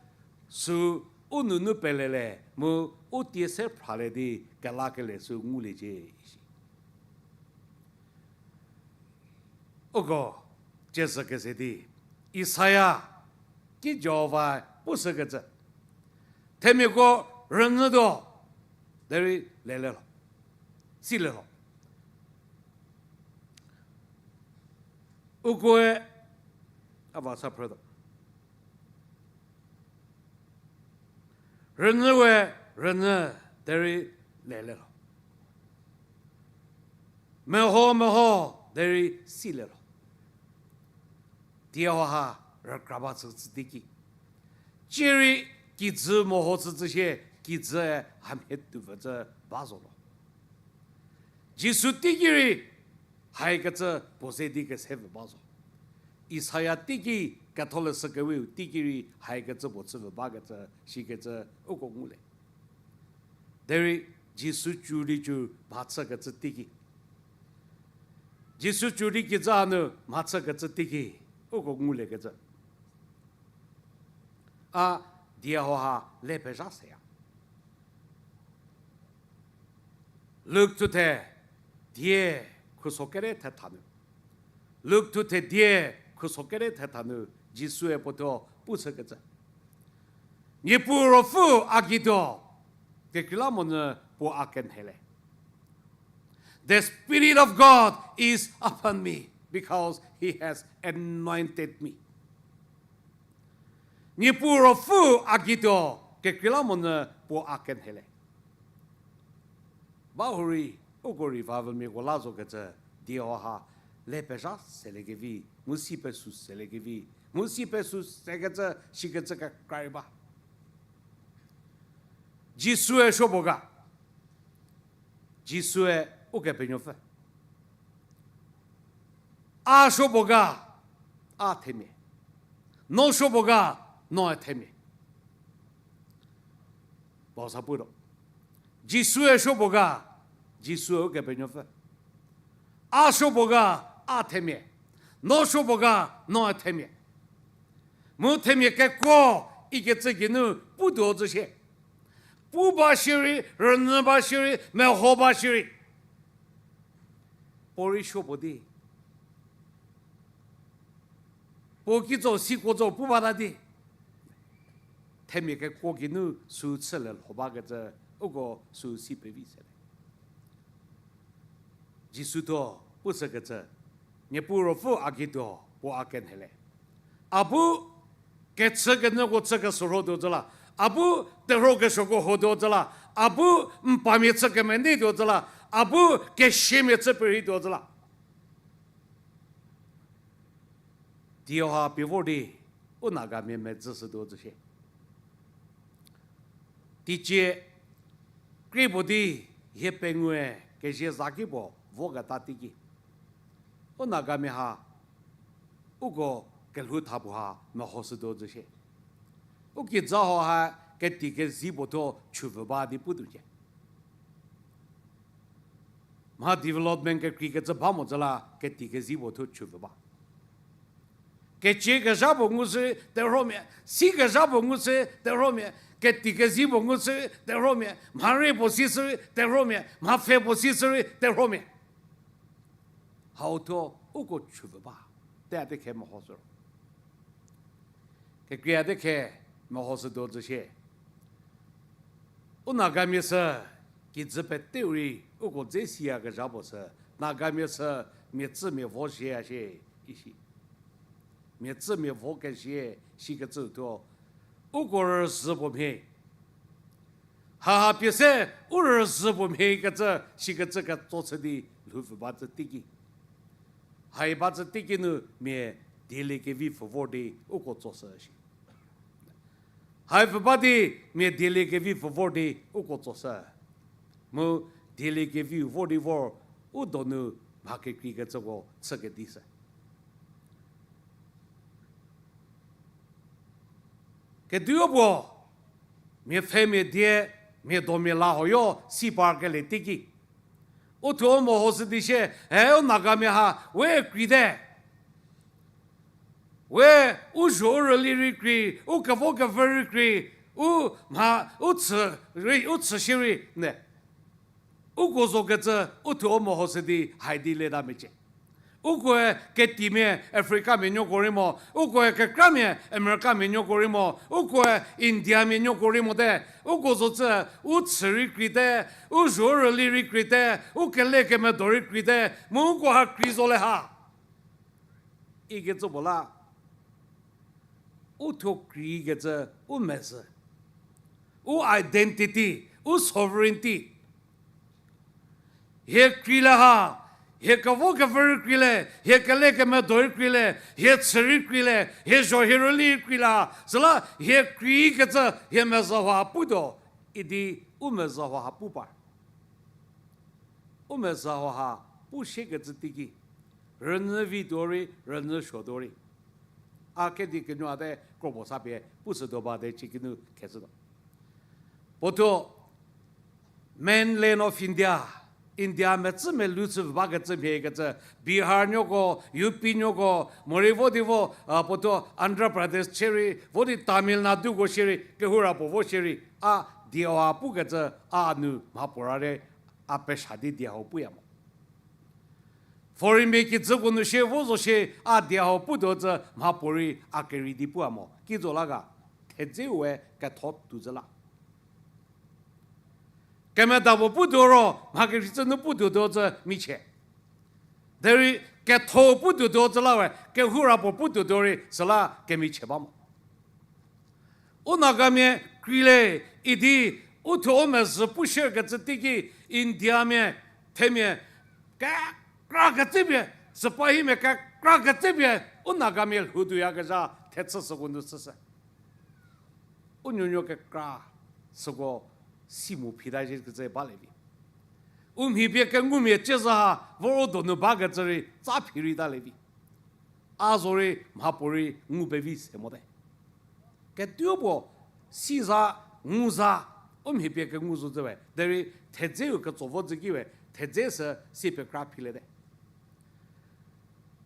sü u nunu pelelie mu u tie se phralie di kelakelie sü nguliecie, isi. Uko ciezü keze di, Isaia ki Jihova pushükecü, themiako rünyütuo, derei lelelo, silelo. Ukoe, a va sa phrütuo. Rünyü we rünyü, derei lelelo. Meho meho, derei silelo. Tiehoha rükra ba chütsü teiki, cierei kijü meho chütsü sie, kijüe hamhie tuo vücü ba zo lo. Jisu teiki rei haikecü puo ze di kese vü ba zo. Isaia teiki ketholeshü keweu teiki rei haikecü puo chü vü bakecü shikecü uko ngulie. Derei Jisu cü di cü mhachükecü teiki, Jisu cü di kijü hanu mhachükecü teiki, uko nguliekecü, a die hauha le pezha seya. Luk thuthe die khuso kere thetha nu. Luk thuthe die khuso kere thetha nu Jisue puo thuo pushükecü, Niepuu Ruopfü a gei tuo, kekreilamonyü puo a kenhele. The Spirit of God is upon me because he has anointed me. Niepuu Ruopfü a gei tuo, kekreilamonyü puo a kenhele. Bahurei, uko revivalmiako la zokecü die hau ha le pezha seliekevi, mu si pesü seliekevi, mu si pesü sekecü shikecü kekra rei ba. Jisue supuo ga, Jisue Ukepenuopfü. A supuo ga, a themia. No supuo ga, noe themia. Puo sa putuo. Jisue supuo ga, Jisue Ukepenuopfü. A supuo ga, a themia. No supuo ga, noe themia. Mu themia kekuo ikecü geinu putuo zhü shie. Pu ba shierei, rünyü ba shierei, meho ba shierei, puo rei supuo di, puo kitso sikuo zo pu bata di, themia kekuo geinu sü chülie lho bakecü uko sü si pevi se le. Jisu thuo pushükecü, Niepuu Ruopfü a gei tuo, puo a kenhele. A bu kechükenyüko chü kesorhotuo zhü la, a bu terhuo kesuoko hotuo zhü la, a bu mpamia chü kemenei tuo zhü la, a bu kesiamia chü perheituo zhü la. Die hau ha pie vor di, u Nagamia medzü shütuo zhü shie. Teicie krie puo di hie pengoue kezie za ki puo voketa teiki, u Nagamia ha uko kelhou tha puo ha mehoshütuo zhü shie. U kijü hau ha keti kezie puo thuo chüpfü ba di putuocie. Mha development kekreikecü ba mo zhü la keti kezie puo thuo chüpfü ba. Kecie kezha puo ngushü terhuomia, si kezha puo ngushü terhuomia, keti kezie puo ngushü terhuomia, mha rei puo si shürei terhuomia, mha pfhe puo si shürei terhuomia. Hau thuo uko chüpfü ba, te a te khe mehoshü ro. Kekreia te khe mehoshütuo zhü shie. U Nagamia sü kijü peteu rei uko dze siyakezha puo sü, Nagamia sü mia tsümia vo shieya shie, ishi. Mia tsümia vo kezie shikecü thuo, uko rüzhü puo mhie. Haha pie se u rüzhü puo mhie kecü shikecü ketso chü di lhoupfü ba tsü teiki. Hai ba tsü teiki nu mia dieliekevi pfü vor di uko tsoshü shi. Hai pfü ba di mia dieliekevi pfü vor di uko tsoshü. Mu dieliekeviu vor di vor u donu mha kekreikecüko chü kedi sü. Kediu puo, mia pfhe mia die, mia do mia la hoyo si par kelie teiki. U thuo u mehoshü di shie, e u Nagamia ha, we kreite. We u zho u rüli rei krei, u kevo kevü rei krei, u mha, u chü, rei, u chü shierei, ne. Uko zokecü u thuo u mehoshü di hai di leta mecie. Ukoe ketimia Africamia nuoko rei mo, ukoe kekramia Americamia nuoko rei mo, ukoe Indiamia nuoko rei mote, uko zocü u chü rei kreite, u zho rüli rei kreite, u kele kemedo rei kreite, mu uko ha krei zo le ha ikecü puo la, u thuo kreikecü u mezhü, u identity, u sovereignty. Hie krei le ha, hie kevo kevü rei krei le, hie kele kemedo rei krei le, hie chü rei krei le, hie zho hie rüli rei krei le ha, süla hie kreikecü hie mezhü hau ha putuo idi u mezhü hau ha pu par. U mezhü hau ha pu shiekecü teiki, rünyü vituo rei, rünyü suotuo rei, a kedi kenuo ate kropuo sa pie pushütuo bate cikinu kheshütuo. Puo thuo mainland of India, India metsü melou chü bakecü mhiekecü, Bihar nuoko, U P nuoko, morei vo di vo, a, puo thuo Andhra Pradesh shierei, vo di Tamil Naduko shierei, kehoura puo vo shierei, a die hau ha pukecü a nu mha puo ra re, a pesha di die hau puya mo. Foreignmia kijüko nu shie vo zo shie a die hau putuo tsü mhapuorei a kerei di puya mo. Kizo la ga, thedzeu we ketho tuo zü la. Kemedako putuo ro mha kerei tsü nu putuotuo tsü michie. Derei ketho putuotuo tsü la we, kehoura puo putuotuo rei süla kemichie ba mo. U Nagamia krile idi u thuo u mezhü pu shierkecü teiki Indiamia, themia, kekra ketsepie, sipahimia kekra ketsepie, u Nagamia lhou tuoyakezha thechü süko nu chüshü. U nuonuo kekra süko si mo phita zhie kecü balie vi. U mhi pie kengumia ciezü ha vor u donu bakecü rei tsa phi rei talie vi. A zorei mhapuorei ngu pevi se mote. Ketuo puo siza, nguza, u mhi pie kengu zo zü we derei thedzeu ketso vo zü ki we thedze sü si pekra philiete.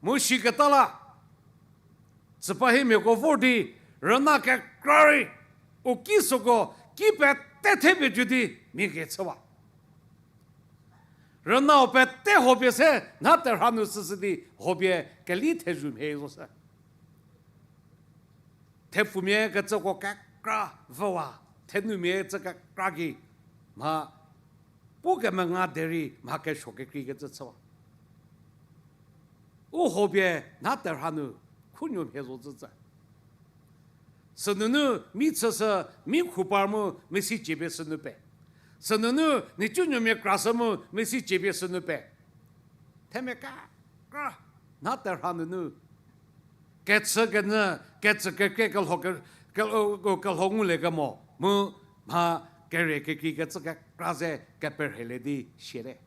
Mu shiketa la, sipahimiako vor di, rüna kekra rei, u ki süko ki pete thepie jü di mia kechüwa. Rünau pete hopie se nha terha nu süsü di hopie keli thezhou mhie zo se. Thepfumia kecüko kekra vüwa, thenumia cü kekra ki, mha pu kemenga derei mha kesuo kekreikecü chüwa. U hopie nha terha nu khunuo mhie zo zü tsü. Sünunu mi chüshü, mi khupar mu mesi ciepie sünu pe. Sünunu nhicunuomia krashü mu mesi ciepie sünu pe. Themia kekra nha terha nunu kechükenyü, kecükekrie kelho ke-, ke-, kelho ngulie kemo mu mha kere kekreikecü kekra ze keperhelie di siate.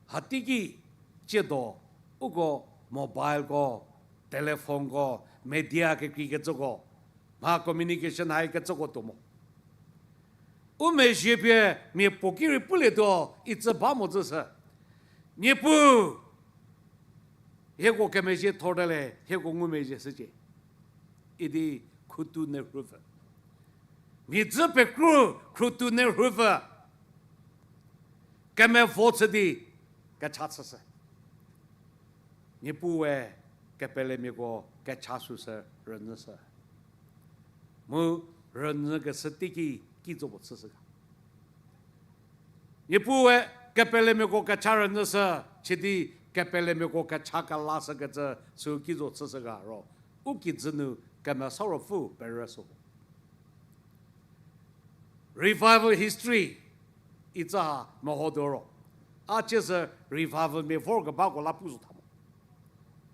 Hateiki tsiedo uko mobileko, telephoneko, media kekreikecüko, mha communication haikecüko tuo mo. U mezhie pie mia puo ki rei pulietuo icü ba mo zü sü. Niepuu, hieko kemezhie thorte le, hieko ngumezhie shücie. Idi Khutu Nehru pfü, mhidzü pekru Khutu Nehru pfü kemevo chü di kecha chüshü. Niepuue kepelemiako kecha süsü rünyüshü. Mu rünyükeshü teiki kizo puo chüshü ga. Niepuue kepelemiako kecha rünyüshü, sidi kepelemiako kecha kelashükecü sü kizo chüshü ga ro, u kijü nu Kemesa Ruopfü perüshü ho. Revival history icü ha mehotuo ro, a ciesü revivalmia vorkebako la pu zo tha mo.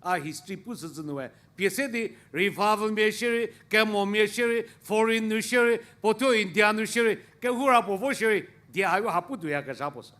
A history pushüzhü nue pie se di revivalmia shierei, kemomia shierei, foreign nu shierei, puo thuo India nu shierei, kehoura puo vo shierei, die hayo ha pu tuoyakezha puo sü.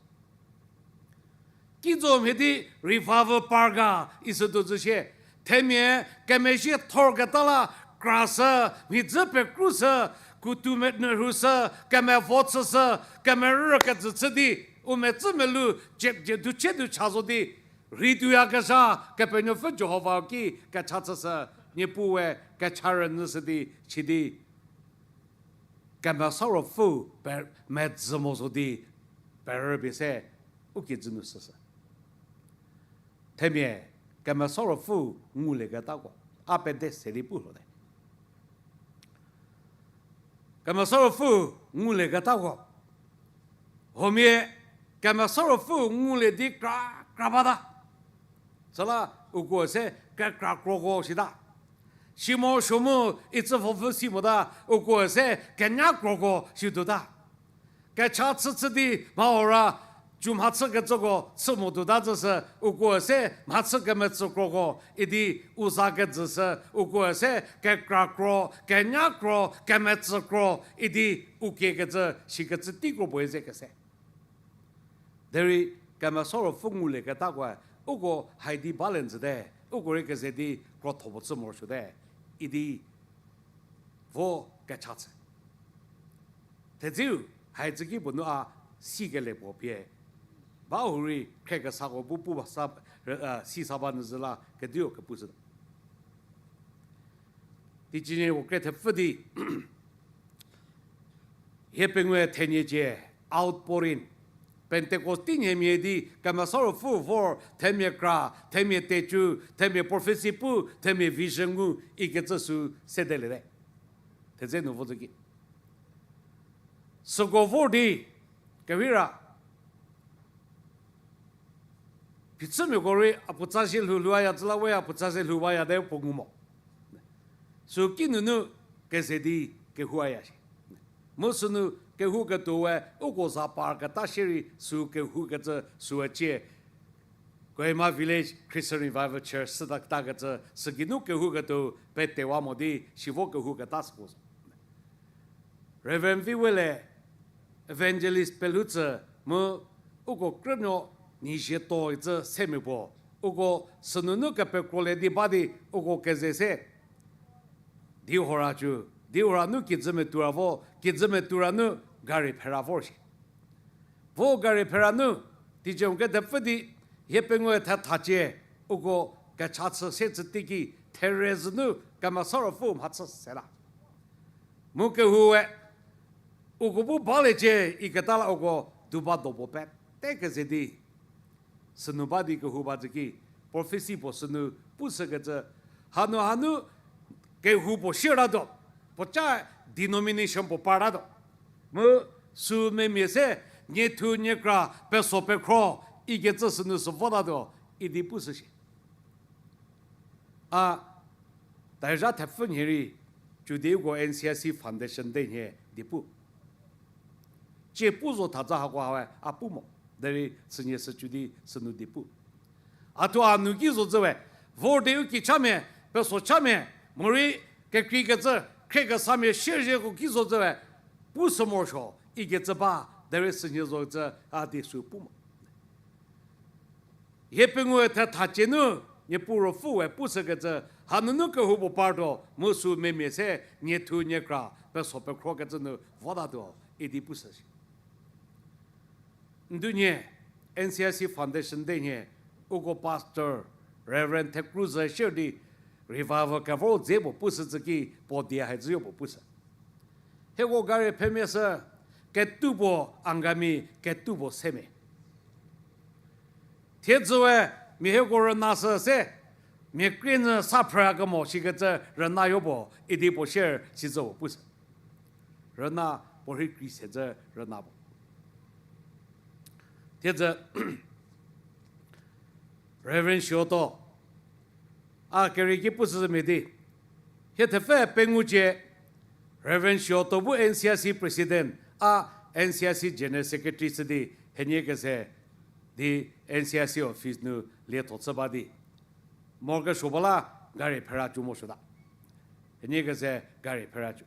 Kizo mhie di revival par ga isü tuo zü shie. Themia kemezhie thorketa la krashü, mhidzü pekrushü, Khutu Nehru sü, kemevo chüshü, kemerü kejü chü di, u metsü melu, cie, cie, ducie du cha zo di, rei tuoyakezha Kepenuopfü Jihova ki kecha chüshü, Niepuue kecha rünyüshü di, sidi Kemesa Ruopfü pe-, medzü mo zo di, perüpie se u kijü nu süshü. Themia Kemesa Ruopfü ngulieketako, a pede se di pu lhote. Kemesa Ruopfü ngulieketako, huomia Kemesa Ruopfü ngulie di kra, kra bata. Süla uko se kekra kroko shita. Simo suomu icü vovü si mota, uko se kenya kroko situota. Kecha chü chü di mha hora, cü mhachükecüko chü motuota züsü, uko se mhachü kemetsü kroko idi u za kejüsü, uko se kekra kro, kenya kro, kemetsü kro idi u kiekecü, sikecü tei kro puoe ze kese. Derei Kemesa Ruopfü ngulieketakoe, uko hai di balie nyüte, uko rei keze di krotho puo chü morosuote, idi vo kecha chü. Thedziu, hai tsüki puo nu a sikelie puo pie, ba hurei khriekesako bu pu sa, si sa ba nyü zü la kediu kepushütuo. Teicie nie puo kre thepfü di, hie pengou thenie cie, Pentecost tei nhie mia di Kemesa Ruopfü vor, themia kra, themia tecu, themia prophecy pu, themia vision ngu ikecü sü sedeliete. Thedze nu vo zü ki. Süko vor di, kehira phichümiako rei a puotsa zie lhou lhou aya zü la we a puotsa zie lhou baya de puo ngu mo. Sü kinunu keze di kehou aya shi. Mu sünu kehouketuo we uko za par keta shierei sü kehoukecü süe cie Kohima Village Christian Revival Church süta keta kecü sü geinu kehouketuo petewa mo di si vo kehouketa süko zo. Reverend Viwele evangelist pelhoutsü mu uko krünuo nizietuo icü semia puo, uko sünunu kepekrolie di ba di uko keze se Dihora cü, Dihora nu kijü metura vo, kijü metura nu gari phera vor shi. Vo gari phera nu, teicie kethepfü di, hie pengou thethacie, uko kecha chü se chü teiki, therezü nu Kemesa Ruopfü mhachü se la. Mu kehoue, uko bu balecie iketa la uko duba dobo pete keze di sünu ba di kehou ba zü ki, prophecy puo sünu pushükecü, hanu hanu kehou puo shiertatuo, puoca denomination puo partatuo. Mu sü memia se, niethu niekra peso pekhro, ikecü sünu sü votatuo, idi pushü shi. A, taizha thepfü nhie rei, cü di uko N C I C Foundation Day nhie di pu. Cie pu zo thatza hako hae a pu mo, derei sünhie sü cü di sünu di pu. A thuo a nu ki zo zü we, vor di u ki chamia, peso chamia, morei kekreikecü, khriekesamia shiezieko ki zo zü we, pushü morosuo, ikecü ba, derei sünhie zo zü a di sü pu mo. Hie pengou thethacie nu, Niepuu Ruopfüe pushükecü, hanunu kehou puo partuo, mu sü memia se, niethu niekra, peso pekhrokecü nu votatuo, idi pushü shi. Ndu nhie, N C I C Foundation Day nhie, uko pastor, Reverend Thekruzü shier di, revival kevor dze puo pushü zü ki, puo dia hezhüyo puo pushü. Hieko gari phemia sü, ketuo puo Angami, ketuo puo Seme. Thiedzü we, mia hieko rüna sü se, mia krie nyü sa phrü kemo shikecü rüna yo puo, idi puo share sizü puo pushü. Rüna puo rhei kri se zü rüna puo. Thiedzü, Reverend Sioto, a kerieki pushü mia di. Hie thepfü pengou cie, Reverend Sioto bu N C I C President, a N C I C General Secretary chü di, henie kese di N C I C office nu lietho chü ba di. Morokesuo ba la gari phera cü morosuota. Henie kese gari phera cü.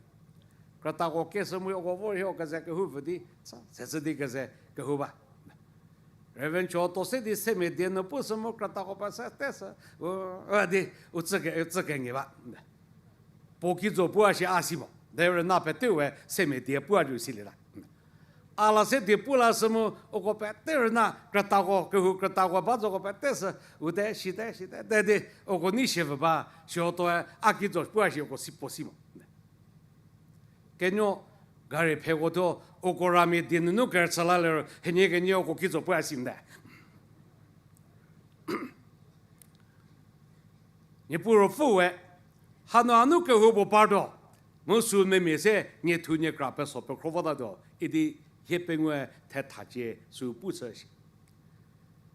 Krütako keshü mu uko vor hie keze kehou pfü di, sa, se chü di keze kehou ba. Reverend Sioto se di Seme die nu pushü mu krütako pese teshü, u, u di, u tsü ke, u tsü kenyi ba. Puo kizo puo a shi a si mo. Derei rüna pete we Seme die puo a ju silieta. A la se die pu lashü mu, uko pete rüna krütako, kehou krütako ba zoko pete sü, u te, shi te, shi te, te di, uko nei shie pfü ba, Siotoe, a kizo puo a shi uko si puo si mo. Kenuo gari pheko thuo, uko ramia die nunu kerüchü la liro, henie kenie uko kizo puo a si mte. Niepuu Ruopfüe, hanu hanu kehou puo partuo, mu sü memia se niethu niekra peso pekhro votatuo, idi hie pengoue thethacie sü pushü shi.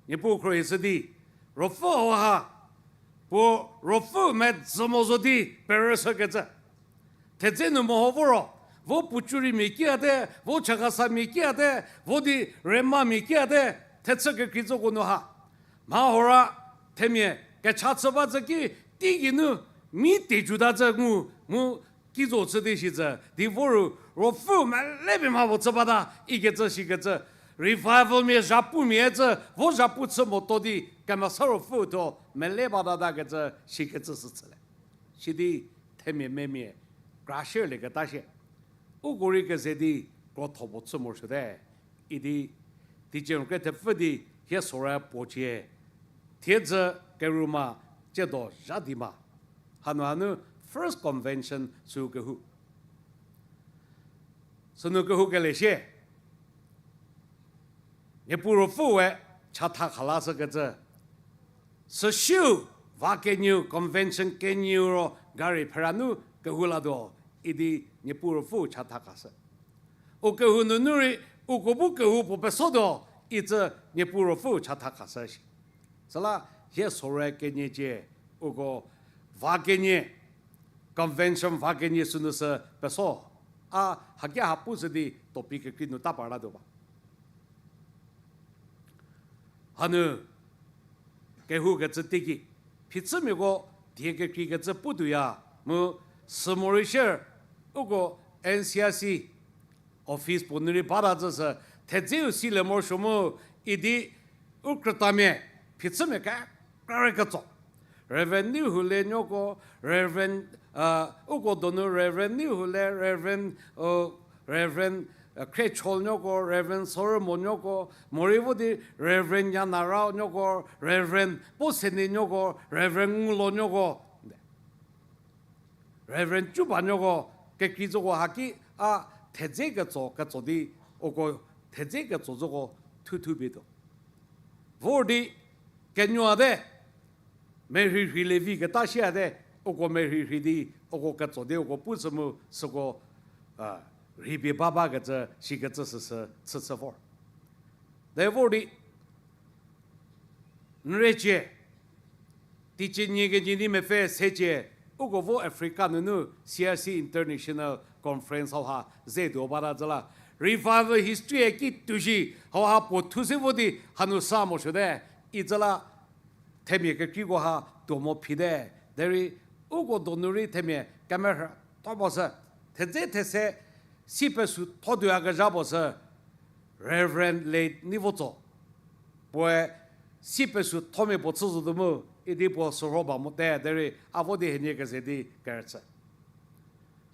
Niepuu khruohishü di, Ruopfü hau ha, puo Ruopfü medzü mo zo di perüshükecü. Thedze nu meho voro, vo puocurimia kiate, vo chakasamia kiate, vo di remamia kiate, thechü kekrei zoko nu ha. Mha hora, themia kecha chü ba zü ki, teigei nu, mi tejuta zü ngu, mu kizo chü di shi zü, di voru, Ruopfü mele pie mha puo chü bata, ikecü shikecü, revivalmia zhapumia cü, vo zhapu chü moto di, Kemesa Ruopfü thuo, mele batatakecü, shikecü sü chülie. Sidi themia memia kra shierlieketa shie. Uko rei keze di krotho puo chü morosuote. Idi, teicie kethepfü di hie sorou puo cie. Thiedzü kerüma tsiedo zha di ma. Hanu hanu first convention sü kehou. Sünu kehou kele shie. Niepuu Ruopfüe chatha khalashükecü. Süsiu, va kenieu, convention kenieu ro gari pheranu kehou latuo, idi Niepuu Ruopfüu chatha khashü. U kehou nunu rei, uko bu kehou puo pesotuo, icü Niepuu Ruopfüu chatha khashü shi. Süla, hie sorü keniecie, uko va kenie, convention va kenie sünu sü peso. A haki ha pushü di topic kekrei nu ta parlatuo ba. Hanu, kehoukecü teiki, phichümiako die kekreikecü putuoya, mu sü morei shie, uko N C R C office puo nu rei bata zhüsü, thedzeu silie morosuo mu, idi u krütamia, phichümia kekra rei ketso. Reverend Neihulenuoko, Reverend, uko donu Reverend Neihule, Reverend, Reverend, Khriechol nuoko, Reverend Soremonuoko, morei vo di Reverend Nyanaraunuoko, Reverend Poseninuoko, Reverend Ngulonuoko, Reverend Cubanuoko, kekrei zoko haki a thedze ketso ketso di, uko thedze ketso zoko thuthu pietuo. Vor di kenuote, merhirheilie vi keta siate, uko merhirhei di, uko ketso di uko pushü mu süko, rhei pie babakecü, sikecü süsü chüchü vor. De vor di, n recie, teicie nie kenie di mepfü secie, uko vo Africa nunu C R C International Conference hauha ze tuo bata zhü la, revival history-e ki tuo shi, hauha puo thu se vo di hanu sa morosuote, icü la, themia kekreiko ha tuo mo phite, derei uko donu rei themia kemerhü tho puo sü, thedze these si pesü tho tuoyakezha puo sü, Reverend Late Neivotso. Puoe si pesü thomia puo chü zotuo mu, idi puo sürho ba mote, derei a vo di henie keze di kerüchü.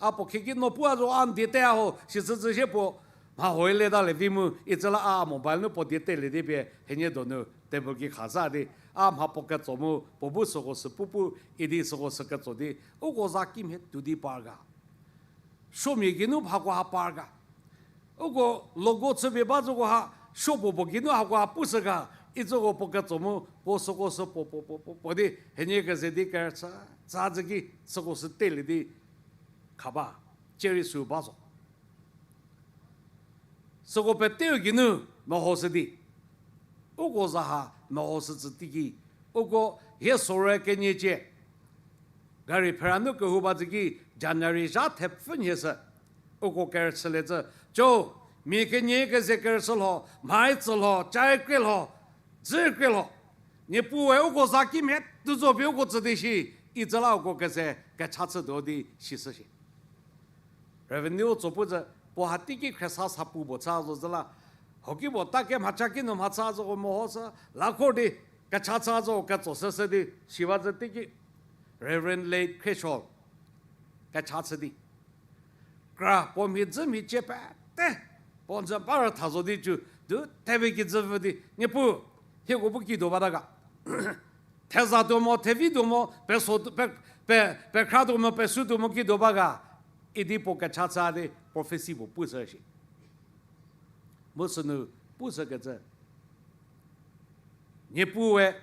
A puo khieki no pu a zo a n die te a ho, sicücü sie puo mha hoi leta le vi mu, icü la a mobile nu puo die telie di pie henie donu table ki kha za di, a mha puo ketso mu puo bu süko sü pu pu, idi süko sü ketso di, uko za kimhie tuo di par ga. Suomia geinu mhako ha par ga. Uko logo chüpie ba zoko ha, suo puo puo geinu hako ha pushü ga, icüko puo ketso mu, puo süko sü puo puo puo puo puo di, henie keze di kerüchü, tsa zü ki, süko sü telie di, kha ba, cierei sü ba zo. Süko peteu geinu mehoshü di, uko za ha mehoshücü teiki, uko hie sorü keniecie gari pheranu kehou ba zü ki January zha thepfü nhie sü, uko kerüchülie zü, co, mia kenie keze kerüchü lho, mhai tsü lho, cai krie lho, dzü krie lho, Niepuue uko za kimhie tuo zo pie uko tsü di shi, icü la uko keze kecha chütuo di sishü shi. Reverend Neivotso pu zü, puo ha teiki khriesa sa pu puo chü zo zü la, hoki puo ta kemhacha kinu mhacha zoko mehoshü, la kho di kecha chü zo ketso süsü di, siwa zü teiki Reverend Late Khriesho kecha chü di, kra puo mhi dzü mhi cie pete, puo n zü ba rütha zo di cü, du thepie kijü vü di, Niepuu, hieko bu kituo bata ga. Theza tuo mo, thevi tuo mo, peso tuo, pe, pe, pekhra tuo mo, pesu tuo mo kituo ba ga, idi puo kecha chü di prophecy puo pushü shi. Mu sünu pushükecü, Niepuue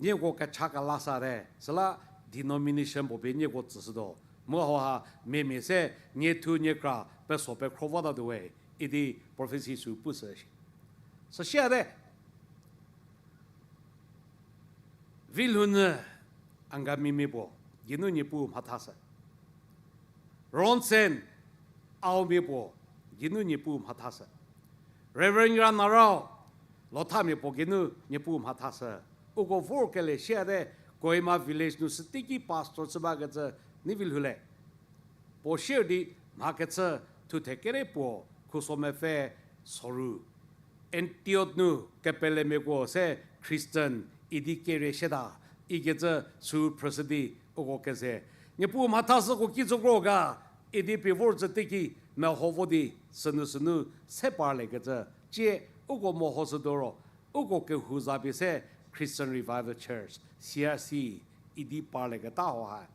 nieko kecha kela sate, süla denomination puo pie nieko tsüshütuo. Mu hauha miamia se nie thu nie kra peso pekhro votatuo we, idi prophecy sü pushü shi. Süsiate, Vilhounyü Angamimia puo geinu Niepuu mhathashü. Ronsen Aomia puo geinu Niepuu mhathashü. Reverend Ranarao Lothamia puo geinu Niepuu mhathashü. Uko vor kele siate, Kohima village nu süteiki pastor chü bakecü Nevilhoule. Puo sier di mhakechü thuthe kere puo khuso mepfü soru. Antiok nu kepelemiako se Christian idi kerie siata, ikecü sü phrüshü di uko keze, Niepuu mhathashüko kicükro ga, idi pie vor zü teiki meho vo di sünu sünu se parliekecü, cie uko mehoshütuo ro, uko kehou za pie se Christian Revival Church, C R C, idi parlieketa hauha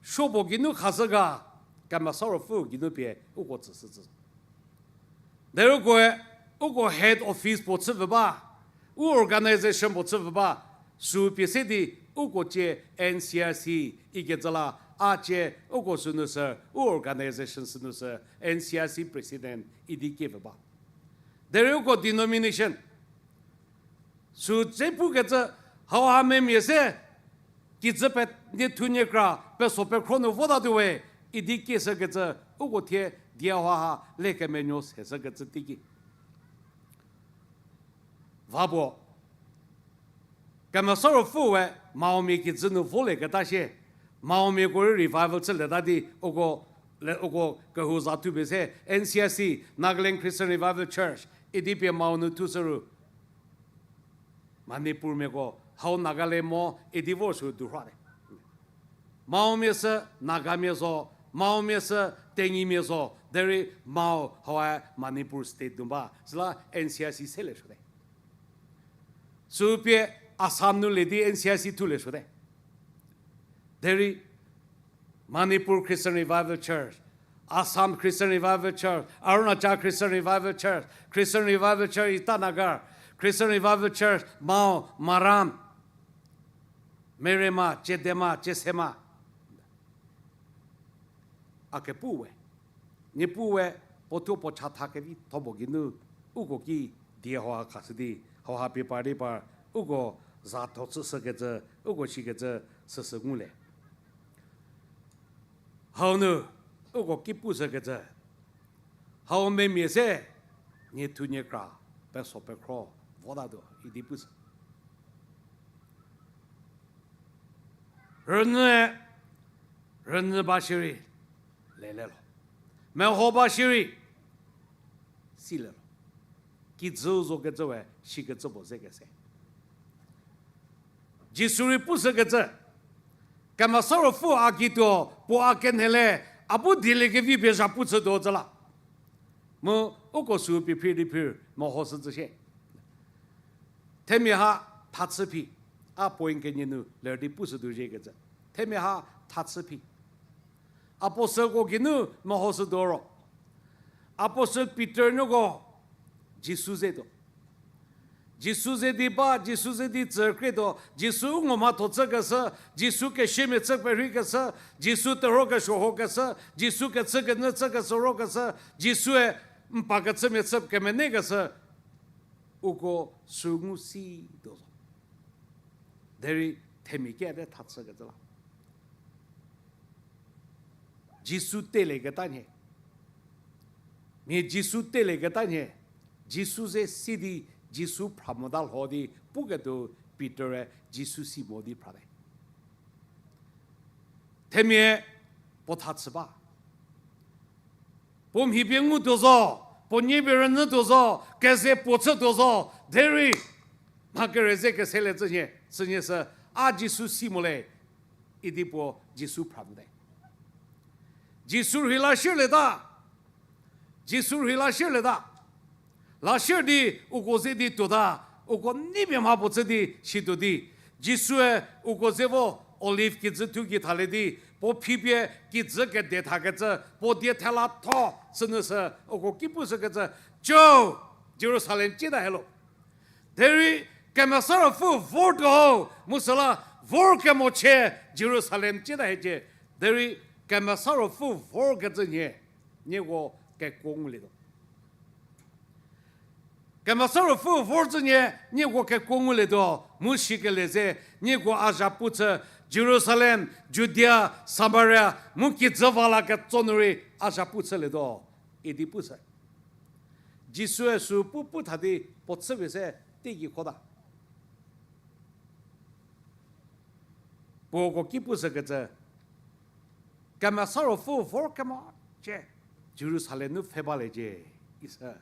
suo puo geinu khashü ga, Kemesa Ruopfü geinu pie uko tsüshücü. Derei ukoe uko head office puo chüpfü ba, u organization puo chüpfü ba, sü pie se di uko cie N C I C ikecü la, a cie uko sünu sü, u organization sünu sü, N C I C president idi kiepfü ba. Derei uko denomination sü dze pukecü, hauha memia se, kijü penie thu nie kra, peso pekhro nu votatuo we, idi kieshükecü, uko thie die hauha le kemenuo seshükecü teiki va puo. Kemesa Ruopfüe Maomia kijü nu volieketa shie, Maomiako rei revival chülieta di uko, le uko kehou za thupie se, N C I C, Nagaland Christian Revival Church idi pie Mao nu thushü ru, Manipurmiako hau Nagaland mo idi vor sü durhate. Maomia sü Nagamia zo, Maomia sü Tenyimia zo, derei Mao hau Manipur state nu ba, süla N C I C selie suote. Sü pie Assam nu le di N C I C thulie suote. Derei Manipur Christian Revival Church, Assam Christian Revival Church, Arunachal Christian Revival Church, Christian Revival Church Itanagar, Christian Revival Church Mao, Maram, Merema, Chedema, Chesema. A kepu we, Niepuu we puo thuo puo chatha kevitho mo geinu, uko ki die hauha khashü di, hauha pie par di par, uko za tho chüshükecü, uko shikecü süsü ngulie. Hau nu uko ki pushükecü, hau memia se, nie thu nie kra, peso pekhro votatuo idi pushü. Rünyü, rünyü ba shierei, lelelo. Meho ba shierei, silelo. Kijü zokecü we shikecü puo ze kese. Jisu rei pushükecü, Kemesa Ruopfü a gei tuo, puo a kenhele, a bu dieliekevi pie zhapu chütuo zü la. Mu uko sü pie phir di phir mehoshü zü shie. Themia ha thachü phi, a point kenie nu ler di pushütuo ziekecü. Themia ha thachü phi. Apostleko geinu mehoshütuo ro, Apostle Peter nuoko Jisu zetuo. Jisu ze di ba, Jisu ze di tsü krietuo, Jisu u ngo mhatho chükeshü, Jisu kesiamia chü perheikeshü, Jisu terhuo kesuo hokeshü, Jisu kechükenyü chükeshü rokeshü, Jisue n pa kechümia chü kemenekeshü, uko sü ngu si tuo zo. Derei themia kiete thachükecü la. Jisu telieketa nhie. Mia Jisu telieketa nhie. Jisu ze si di, Jisu phra mota lho di puketuo Peter-e Jisu si mo di phrate. Themia puo thachü ba. Puo mhi pie ngutuo zo, puo nie pie rünyütuo zo, keze puo chütuo zo, derei mha kere ze keselie chünie, chünie sü, a Jisu si mo le, idi puo Jisu phra mote. Jisu rhei la shierlieta. Jisu rhei la shierlieta. La shier di uko ze di tuota, uko neipie mha puo chü di situo di, Jisue uko ze vo Olive kijü thu gei thalie di, puo phipie kijü kede thakecü, puo die thela tho sünu sü uko ki pushükecü, co, Jerusalem cieta helo. Derei Kemesa Ruopfü vortuo ho, mu süla vor kemochie Jerusalem cieta hiecie. Derei Kemesa Ruopfü vorkecü nhie, nieko kekuo ngulietuo. Kemesa Ruopfü vor zhünie, nieko kekuo ngulietuo, mu shikelie ze, nieko a zhapu chü, Jerusalem, Judia, Samaria, mu kijü va la ketso nu rei a zhapu chülietuo, idi pushü. Jisue sü pu pu tha di puo chüpie se teigei khota. Puoko ki pushükecü, Kemesa Ruopfü vor kemochie Jerusalem nu pfhe baliecie, isü.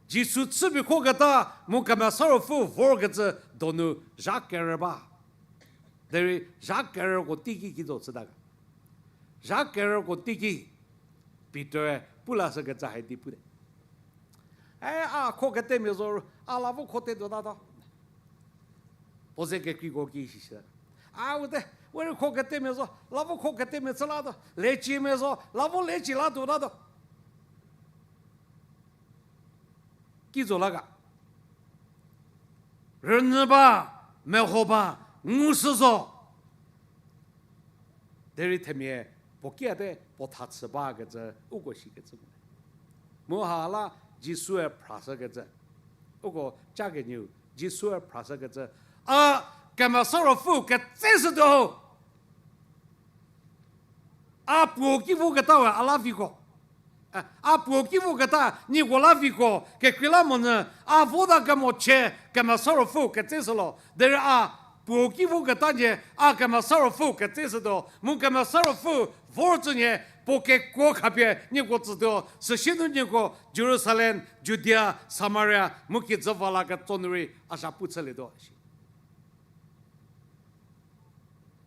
Jisu chüpie khoketa mu Kemesa Ruopfü vorkecü donu zha kerü ba. Derei zha kerüko teiki kizo chüta ga. Zha kerüko teiki Peter-e pu lashükecü hai di pute. E, a kho ketemia zo, a la vo kho te tuotatuo. Puo ze kekreiko ki sishü. A u te, we rei kho ketemia zo, la vo kho ketemia chü latuo. Leciemia zo, la vo lecie la tuotatuo. Ki zo la ga. Rünyü ba, meho ba, ngushü zo. Derei themia puo kiate puo tha chü bakecü uko shikecü mo. Mu ha la Jisue phrashükecü. Uko ca kenieu Jisue phrashükecü. A Kemesa Ruopfü ketseshütuo ho. A puo ki voketa we a la viko. A puo ki voketa nieko la viko, kekreilamonyü, a vota kemo chie Kemesa Ruopfü ketseshü lo. Derei a puo ki voketa nie a Kemesa Ruopfü ketseshütuo. Mu Kemesa Ruopfü vor tsünie puo kekuo khapie nieko tsütuo. Süsie nu nieko Jerusalem, Judia, Samaria, mu kijü va la ketso nu rei a zhapu chülietuo shi.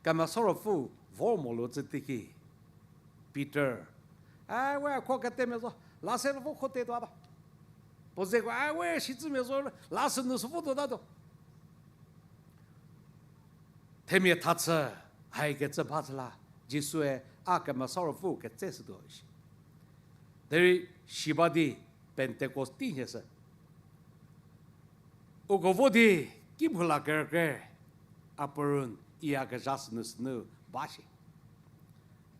Kemesa Ruopfü vor mo lo tsü teiki, Pitor, a we kho ketemia zo, la se vo khote tuo ta. Puo zeko a we shicümia zo, la sünu sü votuo tatuo. Themia tha chü, haikecü ba chü la, Jisue a Kemesa Ruopfü ketseshütuo shi. Derei si ba di Pentecost tei nhie sü. Uko vo di ki bhula kerükrie, a puorun iya kezha sünu sünu ba shi.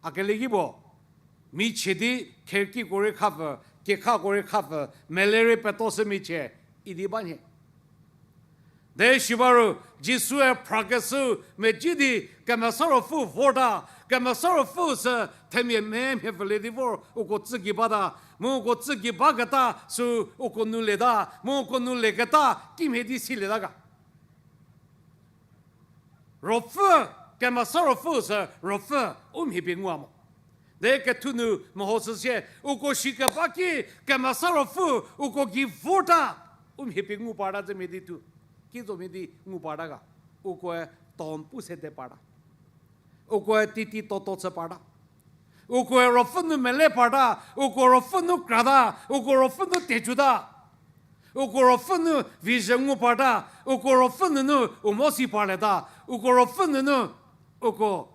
A kele ki puo, michie di kherkiko rei khapfü, kekhako rei khapfü, mele rei petoshü michie, idi ba nhie. Derei si ba ru, Jisue phrakeshü mezhü di Kemesa Ruopfü vorta, Kemesa Ruopfü sü themia mhe mhie pfülie di vor uko tsügei bata, mu uko tsügei baketa sü uko nu lieta, mu uko nu lieketa kimhie di silieta ga. Ruopfü, Kemesa Ruopfü sü Ruopfü u mhie pie ngua mo. Derei kethu nu mehoshüsie, uko shikeba ki Kemesa Ruopfü uko gei vorta, u mhie pie ngu parta zümia di thu. Ki zomia di ngu parta ga. Ukoe ton pu sede parta. Ukoe titi toto chü parta. Ukoe Ruopfü nu mele parta, uko Ruopfü nu krata, uko Ruopfü nu tejuta. Uko Ruopfü nu vision ngu parta, uko Ruopfü nunu u mo si parlieta, uko Ruopfü nunu uko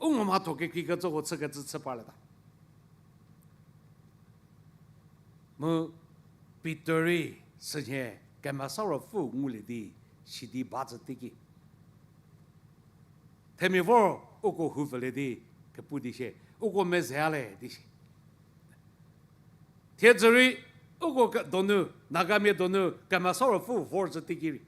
u ngo mhatho kekreikecüko chükecü chü parlieta. Mu Pitor rei sünhie Kemesa Ruopfü ngulie di sidi ba tsü teiki, themia vor uko hu pfülie di kepu di shie, uko mezhüya le di shie. Thiedzü rei uko donu, Nagamia donu Kemesa Ruopfü vor tsü teiki rei,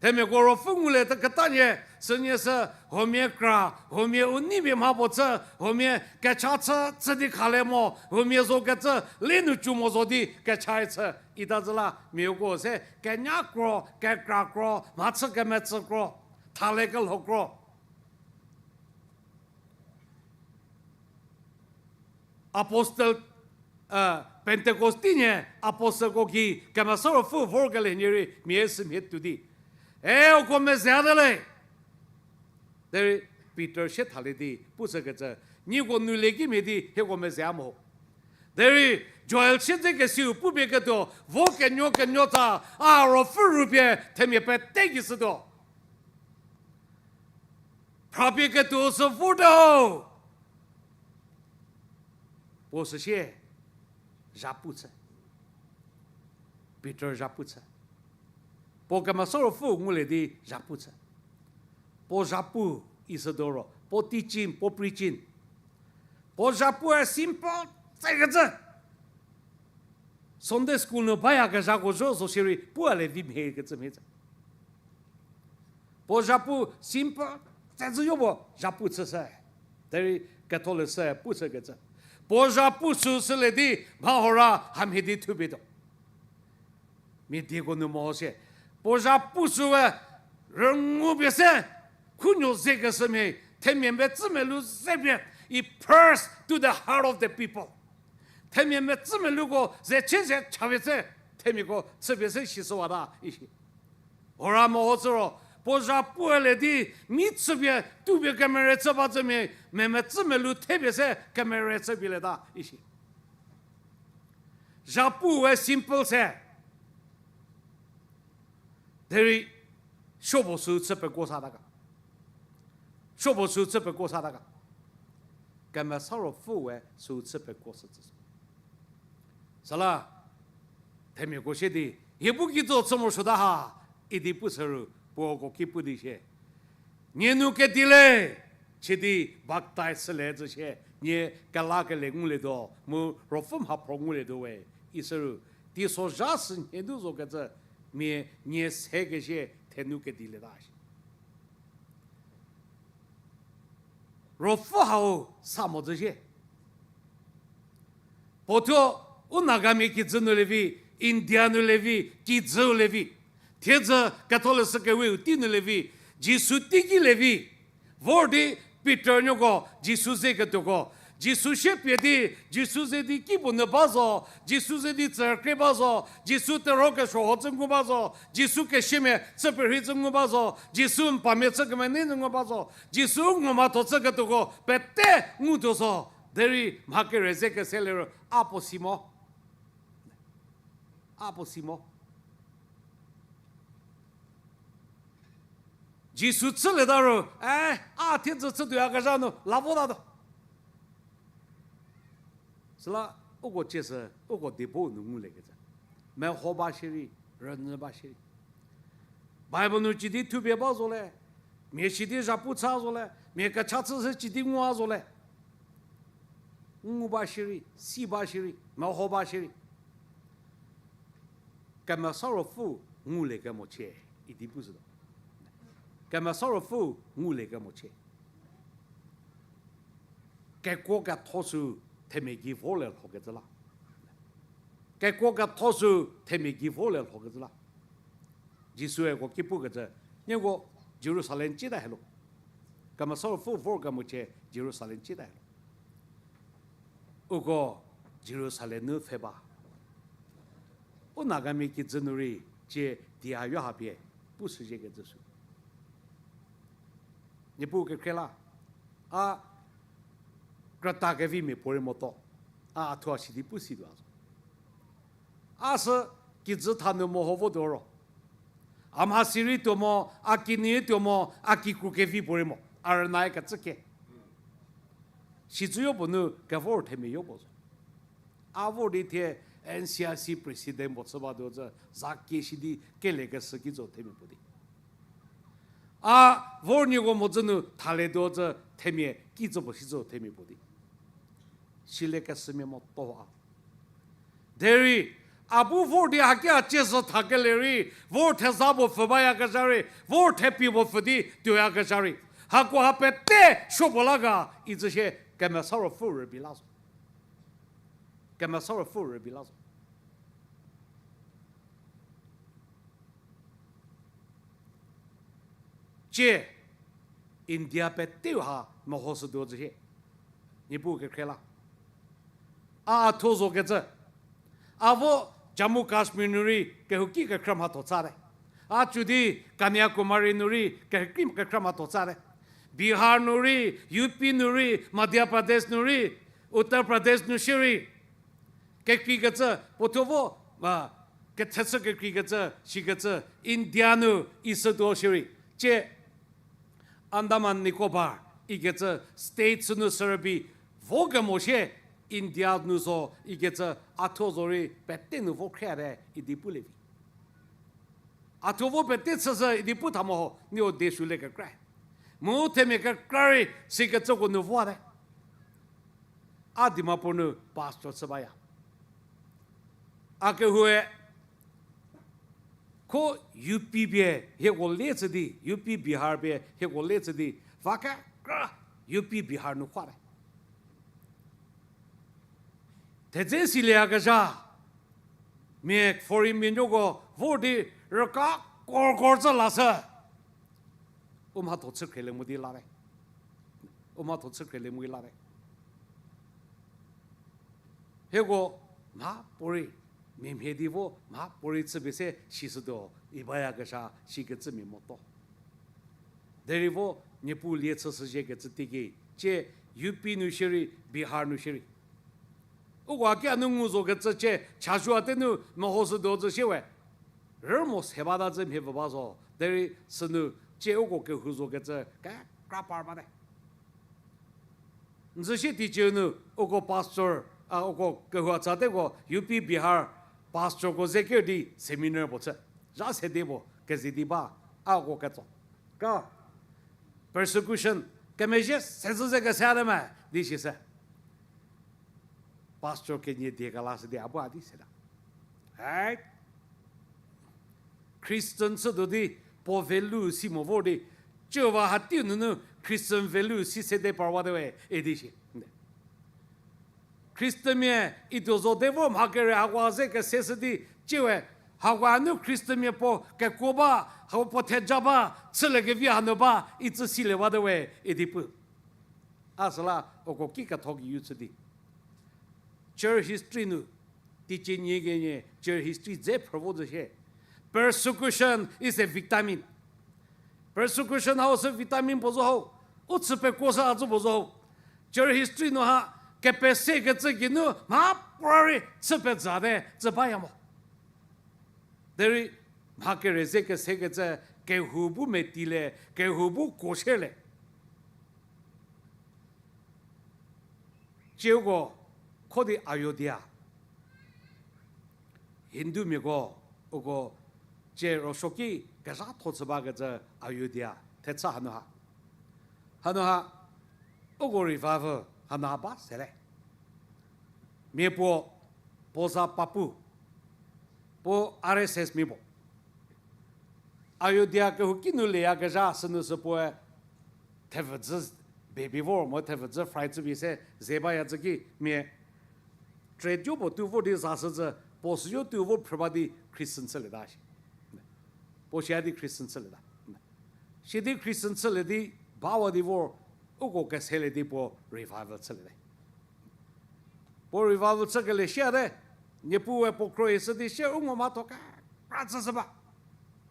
themiako Ruopfü ngulie keta nie, sünie sü huomia kra, huomia u neimia mha puo chü, huomia kecha chü chü di khalie mo, huomia zokecü le nu cu mo zo di kecha chü, ita zü la miako se kenya kro, kekra kro, mhachü kemetsü kro, thale kelho kro. Apostle, Pentecost tei nie apostleko gei Kemesa Ruopfü vorkelie nie rei mia sümhie tuo di, e, uko mezhüya te le. Derei Pitor sie thalie di pushükecü, nieko nu lie kimhie di hieko mezhüya mo. Derei Joel siedzekesiu pupie ketuo, vo kenuo kenuo tsa, a Ruopfü rupie themia pete gei shütuo. Phrapie ketuo sü vorte ho. Puo süsie zhapu chü. Pitor zhapu chü. Puo Kemesa Ruopfü ngulie di zhapu chü. Puo zhapu isütuo ro, puo teaching, puo preaching, puo zhapue simple tsekecü. Sunday school nu bayakezhako zo zo shierei pualie vi mhiekecü mhie tsü. Puo zhapu simple tsezüyo puo zhapu chüshü. Derei ketholeshü pushükecü, puo zhapu süsülie di mha hora hamhie di thupie tuo. Mia dieko nu mo sie, puo zhapu süe rüngupie se, khunuo zekeshümia, themia metsümelu zepie, it pierced to the heart of the people. Themia metsümeluko ze chie ze chapie se, themiako chüpie se sishüwata ishi. Hora mehoshü ro, puo zhapulie di mi chüpie tupie kemere chü ba zümia, mia metsümelu thepie se kemere chüpielieta ishi. Zhapue simple se. Derei supuo sü chü pekuo sata ga. Supuo sü chü pekuo sata ga. Kemesa Ruopfüe sü chü pekuo shütsü. Süla, Themiako shie di, hie bu kitso chü morosuota ha, idi pushü ru, puoko ki pu di shie. Nie nu kedi le, chidi baptize shülie zü shie, nie kelakelie ngulietuo, mu ruopfü mhaphro ngulietuo we, ishü ru, teisozha sünhie nu zokecü, mia nie sekezie thenu kedilieta shie. Ruopfü hau sa mo zü shie. Puo thuo u Nagamia kijü nu le vi, India nu le vi, kijüu le vi, thiedzü Catholic sü kewe u tei nu le vi, Jisu teiki le vi, vor di Pitor nuoko Jisu ze ketuoko, Jisu sie pie di, Jisu ze di kipuo nu ba zo, Jisu ze di tsükrie ba zo, Jisu terhuo kesuo ho cü ngu ba zo, Jisu kesiamia chü perhei cü ngu ba zo, Jisu n pamia chü kemenei nu ngu ba zo, Jisu ngo mhatho chüketuoko pete ngutuo zo, derei mha kere ze kese liro a puo si mo. A puo si mo. Jisu chülieta ru, e, a thiedzü chütuoyakezha nu la votatuo. Süla uko ciesü, uko diebo nu nguliekecü, meho ba shierei, rünyü ba shierei, Bible nu cidi thupie ba zo le, mia cidi zhapu cha zo le, mia kecha chüshü cidi ngua zo le, ngu ba shierei, si ba shierei, meho ba shierei, Kemesa Ruopfü ngulie kemochie, idi pushütuo. Kemesa Ruopfü ngulie kemochie. Kekuo ketho sü themia gei vorlie lhokecü la. Kekuo ketho sü themia gei vorlie lhokecü la. Jisue uko ki pukecü, nieko Jerusalem cieta helo. Kemesa Ruopfü vor kemochie Jerusalem cieta helo. Uko Jerusalem nu pfhe ba. U Nagamia kijü nu rei cie di a yo ha pie pushüzhiekecü sü. Niepuu kekhrie la, a krüta kevimia puorei motuo, a thuo a sidi pu situo a zo. A sü kijü tha nu meho votuo ro, a mhasi rei tuo mo, a kinyi tuo mo, a kikru kevi puorei mo, a rüna-e kecü ke. Sicü yopuo nu kevor themia yopuo zo. A vor di thie N C I C president puo chü batuo zü, za kie sidi keliekeshü ki zo themia puo di. A vor nieko mhodzü nu thalietuo zü themia ki zo puo si zo themia puo di. Siliekeshümia motuo a. Derei, a bu vor di haki a cie zhü thakelie rei, vor theza puo pfhü bayakezha rei, vor thepie puo pfhü di tuoyakezha rei, hakoha pete supuo la ga, izü sie Kemesa Ruopfü rübei la zo. Kemesa Ruopfü rübei la zo. Cie, India peteu ha mehoshütuo zü sie, Niepuu kekhrie la. A, a thuo zokecü, a vo Jammu Kashmir nu rei kehouki kekra mhatho chate. A cü di Kanyakumari nu rei kehouki kekra mhatho chate. Bihar nu rei, U P nu rei, Madhya Pradesh nu rei, Uttar Pradesh nu shierei, kekreikecü puo thuo vo, a, kethechü kekreikecü, shikecü, India nu ishütuo shierei, cie Andaman Nicobar ikecü state sünu sürübei vo kemo sie India nu zo ikecü a thuo zorei pete nu vo khriate idi pulie vi. A thuo vo pete chüshü idi pu tha mo ho, nieko de sulie kekra. Mu themia kekra rei sikecüko nu vote. A Dimapur nu pastor chü baya. A kehoue kho U P pie hieko le chü di, U P Bihar pie hieko le chü di, va kekra U P Bihar nu khoate. Thedze silieyakezha, mia foreign mia nuoko vor di rüka kor kor tsü lashü. U mhatho chükhrielie mo di late. U mhatho chükhrielie mo di late. Hieko mha puorei, mia mhie di vo mha puorei chüpie se sishütuo, i bayakezha sikecü mia motuo. Derei vo Niepuu lie chüshüzhiekecü teiki, cie U P nu shierei, Bihar nu shierei, uko a ki a nu ngu zokecü cie chazou a te nu mehoshütuo zü sie we, rü mo se bata zü mhie pfü ba zo, derei sünu cie uko kehou zokecü kekra par bate. N zü sie teicieu nu uko pastor, a, uko kehou a tsateko U P Bihar Pastorko ze ker di seminar puo chü. Zha sede puo keze di ba, ako ketso. Ka, persecution, kemezhie sezhü ze kese te me, di shi se. Pastor kenie die kela se di a bu a di se ta. Christian chütuo di puo value si mo vor di, ciu va hateiu nunu Christian value si sede parwate we, idi shi. Christianmia ituo zo de vo mha kere hakoa ze kese shü di, ciue, hakoa nu Christianmia puo kekuo ba, hako puo theja ba, chüliekevi hanu ba, itsü siliewate we, idi pu. A süla uko ki ketho keyu chü di. Church history nu, teicie nie kenie church history dze phrü vo zü shie. Persecution is a vitamin. Persecution hau sü vitamin puo zo ho. U chü pekuo sü a zü puo zo ho. Church history nu ha, kepesekecü geinu mha puorei chü pezate zü baya mo. Derei mha kere ze kesekecü kehou bu meti le, kehou bu kuo shie le. Cieuko kho di Ayodhya. Hindumiako, uko cie ruosuoki kezhatho chü bakecü Ayodhya thechü hanu ha. Hanu ha, uko revival hanu ha ba se le. Mia puo, puo za papu, puo R S S mia puo. Ayodhya kehouki nu leyakezha sünu sü puoe thevüdzü baby vor mo thevüdzü fry chüpie se ze baya zü ki mia tre jo puo tu vor di za shü zü, puo süyo tu vo phrü ba di Christian chülieta shi. Puo shia di Christian chülieta. Sidi Christian chülie di bawa di vor, uko keselie di puo revival chüliete. Puo revival chükelie siate, Niepuue puo khro-i shü di sie u ngo mhatho kekra chüshü ba.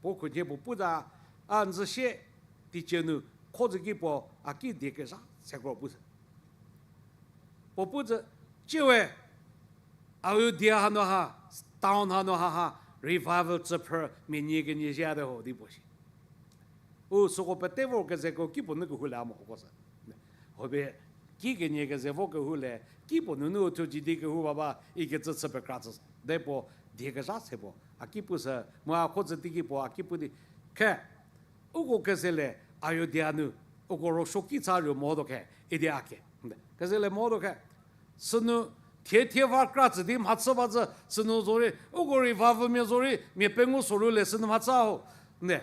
Puo khunhie puo pu ta, a nzü sie, teicie nu kho zü ki puo a ki die kezha sekro pu sü. Puo pu zü, ciue, Ayodhya hanu ha, town hanu ha ha, revival tsüphrü mia nie kenie zhiate ho di puo shi. U süko pete vor kezeko kipuo nu kehou le a mo ko sü. Hobie, ki kenie keze vo kehou le, kipuo nunu u thuo ji di kehou ba ba, ikecü chü pekra tsü. De puo, die kezha se puo, a ki pu sü, mu a kho zü teiki puo, a ki pu di. Khe, uko keze le, Ayodhya nu, uko ruosuoki cha ru mo do khe, idi a ke. Keze le mo do khe. Sünu, thie thie va kra tsü di mhachü ba zü, sünu zorei, uko revivalmia zorei, mia pengou soru le sünu mhachü ho. Ne,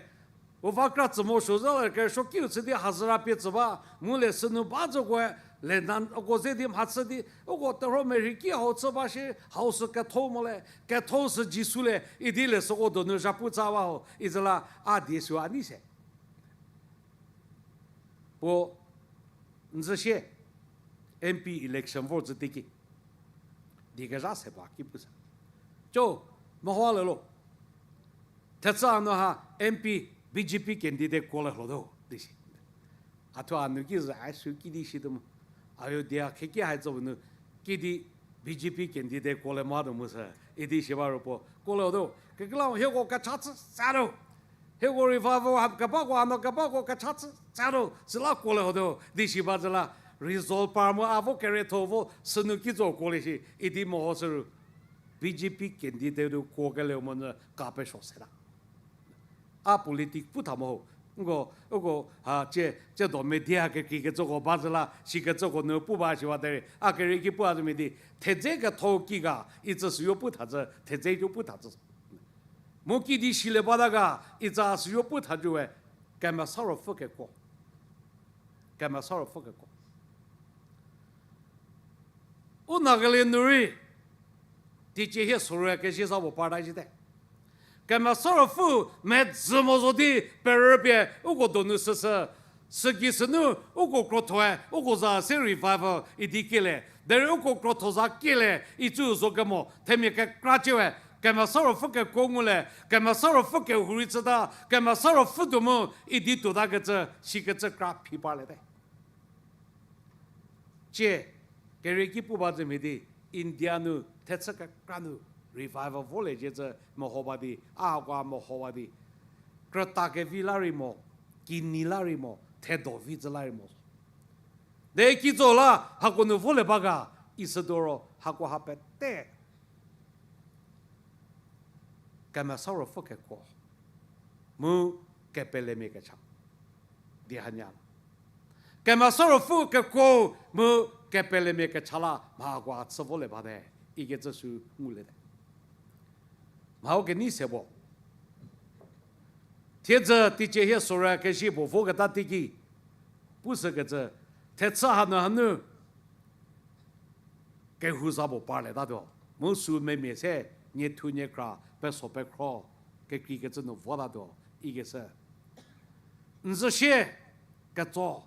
u va kra tsü mo suo zü le, kesuokiu chü di hazüra pie tsü ba, mu le sünu ba zükoe, le nan uko ze di mhachü di, uko terhuo merhei ki hau chü ba shi, hau sü ketho mo le, ketho sü Jisu le, idi le süko donu zhapu tsa ba ho, izüla a die süu a nei se. Puo nzü sie, M P election vor zü teiki. Die kezha se ba ki pu sü. Co, meho le lo. Thechü hanu ha M P B J P candidate kuo le lho do, di shi. A thuo a nu ki zü a sü ki di shi tuo mu. Ayodhya kheki hai zo nu ki di B J P candidate kuo le ma tuo mu sü, idi shi ba ro puo kuo le ho do. Kekreilamonyü hieko kecha chü sa do. Hieko revival ha kebako hanu kebako kecha chü sa do. Süla kuo le ho do. Di shi ba zü la result par mu a vo kerietho vo sünu ki zo kuo le shi. Idi meho sü ru. B J P candidate kuo kele monyü ka pesuo se ta. A politic pu tha mo ho. Nko, uko, ha, cie, cie do media kekreikecüko ba zü la, sikecüko nu pu ba shiwa derei, a kerei ki pu a zü medi, thedze ketho ki ga, itsü süyo pu tha zü, thedze yo pu tha zü. Mu ki di silie bata ga, itsa süyo pu tha zü we, Kemesa Ruopfü kekuo. Kemesa Ruopfü kekuo. U Nagaland nu rei, teicie hie sorue kezhie za puo parta zhite. Kemesa Ruopfü medzü mo zo di perüpie uko donu süsü, süki sünu uko krothoe uko za se revival idi kielie. Derei uko krotho za kielie, itsü zo kemo, themia kekra ciewe, Kemesa Ruopfü kekuo ngulie, Kemesa Ruopfü kehou rei chüta, Kemesa Ruopfü tuo mu idi tuota kecü, sikecü kra phi parliete. Cie, kerei ki pu ba zü mhie di, India nu thechü kekra nu revival volie zhie zü meho ba di, a kua meho ba di, krüta kevi la rei mo, kini la rei mo, thedo vi zü la rei mo. De ki zo la, hako nu volie ba ga, isüdoro, hako ha pete. Kemesa Ruopfü kekuo mu kepelemia kecha. Di hanie la. Kemesa Ruopfü kekuo mu kepelemia kecha la mha hakoha chü volie bate, ikecü sü nguliete. Mha u kenei se puo. Thiedzü teicie hie sorü kezie puo voketa teiki, pushükecü, thechü hanu hanu kehou za puo parlietatuo. Mu sü memia se, niethu niekra, peso pekhro, kekreikecü nu votatuo, ikeshü. N zü sie ketso,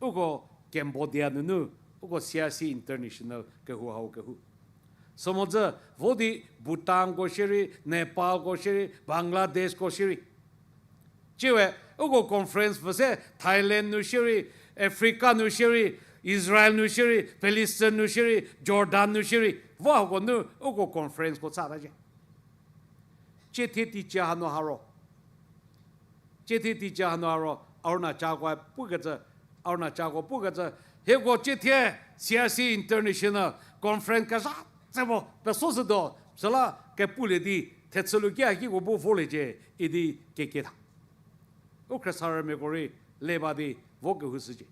uko Cambodia nunu, uko C R C International kehou hau kehou. Sümhodzü, vo di Bhutanko shierei, Nepalko shierei, Bangladeshko shierei. Tsiewe, uko conference pfü se Thailand nu shierei, Africa nu shierei, Israel nu shierei, Palestine nu shierei, Jordan nu shierei, vo hako nu uko conferenceko chüta zhie. Tsie thie teicie hanu ha ro. Tsie thie teicie hanu ha ro, Arunachalko pukecü, Arunachalko pukecü, hieko tsie thie C R C International conference kezha tse puo pesoshütuo, süla kepulie di, thechü luki a kiko bu vorliecie, idi kekie tha. U khriesarümiako rei le ba di vo kehoushücie.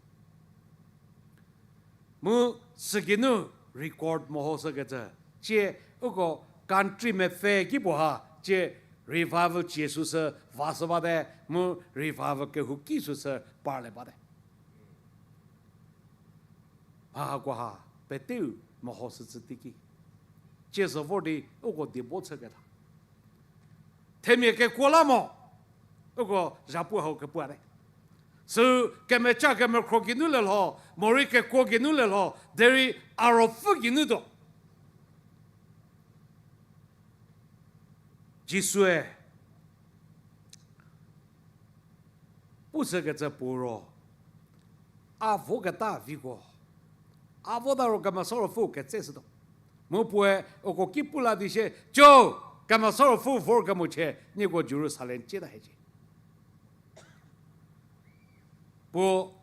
Mu sügeinu record mehoshükecü, tsie uko country mepfü ki puo ha, tsie revival cie süsü vashü bate, mu revival kehouki süsü parlie bate. Mha hakoha peteu mehoshütsü teiki, tsie zo vor di uko diebo chüketa. Themia kekuo la mo, uko zhapu hau kepuate. Sü kemeca kemekhro geinu le lho, morei kekuo geinu le lho, derei a ruopfü geinutuo. Jisue pushükecü puo ro, a voketa viko, a vota ro Kemesa Ruopfü ketseshütuo. Mu puoe uko ki pu la di sie, co, Kemesa Ruopfü vor kemochie nieko Jerusalem cieta hiecie. Puo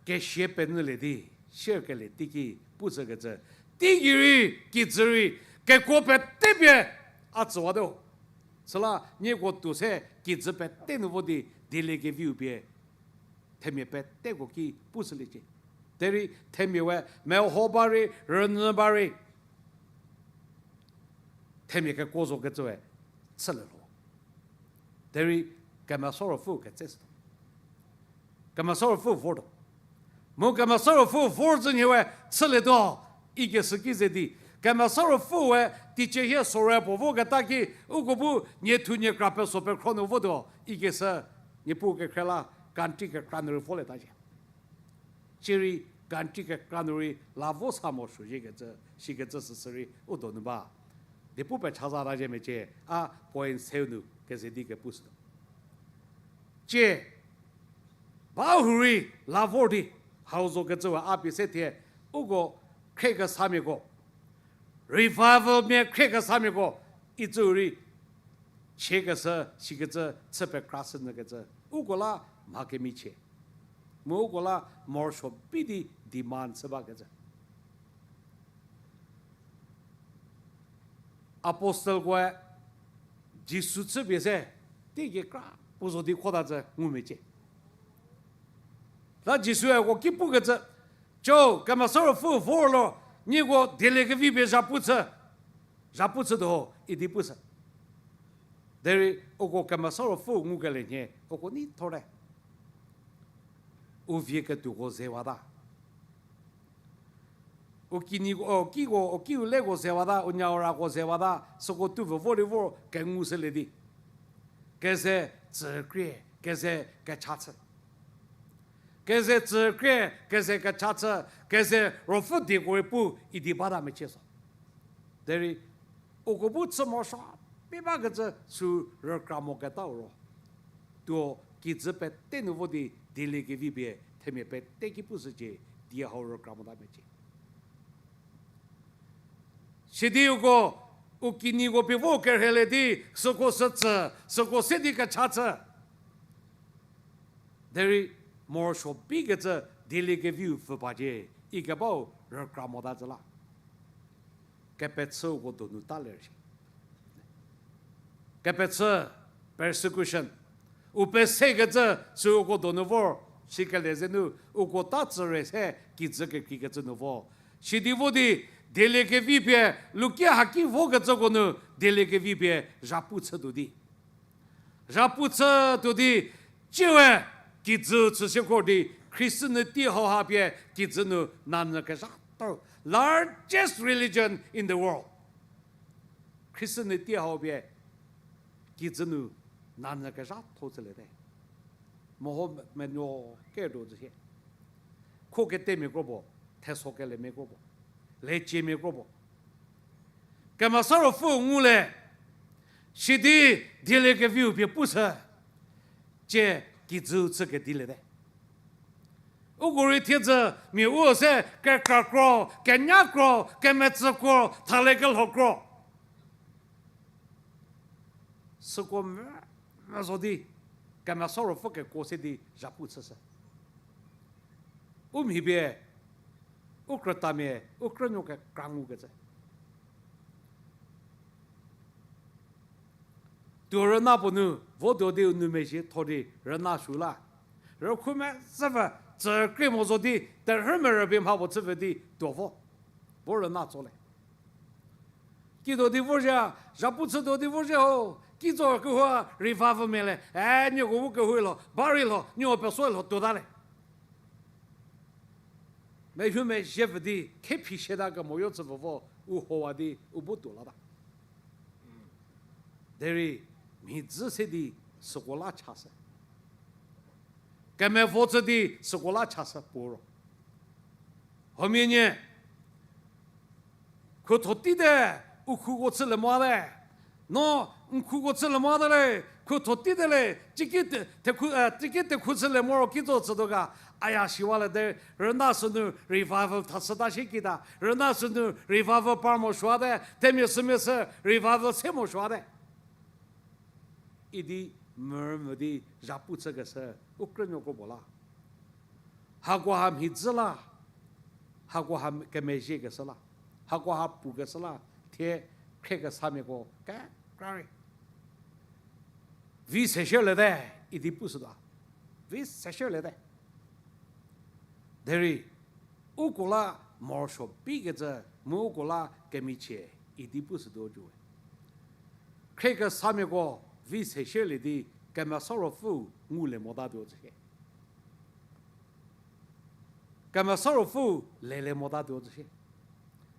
kesia penyülie di, share kelie teiki pushükecü, teigei rei, kijü rei, kekuo pete pie a tsüwate ho. Süla nieko tuo se kijü pete nu vo di dieliekeviu pie themia peteko ki pushüliecie. Derei themia we meho ba rei, rünyü ba rei, themia kekuo zokecüe chülie lho. Derei Kemesa Ruopfü ketseshütuo. Kemesa Ruopfü vortuo. Mu Kemesa Ruopfü vor zü nhie we chülietuo, ikeshü ki ze di, Kemesa Ruopfüe teicie hie sorü puo voketa ki, uko bu niethu niekra peso pekhro nu votuo, ikeshü, Niepuu kekhrie la country kekra nu rei volieta zhie. Cierei country kekra nu rei la vo sa morosuo ziekecü, sikecü süsü rei u donu ba. Di pu pechazata zhie mecie, a point seu nu keze di kepushütuo. Tsie, bahurei la vor di, hau zokecüwe a pie se thie, uko khriekesamiako, revival mia khriekesamiako, icü rei, chiekeshü, sikecü, chü pekrashü nyükecü, uko la mha kemichie. Mu uko la morosuo bi di demand chü bakecü. Apostle koe Jisu chüpie se, teikekra puo zo di khota zü ngumecie. La Jisue uko ki pukecü, co, Kemesa Ruopfü vor lo, nieko dieliekevi pie zhapu chü, zhapu chütuo ho, idi pushü. Derei uko Kemesa Ruopfü ngukelie nhie, uko neithorte. U vie ketuoko zewata. U kinyi, u kiko, u kiu leko zewata, u nyaurako zewata, süko tuo vo vo rei vor kengushülie di. Keze tsükrie, keze kecha chü. Keze tsükrie, keze kecha chü, keze ruopfü dieko rei pu idi bata mecie so. Derei uko bu chü morosuo bi bakecü sü rükra moketau ro, tuo kijü pete nu vo di dieliekevi pie themia pete ki pushücie di hau rükra mota mecie. Sidi uko, u kinyiko pie vo kerheilie di, süko sü tsü, süko se di kecha chü. Derei morosuo bikecü dieliekeviu pfü bacie, ikebau rükra mota zü la. Kepechüko donu ta ler shi. kepechü, persecution, u pesekecü sü uko donu vor, sikelie zenu uko ta tsüre se kijü kekreikecü nu vo. Sidi vo di, dieliekevi pie, luki haki vokecüko nu dieliekevi pie zhapu chütuo di. Zhapu chütuo di, tsiewe kijü chüsiekro di, Christianity hauha pie kijü nu nanyü kezhatho, largest religion in the world. Christianity hau pie kijü nu nanyü kezhatho chüliete. Meho menuo ketuo zü sie. Kho ketemia kro puo, theso keliemia kro puo, leciemia kro puo. Kemesa Ruopfü ngulie, sidi dieliekeviu pie pushü, tsie kijü chü kediliete. Uko rei thiedzü mia u se kekra kro, kenya kro, kemetsü kro, thale kelho kro. Süko me, me zo di, Kemesa Ruopfü kekuo se di zhapu chüshü. U mhi pie, u krütamia, u krünuo kekra ngukecü. Tuo rüna puo nu, votuo di u nou mezhie tho di rüna sü la. Rükhu mezhüpfü, tsükrie mo zo di, terhü merü pie mha puo chüpfü di tuo vo. Vo rüna tsolie. Kituo di vorzhie, zhapu chütuo di vorzhie ho. Kitso kehou revival mia le, e, nieko bu kehou lho, ba rei lho, nieko peso lho tuota le. Mehumezhiepfü di, khephi siata kemoyo chüpfü vo, u howa di, u bu tuo lata. Derei, mhidzü se di, süko la chashü. Kemevo chü di, süko la chashü puo ro. Huomia nie, khutho teite, u khuko chülie mote. No, n khuko chülie mote le, khutho teite le, tiki te-, tekhu, e, tiki tekhu chülie moro kitso chütuo ga, aya siwalete, rüna sünu revival thashüta shie kita, rüna sünu revival par mo suote, themia sümia sü revival se mo suote. Idi mürümü di zhapu chükeshü, u krünuo kro puo la. Hakoha mhidzü la, hakoha kemezhiekeshü la, hakoha pukeshü la, thie khriekesamiako kekra rei vi seshierliete, idi pushütuo. Vi seshierliete. Derei, uko la morosuo bikecü, mu uko la kemichie, idi pushütuo cü we. Khriekesamiako vi seshierlie di Kemesa Ruopfü ngulie motatuo zhie. Kemesa Ruopfü lelie motatuo zhie.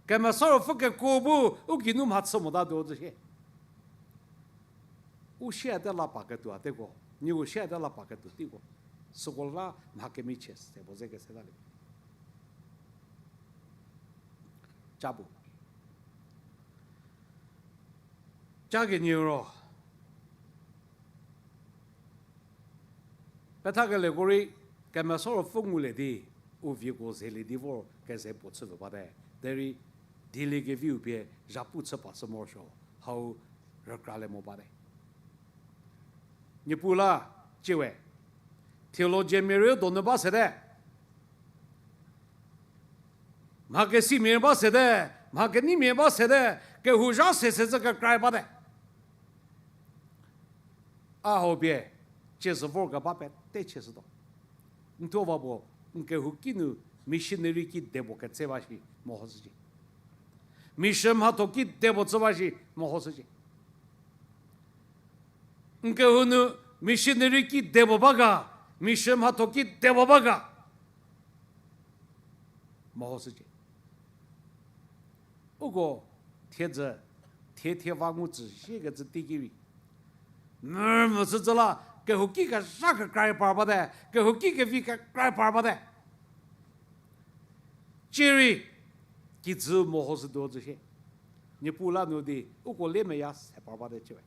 Kemesa Ruopfü kekuo bu u geinu mhachü motatuo zhie. U siate la pa ketuo ateko, nieko siate la pa ketuo teiko, süko la mha kemichie se puo ze kesetalie. Ca bu. Ca kenieu ro. Pethakelieko rei, Kemesa Ruopfü ngulie di, u vieko zelie di vor keze puo chüpfü bate. Derei, dieliekeviu pie zhapu chü pa chü morosuo, hau rükralie mo bate. Niepuu la, ciewe, theologianmia rei donu ba sete. Mha kesimia ba sete, mha keneimia ba sete, kehou zha se se zü kekra bate. A hau pie, cie zü vor keba pete chieshütuo. N thuo va puo, n kehou kinu missionary kide puo ketse ba shi mehoshücie. Mission mhatho kide puo chü ba shi mehoshücie. N kehou nu missionary kide puo ba ga, mission mhatho kide puo ba ga mehoshücie. Uko thiedzü, thie thie va ngu tsü ziekecü teiki rei, mümüsü zü la, kehouki kezha kekra par bate, kehouki kevi kekra par bate. Cierei, kijü mehoshütuo zü shie. Niepuu la nu di, uko le meya se par bate ciewe.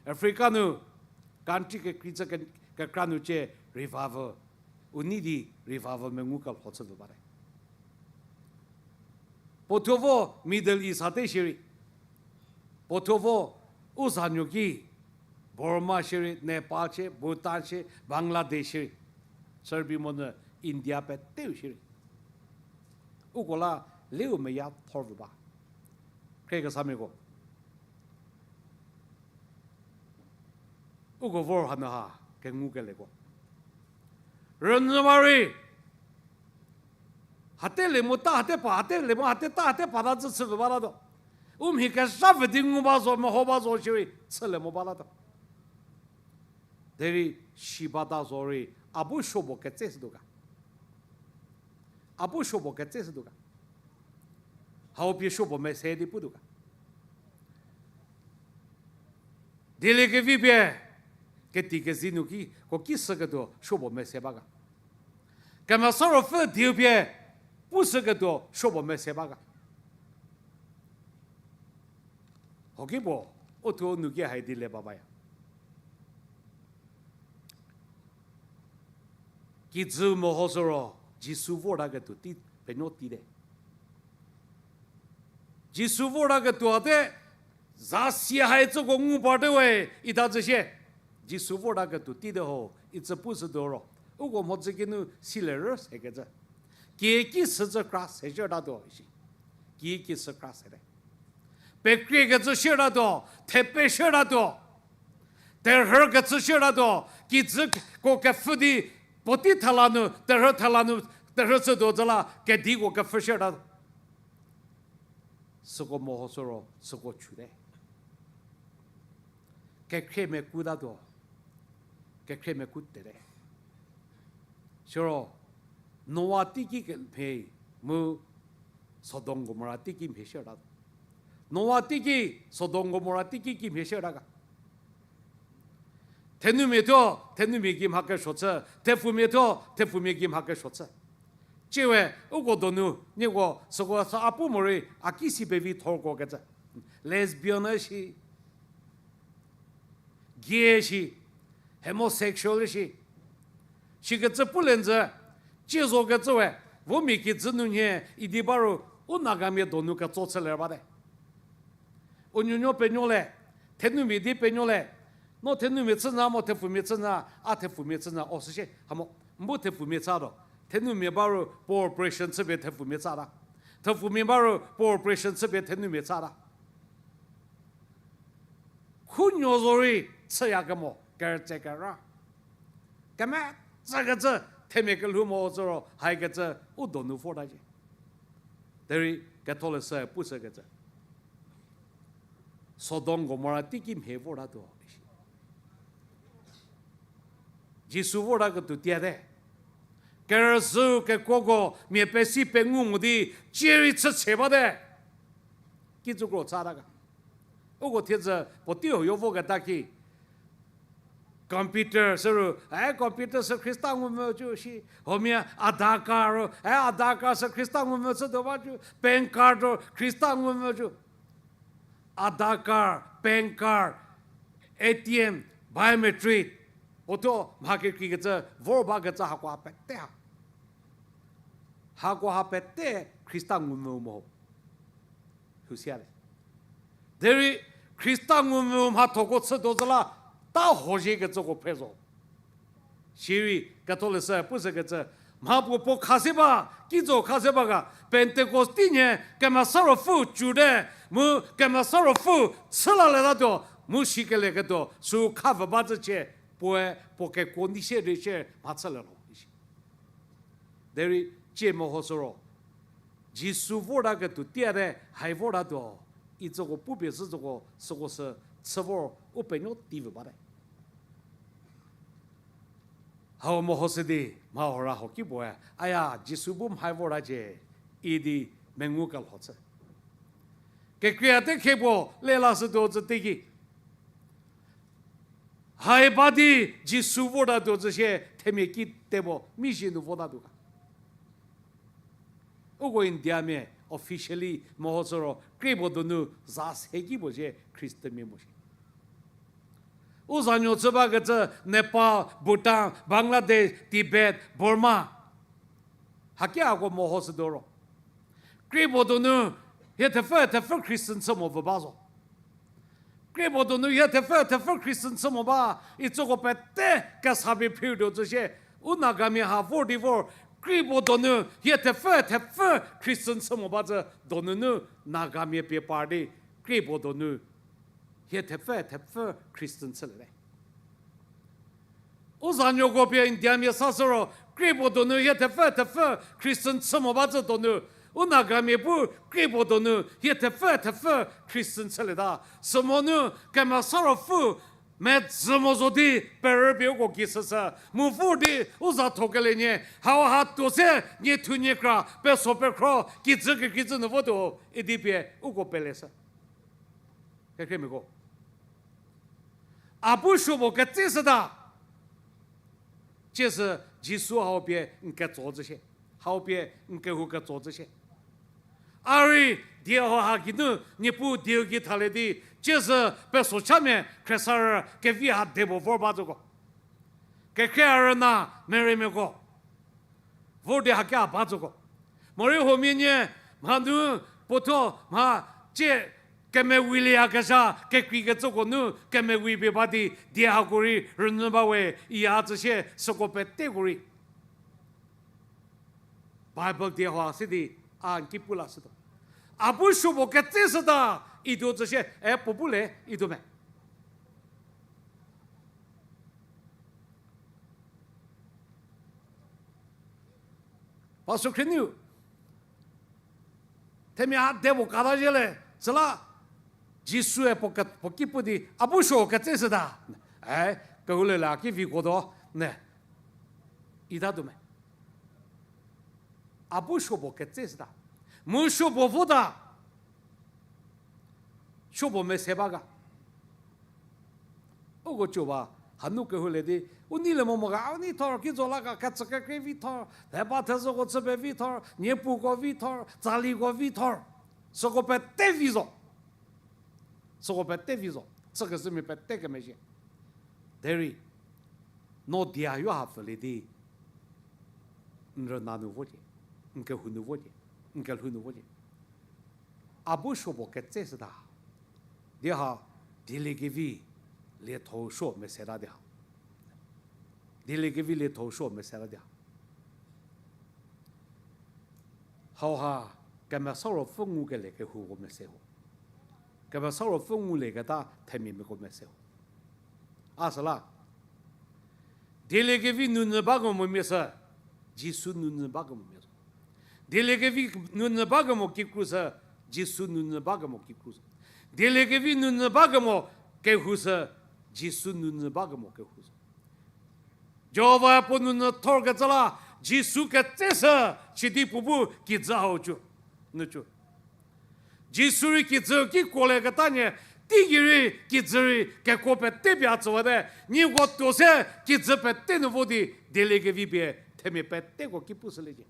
Africa nu, country kekrei zü ke-, kekra nu cie revival, u nei di revival mengu kelho chüpfü bate. Puo thuo vo Middle East hate shierei. Puo thuo vo u zanuo ki Burma shierei, Nepal shie, Bhutan shie, Bangladesh shierei. Serbi monyü India peteu shierei. Uko la leu meya thorpfü ba. Khriekesamiako. Uko vor hanu ha, kengukelieko. Rünyüwa rei, hate le mo ta, hate pa, hate le mo, hate ta, hate pa ta zü chü bata to. U mhi kezha vü di ngu ba zo, meho ba zo shierei, chülie mo bata to. Derei si bata zorei, a bu supuo ketse shütuo ga. A bu supuo ketse shütuo ga. Hau pie supuo mese di putuo ga. Dieliekevi pie, keti kezi nu ki, ko ki shüketuo supuo mese ba ga. Kemesa Ruopfü dieu pie, pushüketuo supuo mese ba ga. Hoki puo, u thuo nu ki hai di le ba baya. Kijü meho süro, Jisu vortaketuo tei, penuo teite. Jisu vortaketuo te, za si hai tsüko ngu parte we, ita zü shie. Jisu vortaketuo teite ho, itsü pushütuo ro. Uko mhodzü kinu silie rü sekecü. Kie ki sü zü kra se shürtatuo isi. Kie ki sü kra sete. Pekriekecü shürtatuo, thepe shürtatuo. Terhükecü shürtatuo, kijüko kepfhü di, puotei thela nu, terhü thela nu, terhü chütuo zü la, kediko kepfhü shürta. Süko meho süro, süko chute. Kekhrie mekutatuo, kekhrie mekutete. Siro, Noa teiki kemhie mu Sodom Gomora teiki mhie shürta. Noa teiki, Sodom Gomora teiki kimhie shürta ga. Thenumia thuo, thenumia gei mha kesuo chü, thepfumia thuo, thepfumia gei mha kesuo chü. Tsiewe, uko donu, nieko süko sü a pu morei, a ki si pevi thorko kecü. Lesbian shi, gay shi, homosexual shi. Sikecü pulie nzü, tsie zo kecü we, vo mia kijü nu nhie idi ba ru, u Nagamia donu ketso chülie bate. U nuonuo penuolie, thenumia di penuolie, no thenumia chünyü mo thepfumia chünyü, a thepfumia chünyü, o süsie, hamo, n bu thepfumia chütuo, thenumia ba ru puo operation chüpie thepfumia chüta. Thepfumia ba ru puo operation chüpie thenumia chüta. Khunuo zorei chüyakemo, kerütse kera. Kemetsükecü, themia kelhou mo tsüro, haikecü, u donu vorta cie. Derei, ketholeshü pushükecü. Sodom Gomora teiki mhie vortatuo. Jisu vortaketuo tiate. Kerüzhü kekuoko mia pesi pengu mo di, tsierei chüchie bate. Kijü kro chata ga. Uko thiedzü puotei huoyo voketa ki. Computer sü ru, e computer sü Khrista ngumvü cü shi. Huomia Aadhaar card ro, e Aadhaar card sü Khrista ngumvü chütuo ba cü. PAN card ro Khrista ngumvü cü. Aadhaar card, PAN card, A T M, biometric, puo thuo mha kekreikecü vor bakecü hakoha pete ha. Hakoha pete Khrista ngumvü mo. Husia le. Derei Khrista ngumvü mhathoko chütuo zü la ta hoziekecüko phre zo. Sirei ketholeshü pushükecü, mha puo puo kha se ba, kizo kha se ba ga, Pentecost tei nhie Kemesa Ruopfü cüte, mu Kemesa Ruopfü chü lalietuo, mu sikelieketuo, sü khavü ba zücie, puoe puo kekuo nei sie rei sie mha chülie lho. Derei tsie meho süro, Jisu vortaketuo tiate, hai vortatuo, itsüko pupie sütsüko, süko sü chü vor u penuo tei vü bate. Hau mehoshü di, mha hora hoki puoe, aya, Jisu bu mhai vortacie, idi mengu kelho chü. Kekreiya te khie puo, le lashütuo zü teiki. Hai ba di Jisu vortatuo zü sie themia ki te puo, mizhie nu votatuo ga. Uko Indiamia officially mehoshü ro, krie puo donu za se ki puo sie Christianmia mo shi. U zanuo chü bakecü Nepal, Bhutan, Bangladesh, Tibet, Burma. Haki hako mehoshütuo ro. Krie puo donu hie thepfü thepfü Christian chü mo vü ba zo. Krie puo donu hie thepfü thepfü Christian chü mo ba, itsüko pete kesa pie phir tuo zü sie, u Nagamia ha vor di vor, krie puo donu hie thepfü thepfü Christian chü mo ba zü donunu Nagamia pie par di, krie puo donu hie thepfü thepfü Christian chülie te. U zanuoko pie Indiamia sa sü ro, krie puo donu hie thepfü thepfü Christian chü mo ba zhü donu, u Nagamia bu krie puo donu hie thepfü thepfü Christian chülieta. Sümo nu Kemesa Ruopfü medzü mo zo di perü pie uko gei süsü, mu vor di u za tho kelie nie, hauha tuo se nie thu nie kra, peso pekhro, kijü kekreicü nu votuo, idi pie uko pele sü. Kekhriemiako, a bu supuo ketse shüta. Tsiesü Jisu hau pie n ketso zhü shie. Hau pie n kehou ketso zhü shie. A rei die hauha geinu Niepuu dieu gei thalie di, tsiesü peso chamia khriesarü kevi ha de puo vor ba zhüko. Kekhrie a rüna meremiako, vor di haki a ba zhüko. Morei huomia nie mhanu puothuo mha tsie kemewilieyakezha kekreikecüko nu kemewi pie ba di die hako rei rünyü ba we iya tsü shie, süko peteko rei Bible die hau se di a n ki pu lashütuo. A bu supuo ketse shüta, ituo tsü shie, e puo bu le ituo me. Pastor Khrieniu, themia ha de puo kata zhie le, süla Jisue puo ke-, puo ki pu di, a bu supuo ketse shüta. E, kehou le la ki vikuo tuo, ne. Itatuo me. A bu supuo ketse shüta. Mu supuo vota. Supuo mese ba ga. Uko co ba, hanu kehou le di, u nei le mo mo ga, u nei thor, kizo la ga, ketsü kekrei vi thor, theba thezhoko chü pevi thor, niepuko vi thor, tsaliko vi thor. Süko pete vi zo. Süko pete vi zo. Chükezhümia pete kemezhie. Derei, no dia yo ha pfülie di, n rüna nu vocie, n kehou nu vocie, n kelhou nu vocie. A bu supuo ketse shüta. Di ha, dieliekevi lietho suo meseta di ha. Dieliekevi lietho suo meseta di ha. Hauha, Kemesa Ruopfü ngukelie kehouko mese ho. Kemesa Ruopfü ngulieketa themiamiako mese ho. A süla, dieliekevi nunyü bakemomia sü, Jisu nunyü bakemomia zo. Dieliekevi nunyü bakemo kikru sü, Jisu nunyü bakemo kikru zo. Dieliekevi nunyü bakemo kehou sü, Jisu nunyü bakemo kehou zo. Jihova puo nunyü thorkecü la, Jisu ketse shü, sidi puo bu kijü hau cü, nu cü. Jisu rei kijü ki kuolieketa nie, teigei rei kijü rei kekuo pete pie a tsüwate, nieko tuo se kijü pete nu vo di dieliekevi pie themia peteko ki pushüliecie.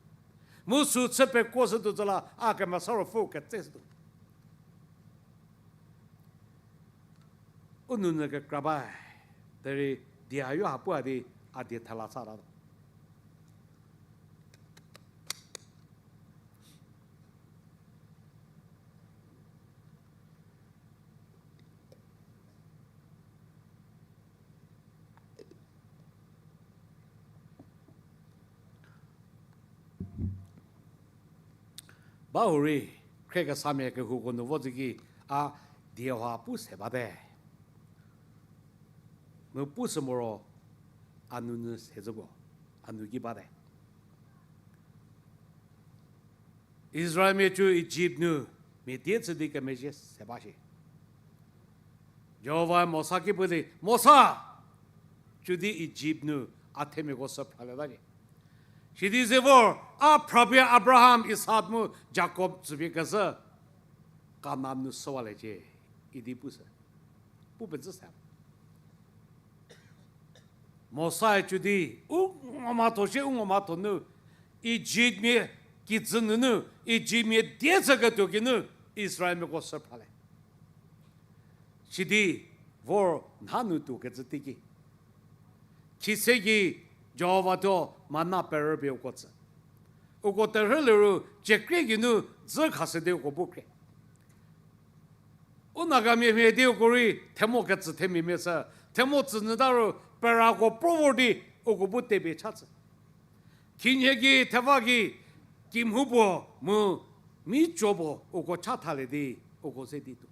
Mu sü chü pekuoshütuo zhü la a Kemesa Ruopfü ketse shütuo. U nunyü kekra ba, derei die ha yo ha pu a di a die thela sata. Bahurei, khriekesamia kehouko nu vo zhü ki, a die ha pu se bate. Mu pu sü moro, a nunyü se zhüko, a nu ki bate. Israelmia cü Ijipt nu mia die chü di kemezhie se ba shie. Jihova Mosa ki pu di, Mosa, cü di Ijipt nu a themiako sü phralieta cie. Sidi ze vor, a phrapie Abraham, Isak mu Jakob tsüpie kezhü Kanan nu shüwaliecie, idi pu sü. Pu pezhü se. Mosae cü di, u ngo mhatho shie, u ngo mhatho nu, Ijiptmia kijü nunu, Ijiptmia die chüketuo kinu, Israelmiako sü phrale. Sidi vor nha nu tuokecü teiki, khise ki Jihova thuo mana perüpie uko tsü. Uko terhü liro ciekrie geinu dzü khashü di uko bu krie. U Nagamia mhie di uko rei themo ketsü themia mia sü, themo tsü nyü ta ro perako pro vor di uko bu tepie cha tsü. Khinhie ki, theva ki, kimhu puo mu mi co puo uko cha thalie di uko ze di tuo.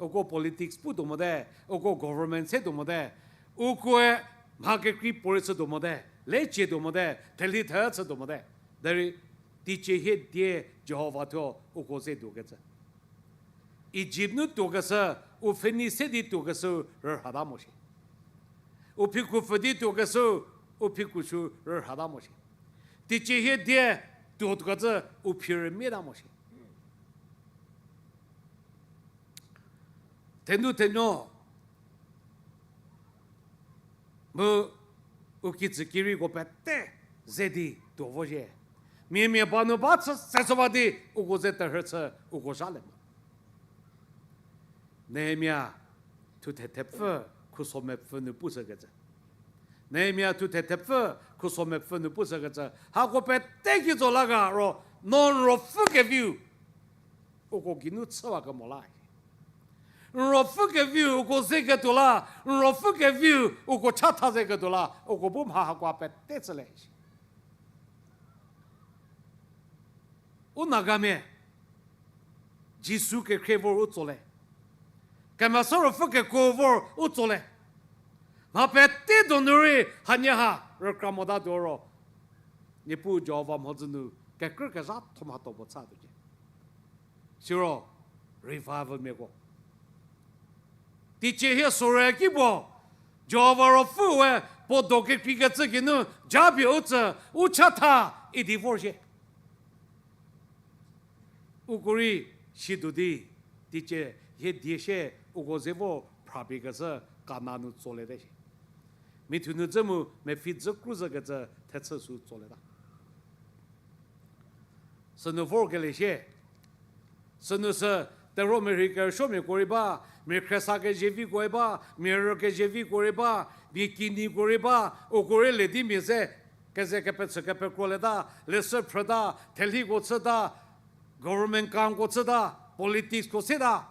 Uko politics putuo mote, uko government se tuo mote, Ukoe mha kekrei puorei chütuo mote, le cietuo mote, theli thechütuo mote. Derei teicie hie die Jihova thuo uko ze tuokecü. Ijipt nu tuokeshü, u pfhenei se di tuokeshü rürhata mo shi. U phikhu pfü di tuokeshü, u phikhu sü rürhata mo shi. Teicie hie die tuokecü u phi rümieta mo shi. Thenu thenuo mu u kijü kereiko pete ze di tuo vo zhie. Miamia ba nu ba chü se chü ba di uko ze terhü chü uko zhalie mo. Nehemia thuthe thepfü khuso mepfü nu pushükecü. Nehemia thuthe thepfü khuso mepfü nu pushükecü. Hako pete ki tso la ga ro, no n ruopfü keviu uko geinu chüwakemo la. N ruopfü keviu uko ze ketuo la, n ruopfü keviu uko chatha ze ketuo la, uko bu mha hakoa pete chülie. U Nagamia Jisu kekhrie vor u tsolie. Kemesa Ruopfü kekuo vor u tsolie. Mha pete donu rei hanie ha rükra motatuo ro, Niepuu Jihova mhodzü nu kekrü kezhatho mhatho puo chatuocie. Siro revivalmiako teicie hie sorü ki puo, Jihova Ruopfüe puo do kekreikecü geinu japie u tsü, u chatha idi vorzhie. Uko rei situo di, teicie hie die shie uko ze vo phrapie kecü Kana nu tsoliete shie. Mithu nu dzü mu mepfhi dzü kru zhükecü thechü sü tsolieta. Sünu vorkelie shie. Sünu sü terhuo merhei kerüsuomiako rei ba, mia khriesa kezeviko rei ba, mia rü kezeviko rei ba, mia kiniko rei ba, uko rei le di mia ze keze kepechü kepekro leta, leshü phrüta, thelhiko chüta, government kamko chüta, politiceko seta.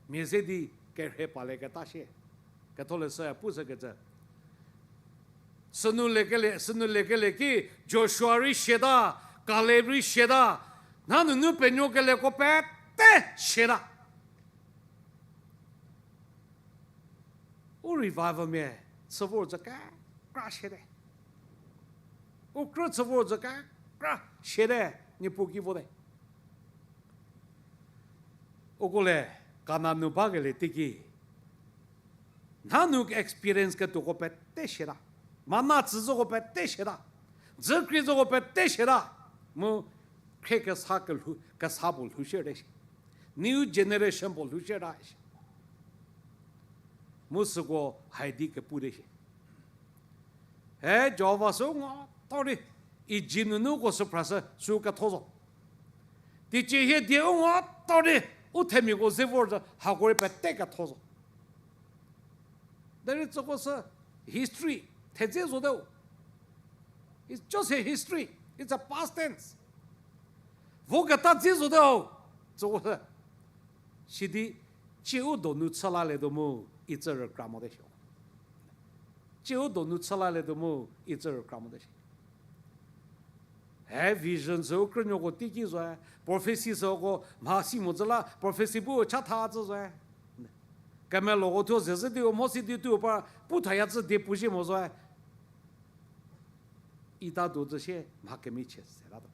Mia ze di kerhei palieketa shie. Ketholeshüe pushükecü, sünu lekelie, sünu lekelie ki Joshua rei siata, Kaleb rei siata, nha nunu penuokelieko pete siata. U revivalmia chü vor zhü kekra siate. U krü chü vor zhü kekra siate, Niepuu ki vote. Uko le Kana nu bakelie teiki, nha nu experience ketuoko pete siata, mana tsü zoko pete siata, dzü krie zoko pete siata, mu khrie kesa kelhou, kesa puo lhou shierei shi, new generation puo lhou shierei shi. Mu süko hai di kepu te shi. E Jihova sü u ngo to di, Egypt nunu uko süphrashü sü ketho zo. Teicie hie die u ngo to di, u themiako ze vor zhü hako rei pete ketho zo. Derei tsüko sü history, thedze zote-o. It's just a history. It's a past tense. Voketa dze zote-o. Tsüko sü. Sidi, cie u donu chü lalietuo mu, icü rükra mote shi. Cie u donu chü lalietuo mu, icü rükra mote shi. E vision sü u krünuoko teiki zoe, prophecy süko mhasi mo zhü la prophecy bu chatha zhü zoe. Kemeloko thuo zezhü di u mhosi di tuo par pu thaya zhü die puzhie mo zoe. Ita do zhü shie mha kemichie se latuo.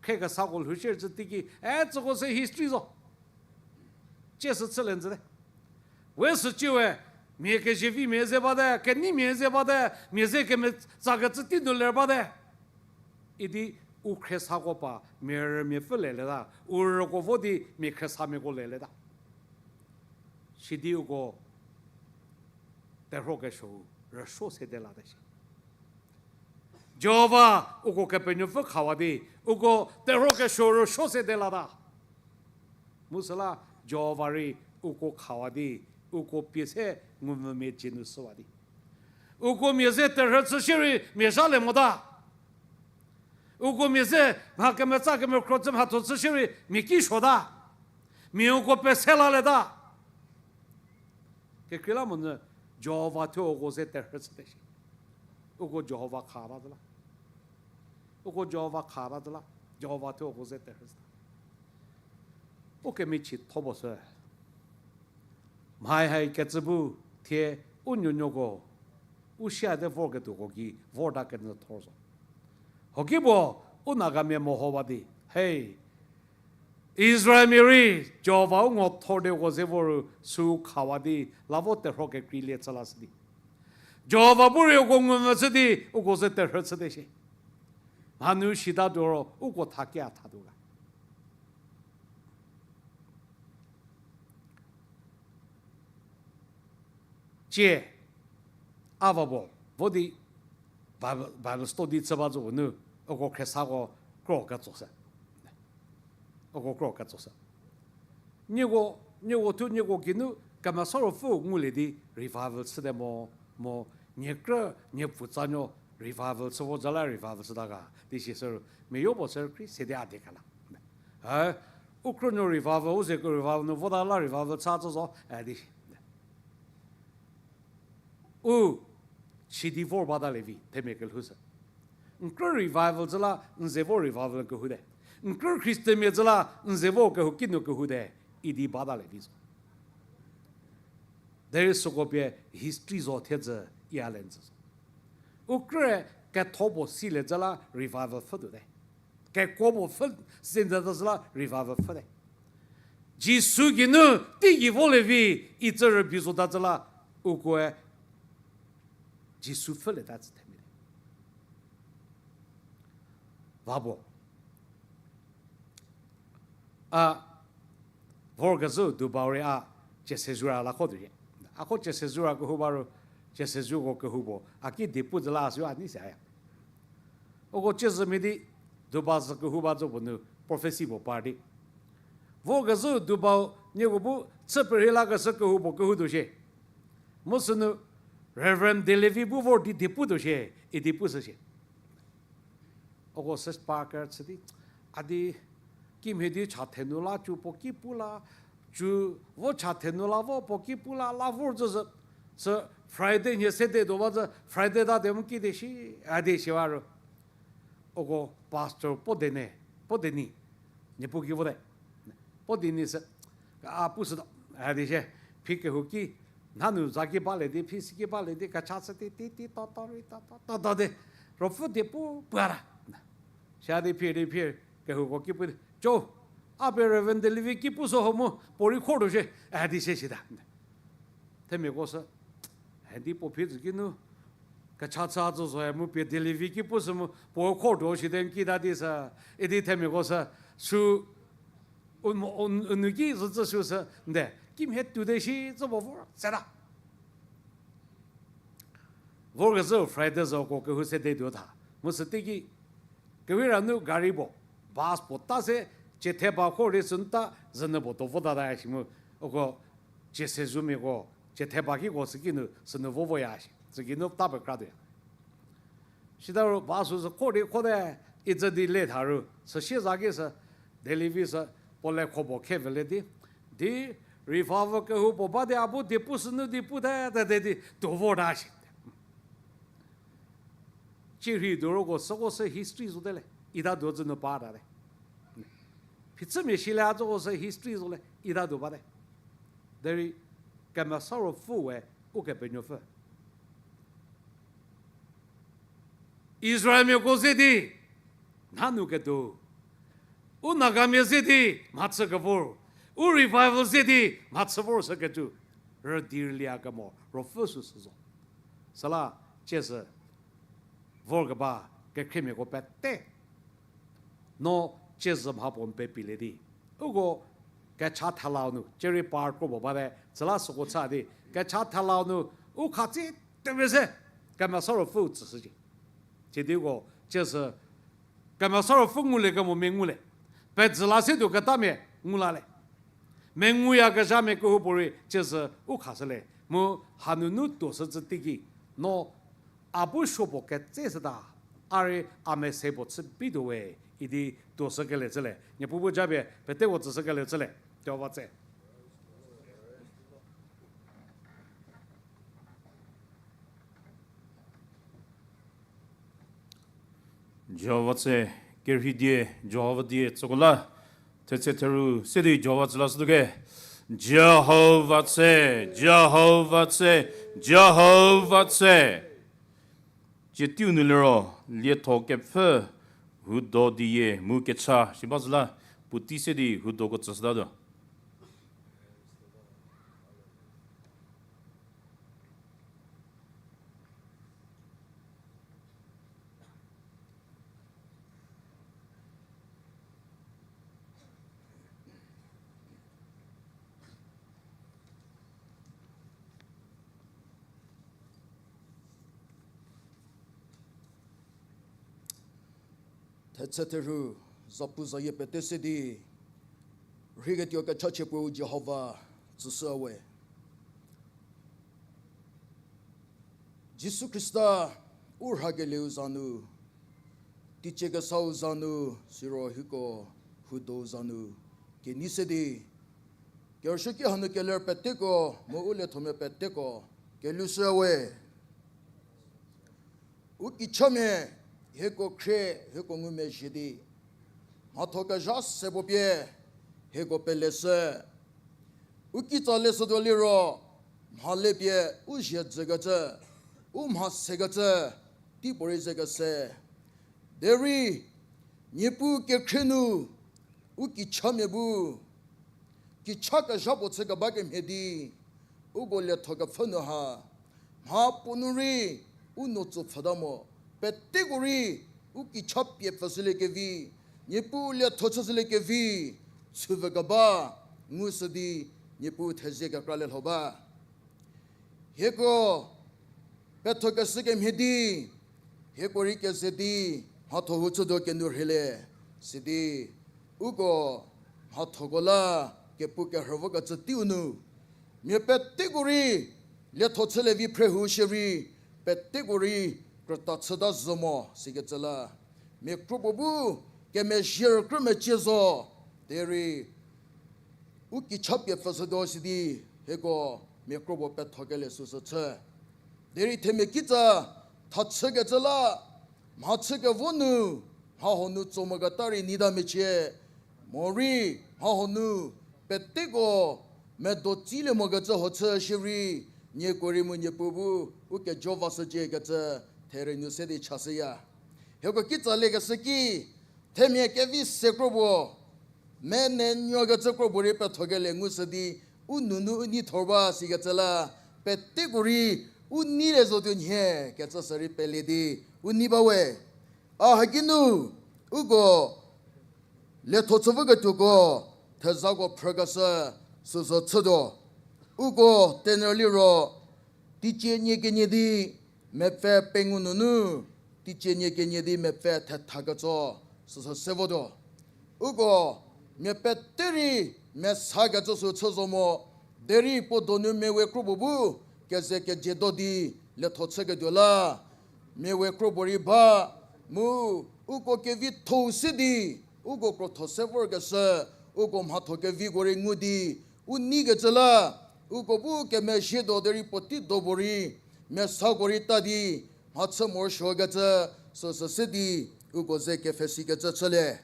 Khrie kesako lhou shie zhü teiki, e tsüko sü history zo. Cie sü chülie njüte. We sü ciewe, mia kezevimia ze bate, keneimia ze bate, mia ze kemetsakecü tei nu ler bate. Idi u khriesako pa, mia rümia pfü lelieta, u rüko vo di mia khriesamiako lelieta. Sidi uko terhuo kesuo rüsuo sede late shi. Jihova uko Kepenuopfü khawa di, uko terhuo kesuo rüsuo sede lata. Mu süla Jihova rei uko khawa di, uko pie se ngumvümia dzie nu shüwa di. Uko mia ze terhü chü shierei mia zhalie mota. Uko mia ze mha kemetsa kemekhro chü mhatho chü shierei mia ki suota. Mia uko pese lalieta. Kekreilamonyü Jihova thuo uko ze terhü chüte shi. Uko Jihova kha ba zhü la. Uko Jihova kha ba zhü la. Jihova thuo uko ze terhü chüta. U kemichie tho bo sü. Mhai hai kecü bu Thie u nuonuoko, u siate vorketuoko ki vorta kenyü thor zo. Hoki puo, u Nagamia mehowa di, hei, Israelmia rei Jihova u ngo thor di uko ze vor ru süu khawa di, la vo terhuo kekreilie chü lashü di. Jihova bu rei uko ngumvü chü di, uko ze terhü chüte shie. Mhanu sita tuo ro, uko thakie a thatuo ga. Tie, a va puo, vo di Bible, Bible study chü ba zo puo nu, uko khriesako kro ketso se. Uko kro ketso se. Nieko, nieko thu nieko geinu Kemesa Ruopfü ngulie di revival chüte mo, mo, nie krü, nie pfutsanuo revival chü vo za la revival chüta ga, di si sü ru, meyo puo sü krei se di a die kha la. E, u krünuo revival, u ze kehou revival nu vota la revival cha chü zo, e, di si. U, sidi vor batalie vi, themia kelhou sü. N krü revival zü la, n ze vo revival kehoute. N krü Christianmia zü la, n ze vo kehou kinu kehoute, idi batalie vi zo. Derei süko pie history zo thiedzü ia le n tsü zo. U krü ketho puo silie zü la revival pfhütuote. Kekuo puo pfhü, senzata zü la revival pfhüte. Jisu geinu teigei volie vi, itsü rübei zota zü la, ukoe Jisu pfhülieta tsü themia. Va puo. A, vorkezhü Dubai rei a, Chiesezura la kho tuocie. A kho Chiesezura kehou ba ru, Chiesezuko kehou puo a ki diepu zü la a sü a nei se aya. Uko Chiezümia di Dubai sü kehou ba zo puo nu prophecy puo par di. Vorkezhü Dubai nieko bu chü perhei lakeshü kehou puo kehoutuo shie. Mu sünu Reverend Delevi bu vor di dieputuo shie, idi pushü shie. Uko sü par kerüchü di, a di kimhie di cha thenu la cu puo ki pu la, cu vo cha thenu la vo puo ki pu la, la vor zü sü, sü Friday nhie Saturday tuo ba zü, Friday ta de mu ki de shi, a di shiwa ru. Uko pastor puo dene, puo deni, niepu ki vote. Puo deni sü, a pushütuo, a di shie, phi kehou ki, nhanu za ki balie di, phi si ki balie di, kecha chü di, ti, ti, to, to, ri, to, to, to, to di, ruopfü diepu puata. Sia di phi, di phi, kehouko ki pu di, co, a pie Reverend Delevi ki pushü ho mu, puo rei khortuo shie, a di shie shita. Themiako sü, a di puo phi tsü ki nu, kecha chü a zo zo mu pie Delevi ki pushü mu, puo khortuo shite n kita di sü, idi themiako sü, sü, u, u, u nu ki zü tsü sü sü, nde, kimhie tuote shi, tsü puo vor, seta. Vorkezhü Friday zü uko kehou se de tuo tha. Mu sü teiki, kehou ra nu gari puo, bus puo ta se, chietheba khor di sü nta, zünu puo tuo votata shi mu, uko, Chiesezumiako, chietheba kiko sü ki nu, sünu vo voya shi, sü ki nu ta pekra tuoya. Sita ru bus sü khor di khote, itsü di le tha ru, sü sie za ki sü, Delevi sü, puo le kho puo khe vele di, di, revival kehou puo ba di a bu diepu sünu di pute, te, te di, tuo vota shi. Cierhei tuo roko süko sü history zote le, ita tuo zü nu pa tate. Phichümia shi le a tsüko sü history zo le, ita tuo bate. Derei, Kemesa Ruopfü we, Ukepenuopfü. Israelmiako ze di, nhanu ketuo. U Nagamia ze di, mhachü kevor. U revival ze di, mhachü vor sü ketuo. Rüdi rülia kemo, ruopfü süsü zo. Süla, Chiezü, vorkeba, kekhriemiako pete. No Chiezü mha puo n pepilie di. Uko kecha thelau nu, cherei par kro puo bate, süla süko cha di, kecha thelau nu, u khatsi tepie se, Kemesa Ruopfü tsüshücie. Sidi uko, Chiezü, Kemesa Ruopfü ngulie kemo mia ngulie. Pezhü la se tuo ketamia, ngu la le. Menguyakezhamia kehoupuorei, Chiezü u khashülie. Mu hanunu tuoshü tsü teiki, no a bu suo puo ketse shüta, a rei a mese puo chü bituo we, idi tuoshükelie chülie. Niepuu bu japie, peteko tsüshükelie chülie. Jihova tse. Jihova tse, kerhei die, Jihova die, tsüko la, thetse theru, se di Jihova tsü lashütuo ke. Jihova tse, Jihova tse, Jihova tse. Tsie teiu nu liro, lietho kepfü hudo diyie mu kecha shi ba zü la, puotei se di hudoko tsüshütatuo. Thetse therhu, zapu zayie pete se di, rheiketuo kechachie puo Jihova tsüshü we. Jisu Khrista u rhakelieu za nu, teicie kesau za nu, siro hieko hudo za nu kenei se di, kerüsuoki hanu keler peteko mu u liethomia peteko kelhushü we. U kichamia hieko khrie, hieko ngumezhie di, mhatho kezha se puo pie hieko peleshü. U kitsa leshütuo liro, mha le pie u zhie dzükecü, u mha sekecü, teipuorei ze kese. Derei, Niepuu kekhrie nu, u kichamia bu, kicha kezha puo chü keba kemhie di, uko lietho kepfhü nu ha, mha puo nu rei, u nuo tsopfhüta mo, peteko rei, u kicha pie pfhüshülie kevi, Niepuu lietho chüshülie kevi, chüvü keba, ngushü di, Niepuu thezie kekra lielho ba. Hieko pethokeshü kemhie di, hieko rei keze di, mhatho hu chütuo kenu rheilie, sidi, uko mhathoko la kepu kerhü vokecü teiu nu, mia peteko rei lietho chülie vi phre hu shierei, peteko rei krüta chüta zhü mo sikecü la, mia kro puo bu kemezhie rükrü mecie zo, derei u kicha pie pfhüshütuo sidi, hieko mia kro puo pethokelie süsü chü. Derei themia kitsa, thachükecü la, mhachükevo nu, mha huo nu tso moketa rei nyi ta mecie, morei mha huo nu, peteko medo tsilie mokecü huo chü shierei, nieko rei mu Niepuu bu u kejo vashücie kecü, therie nu se di chashüya. Hieko kitsa lekeshü ki, themia kevi se kro puo, menenuokecü kro puo rei pethokelie ngushü di, u nunu u nei thor ba sikecü la, peteko rei u neilie zotuo nhie kecü sü rei pelie di, u nei ba we. A haki nu, uko lietho chü voketuoko, thezako phrükeshü, süsü chütuo. Uko tenor liro, teicie nie kenie di mepfü pengou nunu, teicie nie kenie di mepfü thetha ketso, süsü se votuo. Uko mia pete rei mesa kecü sü chü zo mo, derei puo donu mia we kro puo bu keze kejiedo di lietho chüketuo la, mia we kro puo rei ba, mu uko kevitho-u se di, uko krotho se vorkeshü, uko mhatho keviko rei ngu di, u neikecü la, uko bu kemezhie do derei puotei do puo rei, mesako rei ta di, mhachü morosuokecü, süsü se di, uko ze kepfhesikecü chülie.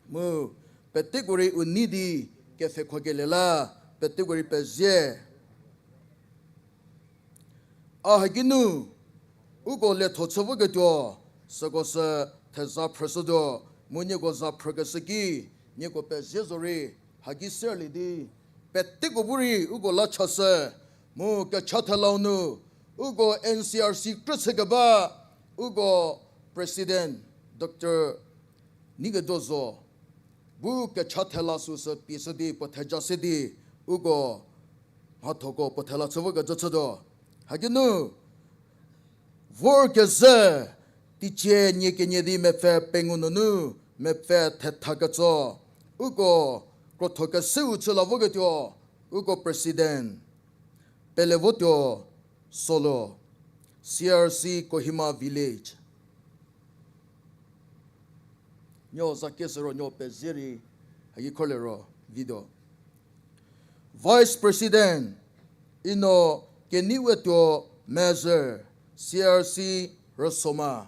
Mu, peteko rei u nei di, kepfhekhokelie la, peteko rei pezie. A haki nu, uko lietho chü voketuo, süko sü theza phrüshütuo, mu nieko za phrükeshü ki, nieko pezie zorei, haki serlie di, peteko bu rei uko la chashü, mu kecha thelau nu, uko N C R C krü chükeba, uko President Doctor Nikedozo, bu kecha thela süsü pie se di puo theja se di, uko mhathoko puo thela chü vokecü chütuo. Haki nu, vorkezhü, teicie nie kenie di mepfü pengou nunu, mepfü thetha ketso, uko krotho keseu chü la voketuo, uko President, pele votuo solo, C R C Kohima Village. Nuo za kesü ro nuo pezie rei, haki kholie ro video. Vice President, Ino Keniwetuo Mezhü, C R C Rüsoma.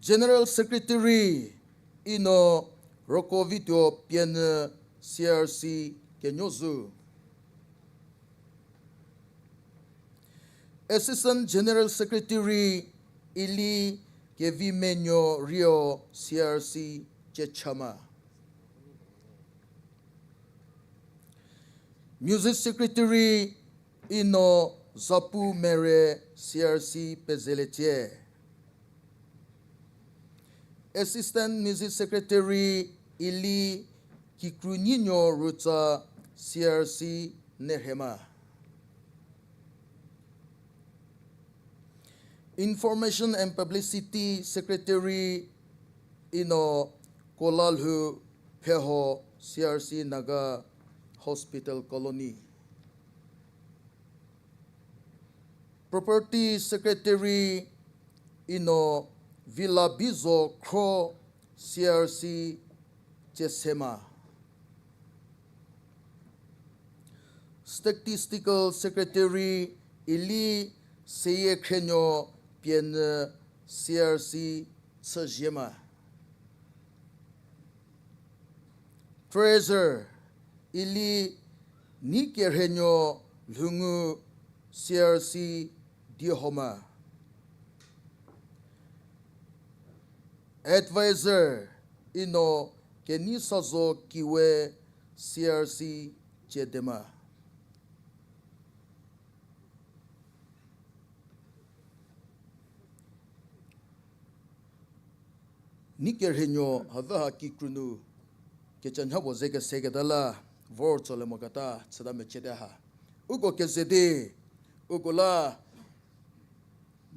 General Secretary, Ino Roko Vituo Pienyü, C R C Kenuozu. Assistant General Secretary Ili Kevimenuo Rio, C R C Chechama. Music Secretary Ino Zapu Mere, C R C Pezeletie. Assistant Music Secretary Ili Kikrunyinyo Rutsa, C R C Nerhema. Information and Publicity Secretary Ino Kolalhu Pheho, C R C Naga Hospital Colony. Property Secretary Ino Vila Bizo Khro, C R C Chesema. Statistical Secretary Ili Seyie Khrenuo Pienyü, C R C Chüziema. Treasurer Ili Nikerhenuo Lhungu, C R C Diehoma. Advisor Ino Kenisazo Kiwe, C R C Chedema. Nikerhenuo hava ha kikru nu kecü nha puo ze keseketa la vor tsolie moketa chüta mechüte ha. Uko keze di, uko la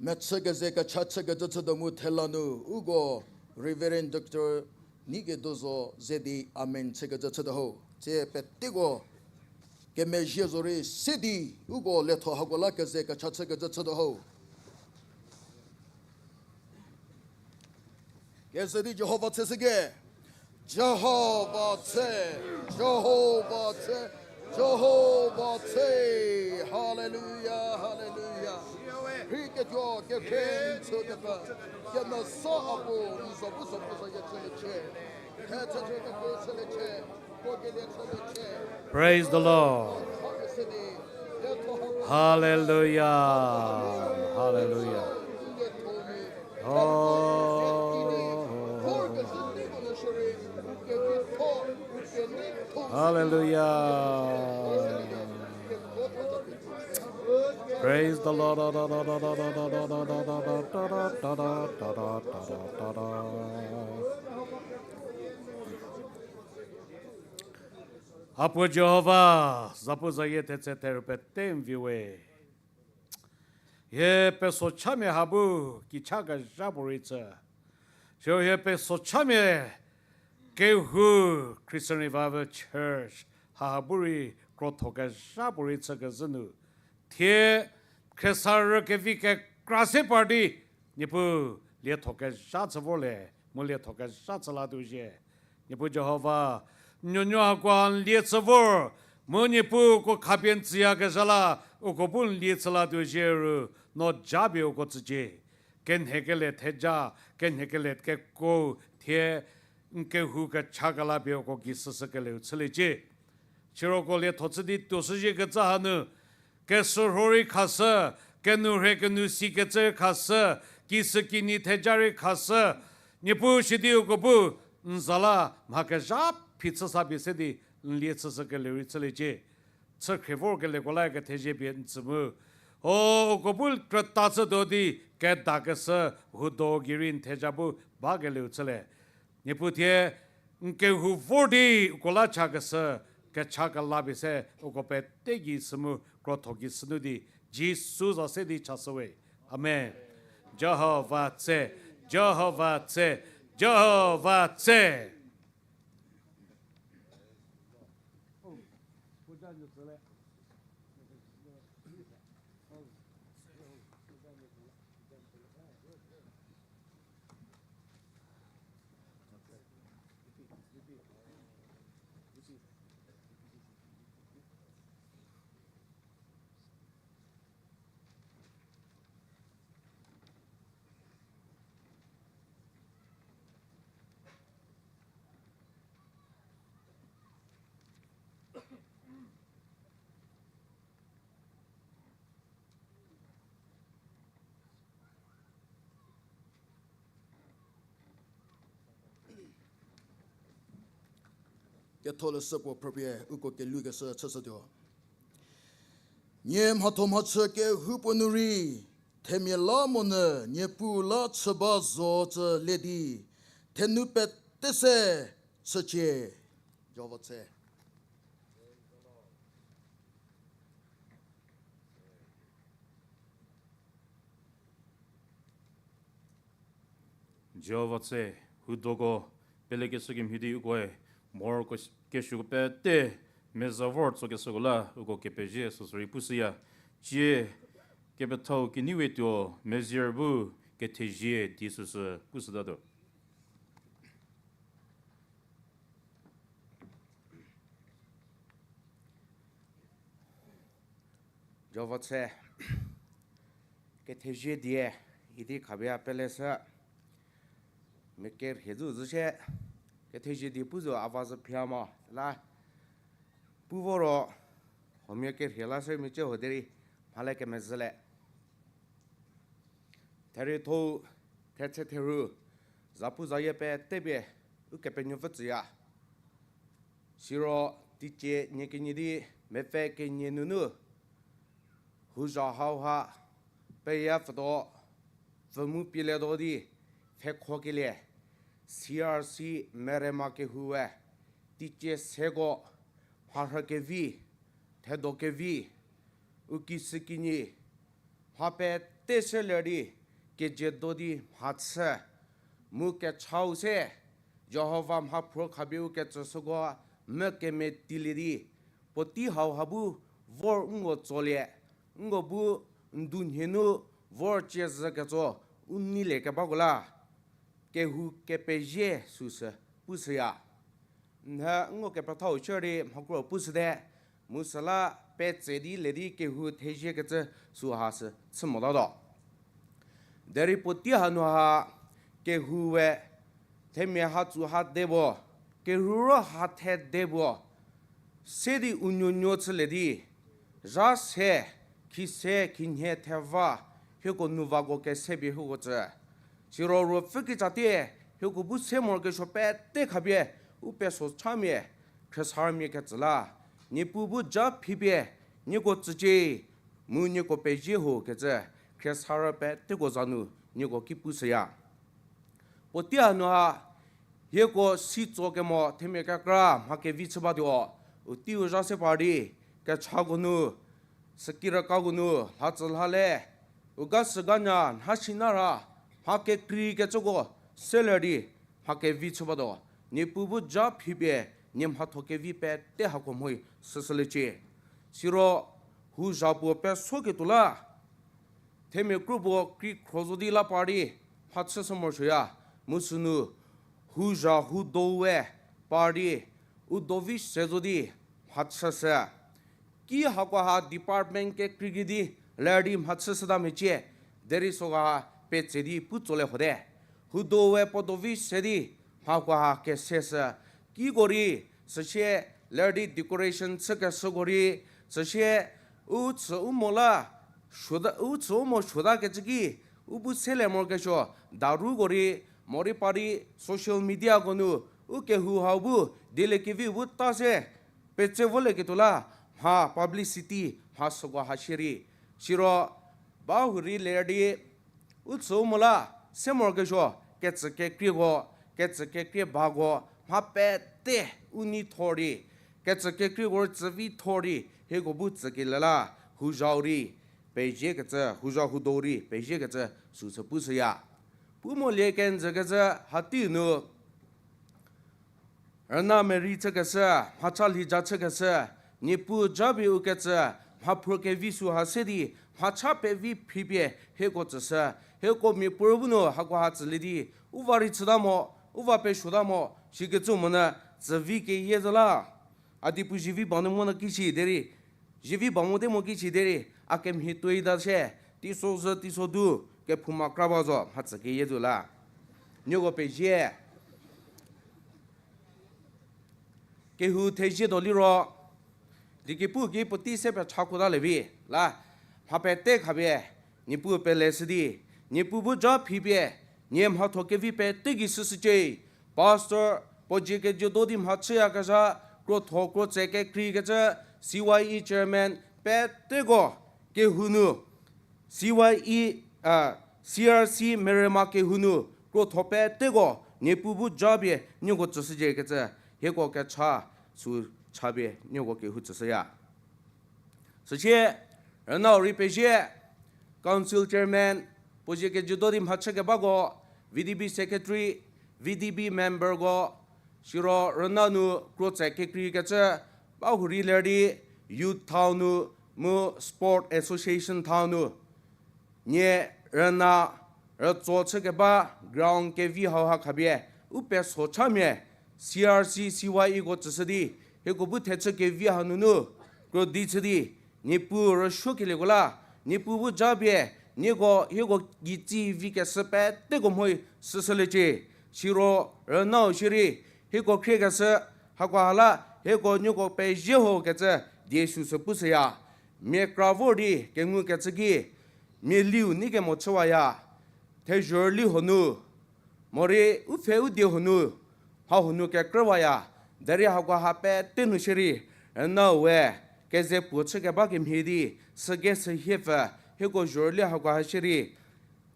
mechü keze kecha chükecü chütuo mu thela nu, uko Reverend Doctor Nikedozo ze di amen chükecü chütuo ho. Tsie peteko kemezhie zorei se di, uko lietho hako la keze kecha chükecü chütuo ho. Keze di Jihova tse sü ke. Jihova tse, Jihova tse, Jihova tse. Hallelujah, hallelujah. Rhei ketuo kekhe n tsü kepfü, kemesa apuo n za bu za bu za ye chüliecie. He chüchü kepu chüliecie. Praise the Lord. Hallelujah. Hallelujah. Oh. Hallelujah. Praise the Lord. Apuo Jihova, zapu zayie thetse therü pete n vi we. Hie pesochamia ha bu kicha kezha puorei chü. Siro hie pesochamia kehou Christian Revival Church ha ha bu rei krotho kezha puorei chü kezhü nu. Thie khriesarü kevi kekra se par di, Niepuu lietho kezha chü vorlie, mu lietho kezha chü latuo zhie. Niepuu Jihova, nuonuo hakoa n lie chü vor, mu Niepuu uko khapie n tsüyakezha la, uko bu n lie chü latuo zhie ru, no japie uko tsücie. Kenhekele theja, kenhekele kekuo, thie n kehou kecha kelapie uko gei süsü keleu chüliecie. Siro uko lietho chü di tuo shüzhie kecü hanu, kesürho rei khashü, kenourhei kenou si kecü rei khashü, kisükinyi theja rei khashü, Niepuu sidi uko bu n za la mha kezha phi chü sa pie se di n lie chüshü keleu rei chüliecie. Chükhrie vorkelieko la kethezie pie n tsü mu, o, uko bu krüta chütuo di kedakeshü hudo gei rei n theja bu bakeleu chülie. Niepuu thie n kehou vor di uko la chakeshü kecha kelapie se uko pete gei sü mu krotho gei sünu di Jisu za se di chashüwe. Amen. Jihova tse, Jihova tse, Jihova tse. Ketholeshü puo phrüpie uko kelukeshü chüshütuo. Nie mhatho mhachü kehoupuo nu rei, themia la monyü Niepuu la chü ba zo cü le di, thenu pete se chücie. Jihova tse. Jihova tse, hudoko, pelekeshü kemhie di ukoe, morokesuoko pete, meza vor tsokeshüko la, uko kepezie süsü rei pushüya. Cie, kepethau kenei we tuo, mezie bu, kethezie di süsü pushütatuo. Jihova tse, kethezie die, idi khapie a peleshü, mia kerhie zhü zhü shie, kethezie die pu zo a va zhü phia mo, la, pu vo ro, huomia kerhie la se mia cie ho derei, mhale kemezhüle. Therietho-u, thetse theru, zapuzayie pete pie, Ukepenuopfü tsüya. Siro teicie nie kenie di mepfü kenie nunu, houzha hauha, peya pfütuo, pfü mu pielietuo di, pfhekhokelie, C R C Merema kehoue, teicie seko, mharhü kevi, thedo kevi, u kishükinyi, mha pete se ler di, kejiedo di mha chü, mu kechau se, Jihova mhaphruo khapie u ketsüshüko mü kemetilie di, puotei hauha bu vor nko tsolie, nko bu ndunhie nu vor cie zhü ketso u neilie kebako la, kehou kepezie süsü pushüya. Nhie nko kepethau chü di mhakro pushüte, mu süla petse di le di kehou thezie kecü süha sü chü motatuo. Derei puotei hanu ha kehoue, themia ha tsu ha de puo, kehou ro ha the de puo, se di u nuonuo chülie di, zha se, khise, khinhie, theva, hieko nuvako kese pie hieko tsü. Siro ruopfü kitsatie, hieko bu se morokesuo pete khapie, u peso chamia, khriesarümia ketsü la, Niepuu bu ja phipie, nieko tsücie, mu nieko pezie ho kecü, khriesarü peteko za nu, nieko ki pushüya. Puotei hanu ha, hieko si tso kemo themia kekra mha kevi chü batuo, u teiu zha se par di, kechako nu, sükirükako nu, lhatsü lhale, u ga sü ga nya, nha si na ra, mha kekrei kecüko, se ler di, mha kevi chü batuo, Niepuu bu ja phipie, nie mhatho kevi pete hako mhoi süsüliecie. Siro, houzha puo pesoketuo la, themia kro puo kri khro zo di la par di, mha chüshü morosuoya, mu sünu, houzha hudoue, par di, u dovi se zo di, mha chüshü. Ki hakoha department kekreikecü di, ler di mha chüshüta mecie, derei sükoha petse di pu tsolie hote. Hudoue puo dovi se di, mhakoha keseshü. Kiko rei, süsie, ler di decoration chükeshüko rei, süsie, u chü u mo la, suota, u chü u mo suotakecü ki, u bu selie morokesuo, daruko rei, morei par di social mediako nu, u kehou hau bu, dieliekevi bu ta se, petse volieketuo la, mha publicity, mha süko ha shierei. Siro, ba hurei ler di, u chü u mo la, se morokesuo, ketsü kekreiko, ketsü kekrie bako, mha pete, u nei thor di, ketsü kekreiko rei tsüvi thor di, hieko bu tsükelie la, houzhau rei, peziekecü, houzha hudou rei, peziekecü, süsü pushüya. Pu molie kenjükecü, hatei nu, rüna merei chükeshü, mhacha lhija chükeshü, Niepuu japie u kecü, mhaphruo kevi süha se di, mhacha pevi phripie hieko tsüshü, hieko miapuorei bu nu hakoha tsülie di, u va rei chüta mo, u va pesuota mo, sikecü monyü tsüvi keyie zo la. A diepu zivi ba nu monyü kishi derei, zivi ba mote mo kishi derei, a kemhie tuoi ta shie, teiso zhü teiso du, kephouma kra ba zo, mhatsü keyie zo la. Nieko pezie. Kehou thezie do liro, diekepu ki puotei se pecha kuotalie vi la, mha pete khapie, Niepuu peleshü di, Niepuu bu ja phipie, nie mhatho kevi pete gei shüshücie, Pastor, puo dzie kejiedo di mha chüyakezha, krotho krotse kekreikecü C Y E chairman peteko kehou nu, C Y E, a, C R C merüma kehou nu krotho peteko Niepuu bu japie nieko tsüshücie kecü, hieko kecha sü chapie nieko kehou tsüshüya. Süsie, rünau rei pezie, council chairman, puo zie kejüdo di mhachü kebako, V D B secretary, V D B memberko, siro rüna nu krotse kekreikecü, ba hurei ler di youth thau nu, mu sport association thau nu, nie rüna rütso chü keba ground kevi hauha khapie, u peso chamia, C R C, C Y E ko tsüshü di, hieko bu thechü kevi hanunu, krodi chü di, Niepuu rüsuokelieko la, Niepuu bu japie, nieko hieko gei tsi vi keshü peteko mhoi süshüliecie, siro rünau shierei, hieko khriekeshü, hakoha la, hieko nieko pezie ho kecü, die süsü pushüya. Mia kra vor di kengukecü ki, mia liu nei kemo chüwaya, thezhorüli huonu, morei u pfhe u die huonu, mha huonu kekrüwaya, derei hakoha pete nu shierei, rüna we, keze puo chü keba kemhie di, süge sühiepfü, hieko zhorüli hakoha shierei,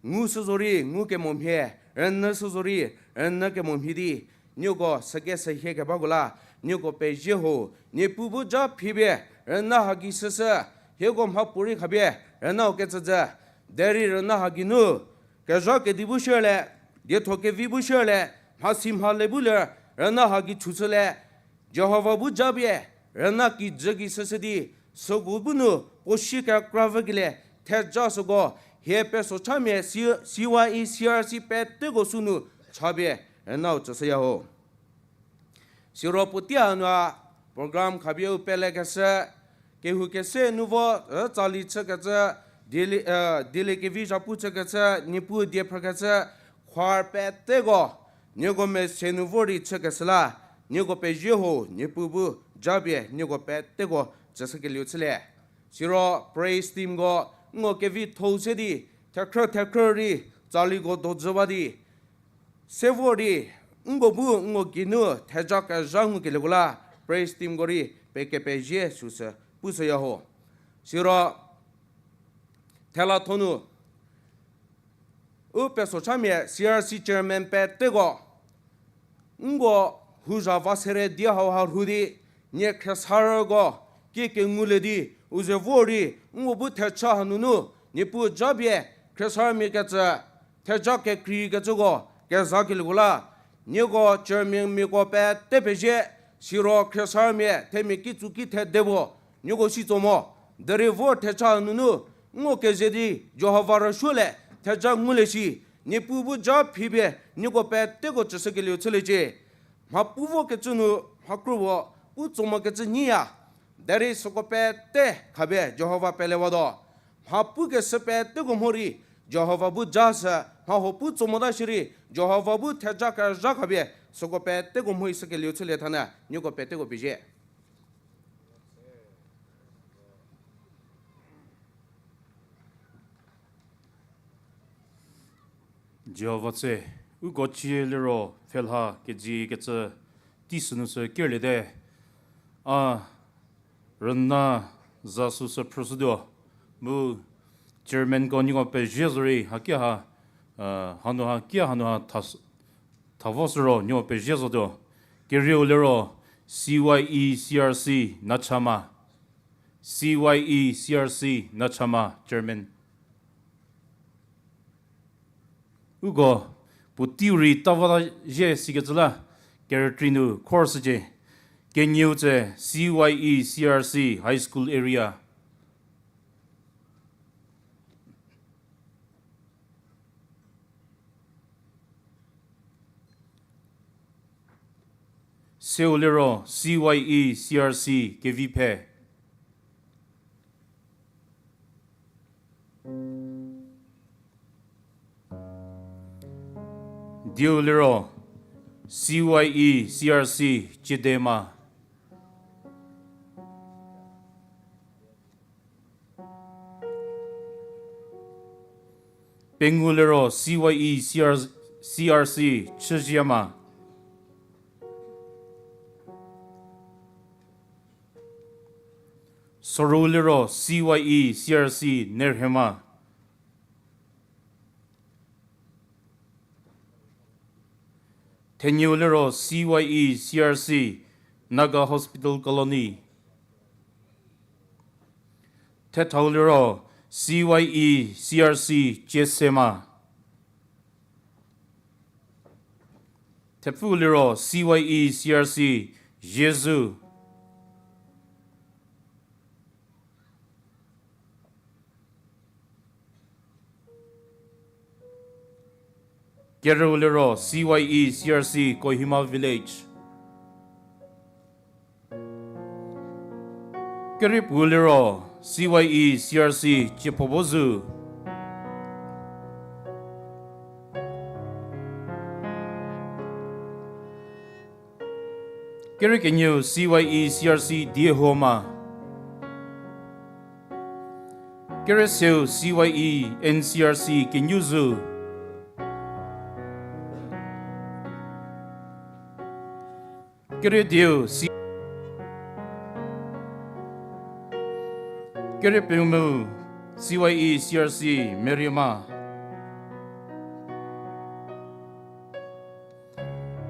ngu süzorei, ngu kemo mhie, rünyü süzorei, rünyü kemo mhie di, nieko süge sühie kebako la, nieko pezie ho, Niepuu bu ja phipie, rüna hagei süsü, hieko mhapuorei khapie, rünau kecüjü, derei rüna hagei nu, kezha kedi bu shierlie, dietho kevi bu shierlie, mhasi mhale bu ler, rüna hagei thushülie, Jihova bu japie, rüna kijü gei süsü di, süko bu nu, puo sie kekra vükelie, theja süko, hie peso chamia, C-, C Y E, C R C peteko sünu, chapie, rünau tsüshüya ho. Siro puotei hanu a program khapie u pelekeshü, kehou kese nu vo, e, tsali chükecü, dieli, e, dieliekevi zhapu chükecü, Niepuu die phrükecü, choir peteko, nieko mese nu vor di chükeshü la, nieko pezie ho, Niepuu bu japie, nieko peteko tsüshükelieu chülie. Siro praise teamko, nko kevitho-u se di, thekhrü thekhrü rei, tsaliko dojü ba di, se vor di, nko bu nko geinu theja kezha ngukelieko la, praise teamko rei pekepezie süsü pushüya ho. Siro, thela thonu, u peso chamia C R C chairman peteko, nko huzha va sere die hauha rhu di, nie khriesarüko, kie kengulie di, u ze vor di, nko bu thecha hanunu, Niepuu japie, khriesarümia kecü, theja kekreikecüko, kezakelieko la, nieko chairmanmiako pete pezie, siro khriesarümia, themia kitsu ki thedebo, nieko si tso mo, derei vor thecha hanunu, nko keze di, Jihova rüsuolie, theja ngulie shi, Niepuu bu ja phipie, nieko peteko tsüshükelieu chüliecie. Mha pu vokecü nu, mha kro vo, pu tso mokecü nyiya. Derei süko pete khapie Jihova pelewatuo. Mha pukeshü peteko mhorei, Jihova bu ja sü, mha huo pu tso mota shierei, Jihova bu theja kezha khapie, süko peteko mhorei sükelieu chülie thanyü, nieko peteko pezie. Jihova tse, uko cie liro pfhelha kedziekecü tei sünu sü kerliete. A rüna za süsü phrüshütuo, mu chairmanko nieko pezie zorei, hakia ha, hanu hakia hanu ha tha, thavo süro nieko pezie zotuo. Kerieu liro C Y E C R C Nachama. C Y E C R C Nachama chairman. Uko, puoteiu rei tavota zhie sikecü la, kerükrei nu khor shücie. Kenieu tse C Y E C R C High School area. Seu liro C Y E C R C Keviphe. Dieu liro C Y E C R C Chidema. Pengou liro C Y E C R, C R C Chüzhiama. Soru liro C Y E C R C Nerhema. Thenieu liro C Y E C R C Naga Hospital Colony. Thethau liro C Y E C R C Chesema. Thepfu liro C Y E C R C Jesu. Kereu liro C Y E C R C Kohima Village. Keripuo liro C Y E C R C Chiepobozu. Keriekenieu C Y E C R C Diehoma. Kerieseu C Y E N C R C Kenyuzu. Keriedieu C-, Keriepengou C Y E C R C Merima.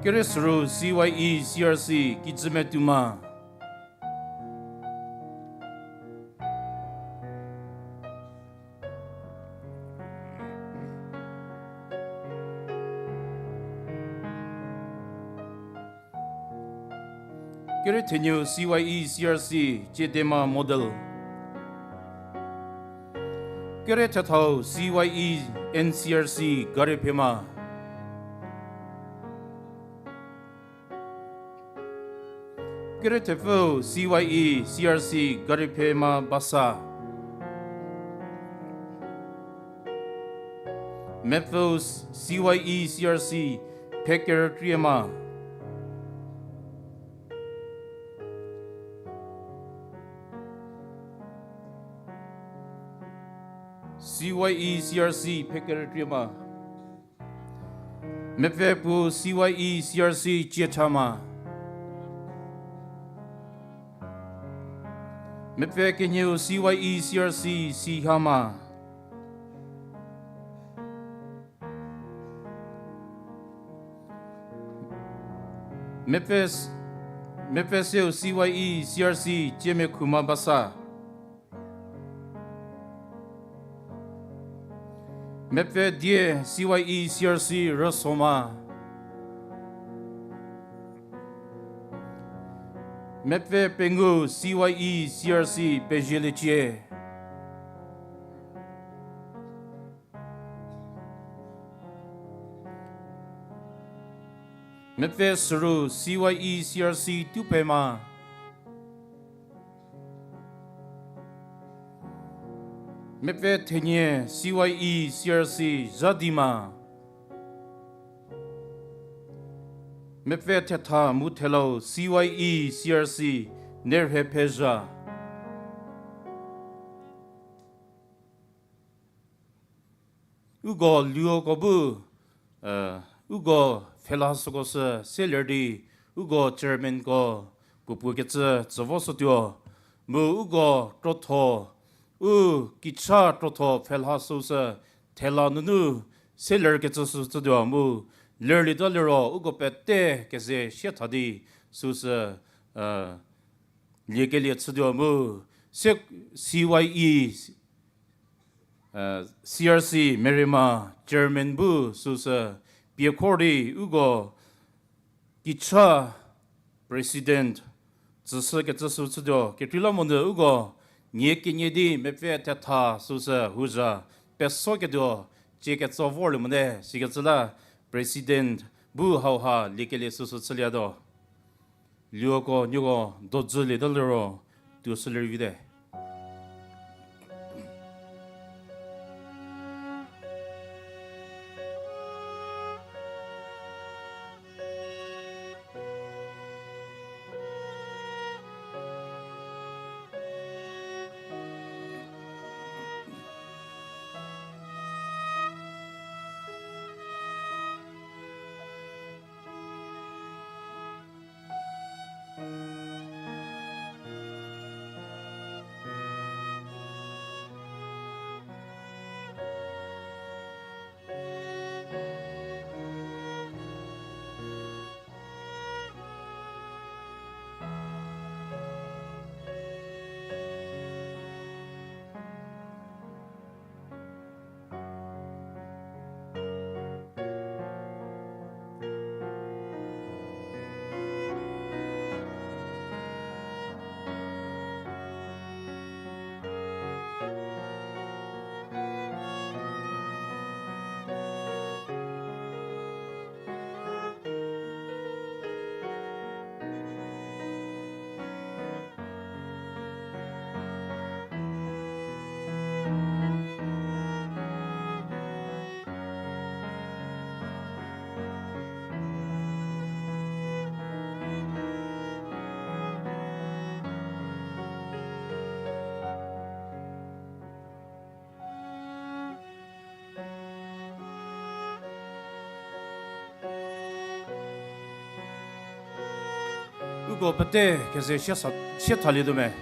Keriesüru C Y E C R C Kijümetuma. Keriethenieu C Y E C R C Chiedema Model. Keriethethau C Y E N C R C Gariphema. Keriethepfüu C Y E C R C Gariphema Basa. Mepfüu C Y E C R C Phekerükriema. C Y E C R C Phekerükriema. Mepfü puo C Y E C R C Chiethama. Mepfü kenieu C Y E C R C Sihama. Mepfü s-, mepfü seu C Y E C R C Chiemekhuma Basa. Mepfü die C Y E C R C Rüsoma. Mepfü pengou C Y E C R C Pezhieliecie. Mepfü süru C Y E C R C Tupema. Mepfü thenie C Y E C R C Zadima. Mepfü thetha mu thelau C Y E C R C Nerhephezha. Uko luoko bu, eh, uko pfhela süko sü seler di, uko chairmanko puopuo kecü tsü vo shütuo, mu uko krotho, u kicha krotho pfhela süu sü thela nunu seler kecü sü chütuo mu, lerlieta liro uko pete keze sie tha di süu sü, eh, liekelie chütuo mu, se C Y E, eh, C R C Merima chairman bu süu sü pie khor di uko kicha president tsüshü kecü sü chütuo, kekreilamonyü uko nie kenie di mepfü thetha süu sü houzha pesoketuo cie ketso vorlie mote, sikecü la president bu hauha liekelie süu sü chüliatuo. Luoko nieko dojülieta liro tuo shülie vite. Ko pete keze sie sa-, sie thalietuo me.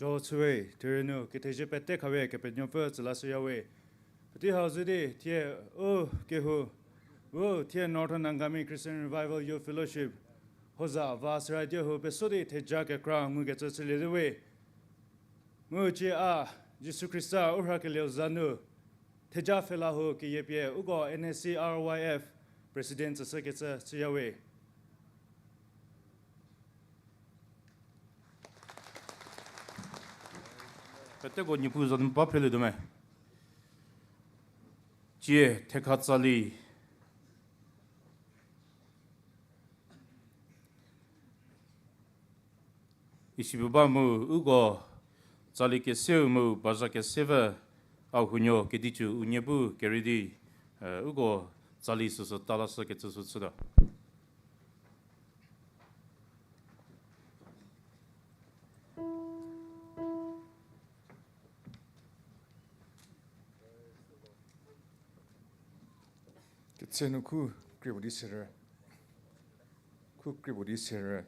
Jo chüwe, thirenu, kethezie pete khawe, Kepenuopfü tsülashüyawe. Puotei hau zhü di, thie, u, kehou, u, thie Northern Angami Christian Revival Youth Fellowship, hoza va sira die hou peso di theja kekra ngukecü chülietuowe. Mu cie a, Jisu Khrista u rhakelieu za nu, theja pfhela hou keyiepie uko N S C R Y F President tsüshükecü chüyawe. Peteko Niepuu za nu ba phrelietuo me. Cie thekha tsali. Isi bu ba mu uko tsali keseu mu bazha kesepfü a huonuo kedicu unie bu kerei di, eh, uko tsali süsü talashükecü sü chütuo. Ketse nu khu krie puo di serü. Khu krie puo di serü.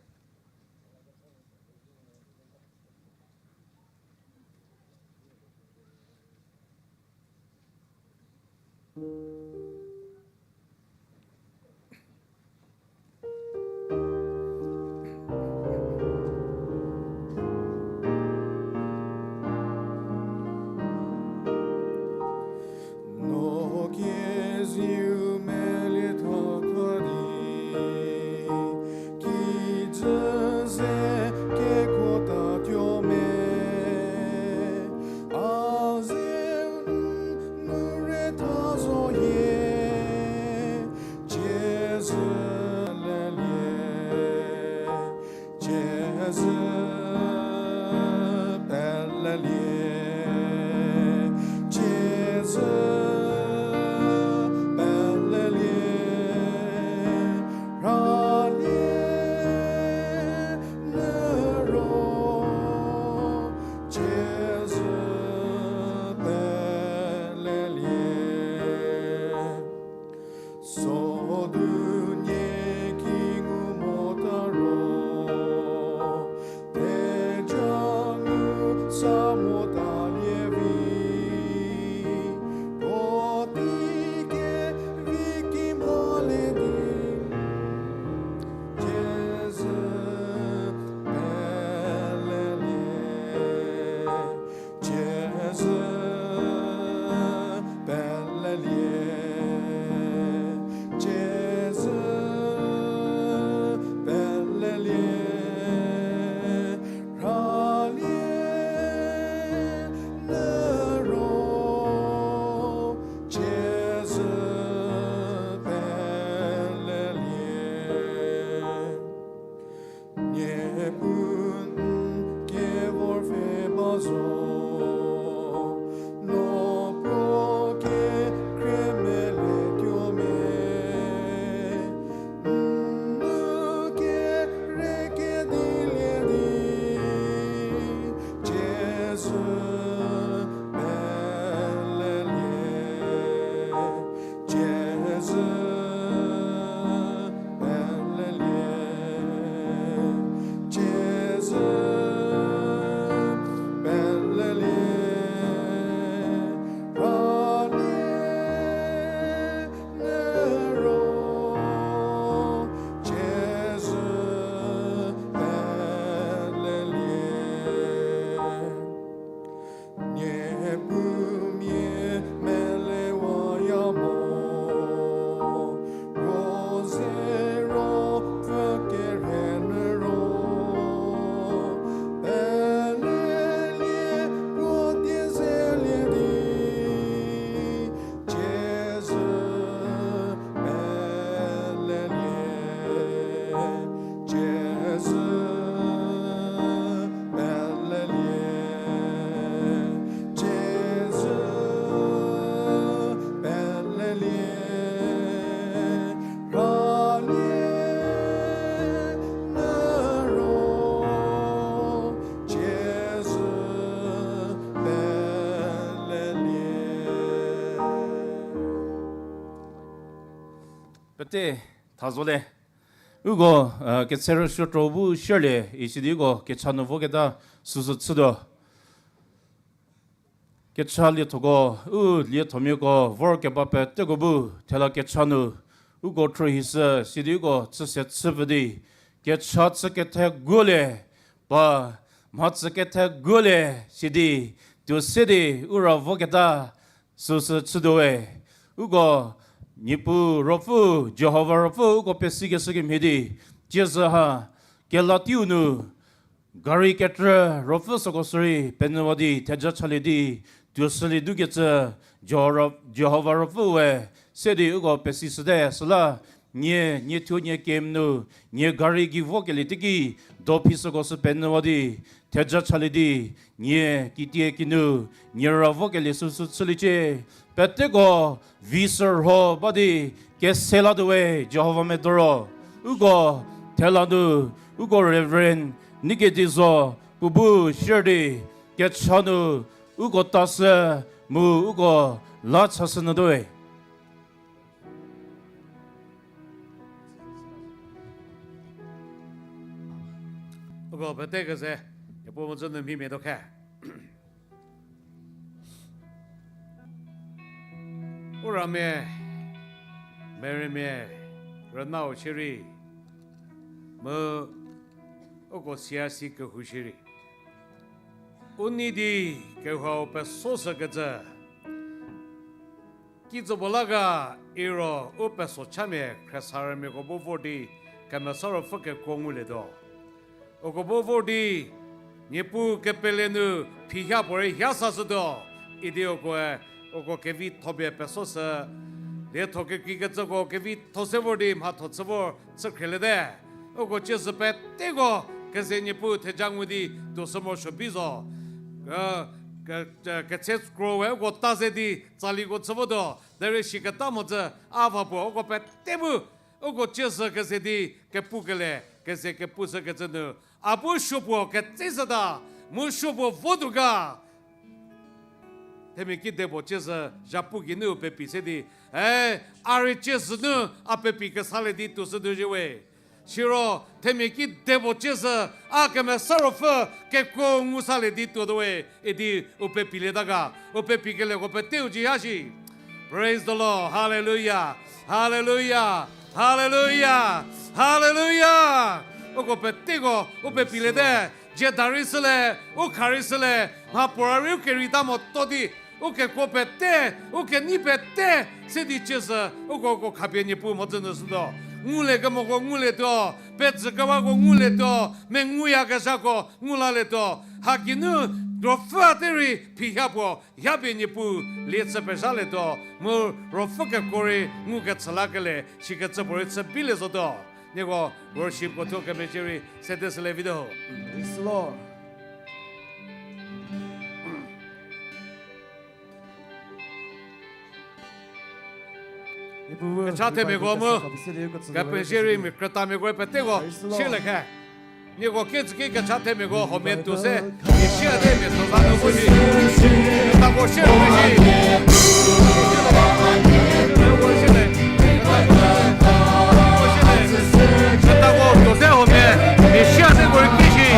No keziu melietho tho di, kijü ze kekuotatuo me, a ze n nu re tha zoyie, cie zhü lelie. Cie zhü pelelie, cie zhü pelelie, ralie nü ro, cie zhü pelelie. Sodu nie ki ngu mota ro, theja ngu sa mota lie vi, puotei kevi ki mhale di, cie zhü pelelie. Cie zhü pelelie, cie zhü pelelie, ralie Pete, tha zo le. Uko, eh, ketsherüsuo tro bu share le, isidi uko kecha nu voketa süsü chütuo. Kecha liethoko, u liethomiako vor keba peteko bu, thela kecha nu, uko throhishü, sidi uko chüse chüpfü di, kecha chü kethe guolie, pa, mha chü kethe guolie, sidi, tuo se di, u ra voketa, süsü chütuowe. Uko, Niepuu Ruopfü, Jihova Ruopfü, uko pesikeshü kemhie di, tiezü ha, kelatiu nu, gari ketrü Ruopfü süko sürei penyüwa di theja chalie di, tuo shülie dukecü Jihova, Jihova Ruopfüe se di uko pesishüte süla, nie, nie thuo nie kemenu, nie gari gei vokelie teiki, dophi süko sü penyüwa di, theja chalie di, nie, kitie kinu, nie ra vokelie süsü chüliecie, peteko, vi sürho ba di, kese latuowe Jihova medoro. Uko, thela nu, uko Reverend Nikedizo, puo bu share di, kecha nu, uko tashü, mu uko la chashü nyütuowe. Uko pete keze, Niepuu mhodzü nu mhimia tuo khe. U ramia, merümia, rünau shierei, mu uko C R C kehou shierei, u nei di kehou pesoshükecü, kitsobo la ga iro u pesochamia khriesarümiako bu vor di Kemesa Ruopfü kekuo ngulietuo. Uko bu vor di, Niepuu kepele nu phiha puorei ha sashütuo, idi ukoe, uko kevitho pie pesoshü, lietho kekreikecüko kevitho se vor di mhatho chü vor chü khrieliete. Uko ciezü peteko keze Niepuu theja ngu di tuo shü morosuo bi zo. Ke, ke, ke, ketse krowe uko ta ze di tsaliko chü votuo, derei shiketa mhodzü a va puo uko pete bu uko ciezü keze di kepukelie, keze kepushükecü nu, a bu supuo ketsezhüta, mu supuo votuo ga. Themia kidepuo ciezü zhapu geinu pepi se di, e, a rei ciezü nu a pepi kesalie di tuo shütuo zhie we. Siro themia kidepuo ciezü a Kemesa Ruopfü kekuo ngu salie di tuotuo we, idi u pepilieta ga, u pepikelieko peteu ji ha shi. Praise the Lord. Hallelujah. Hallelujah. Hallelujah. Hallelujah. Uko peteko u pepiliete, jie da rei shüle, u kha rei shüle, mha puo ra rei u kereita motuo di, u kekuo pete, u kenei pete, se di ciezü, uko uko khapie Niepuu mhodzü nu shütuo. Ngulie kemoko ngulietuo, pezhü kebako ngulietuo, menguyakezhako ngulalietuo. Hakinu, Ruopfü a te rei phiha puo, ha pie Niepuu lie chü pezhalietuo, mu Ruopfü kekuo rei ngukechü lakelie, shikecü puorei chü bilie zotuo. Nieko worshipko thuo kemezhie rei sede shülie vi te ho. Praise the Lord. Kecha themiako mu, kepezhie rei mia krütamiako rei peteko, shielie khe. Nieko ketsüki kecha themiako huomia tuo se, mia shie te mia tuo za nu pu shi. Ketako shie te shi. Ketako tuo se huomia, mia shie te ko rei ki shi.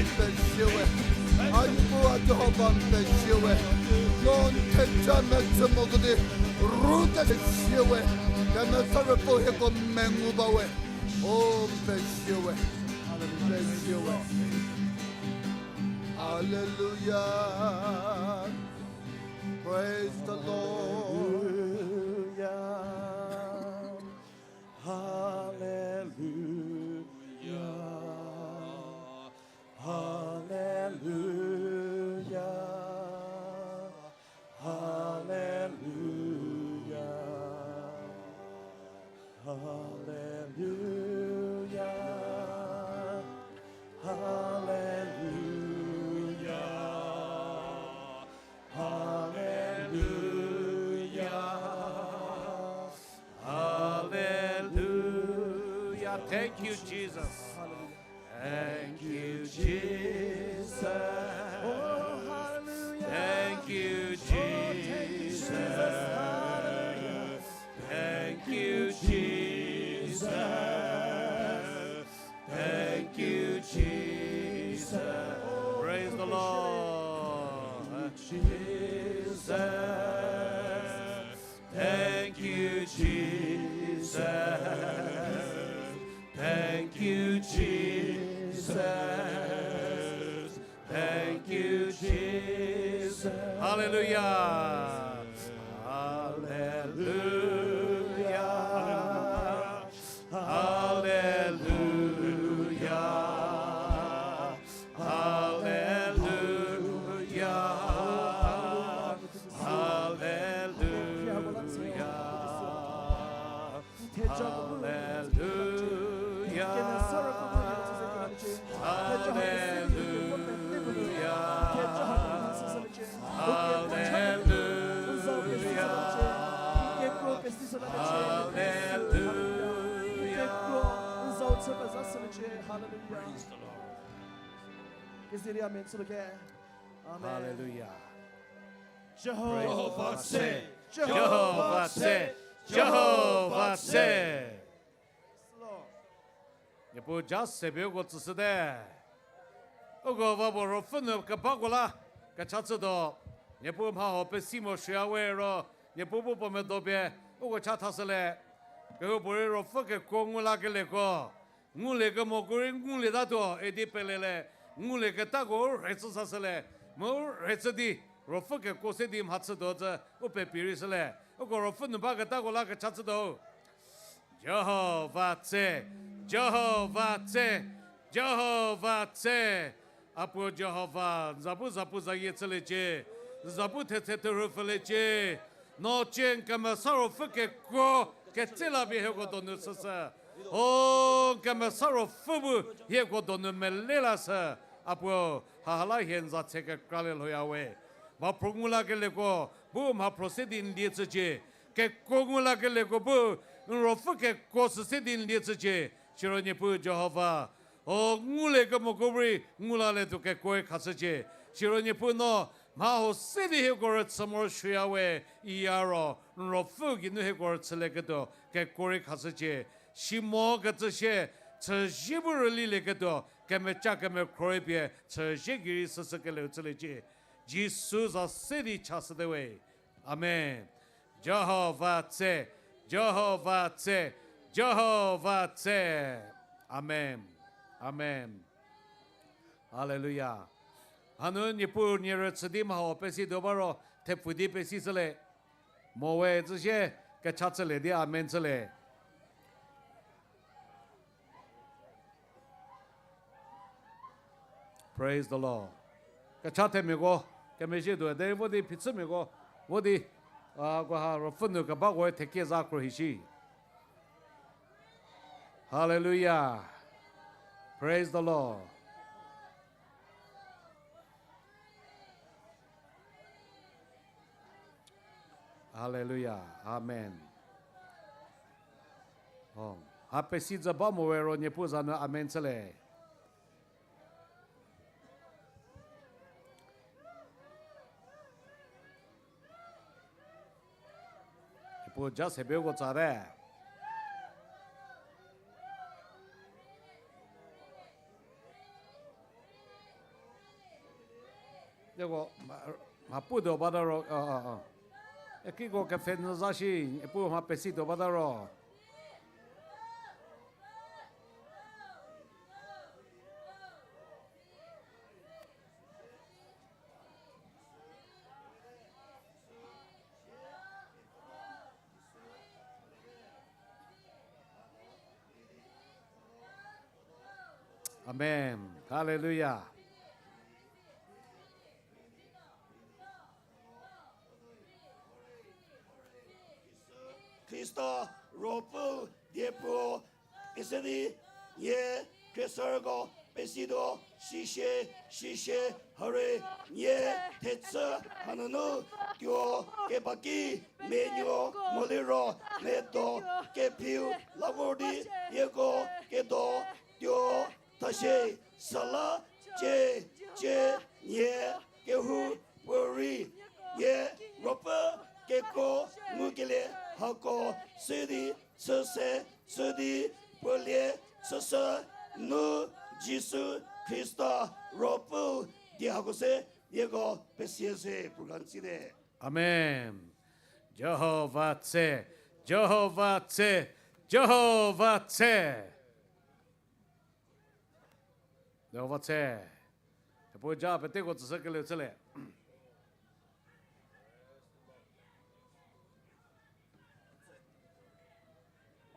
N pezie we. A Niepuu a Jihova n pezie we. No n theja metsü mo kedi, rute pezie we. Kemesa Ruopfü hieko mengu ba we. O n pezie we. N pezie we. Hallelujah. Praise the Lord. Hallelujah. Hallelujah. Hallelujah. Hallelujah. Hallelujah. Hallelujah. Hallelujah. Thank you, Jesus. Thank you, Jesus. Oh, hallelujah. Thank you, Jesus. Thank you, Jesus. Thank you, Jesus. Praise the Lord. Jesus. Thank you, Jesus. Thank you, Jesus. Thank you, Jesus. Hallelujah. Hallelujah. Hallelujah. Hallelujah. Hallelujah. Hallelujah. Hallelujah. Hallelujah. Hallelujah. Praise the Lord. Hallelujah. Jihova tse. Jihova tse. Jihova tse. Niepuu ja se pie uko tsüshüte. Uko va puo ruopfü nu kebako la kecha chütuo. Niepuu mha huo pesi mo shüya we ro, Niepuu bu puo medo pie uko cha thashülie. Kehoupuorei ruopfü kekuo ngu lakelieko, ngulie kemoko rei ngulietatuo idi pelelie, ngulieketako u rhei chü sashülie, mu u rhei chü di ruopfü kekuo se di mha chütuo cü u pepi rei shülie. Uko ruopfü nu baketako la kecha chütuo. Jihova tse, Jihova tse, Jihova tse. A puo Jihova, n za bu zapuzayie chüliecie, n za bu thetse therhu pfüliecie. No cie n kemesa ruopfü kekuo ketse la pie hieko donu shüshü. O, n kemesa ruopfü bu hieko donu mele lashü. A puo, haha la hie n za tse kekralie lhoya we. Mhaphro ngu lakelieko bu mhaphro se di n lie chücie. Kekuo ngu lakelieko bu n ruopfü kekuo sü se di n lie chücie. Siro Niepuu Jihova, o, ngulie kemoko bu rei ngu lalietuo kekuo rei khashücie. Siro Niepuu no mha huo se di hieko rüchü morosuoya we, iya ro n ruopfü geinu hieko rüchülieketuo kekuo rei khashücie. Si mo kecü sie, chüzie bu rülilieketuo kemeca kemekhro rei pie chüzie gei rei shüshükelieu chüliecie. Jisu za se di chashüte we. Amen. Jihova tse, Jihova tse, Jihova tse. Amen. Amen. Hallelujah. Hanu Niepuu nie rüchü di mha huo pesi tuo ba ro thepfu di pesi shülie. Mo we zhü sie kecha chülie di amen chülie. Praise the Lord. Kecha themiako, kemezhie tuo derei vo di phichümiako, vo di, a, ko ha ruopfü nu kebako thekie za krohi shi. Hallelujah. Praise the Lord. Hallelujah. Amen. O, ha pesi zü ba mo we ro Niepuu za nu amen chülie. Niepuu ja se pie uko tsate. Ko, mha, mha pu do bata ro, a, a, a. Ekiko kepfhe nyü za shi, e pu mha pesi do bata ro. Amen. Hallelujah. Khrista Ruopfü diepu Isedi nie khriesarüko pesituo, sishie, sishie, hare, nie thechü hanunu tuo keba ki menuo moliro, medo kephiu la vor di nieko kedo tuo thashie, süla cie, cie, nie kehou puorei, nie ruopfü keko ngukelie hako sidi chüse, chü di puo lie chüshü nu Jisu Khrista Ruopfü die hako se nieko pesie se program tsite. Amen. Jihova tse, Jihova tse, Jihova tse. Jihova tse. Epu ja peteko tsüshü kele chülie.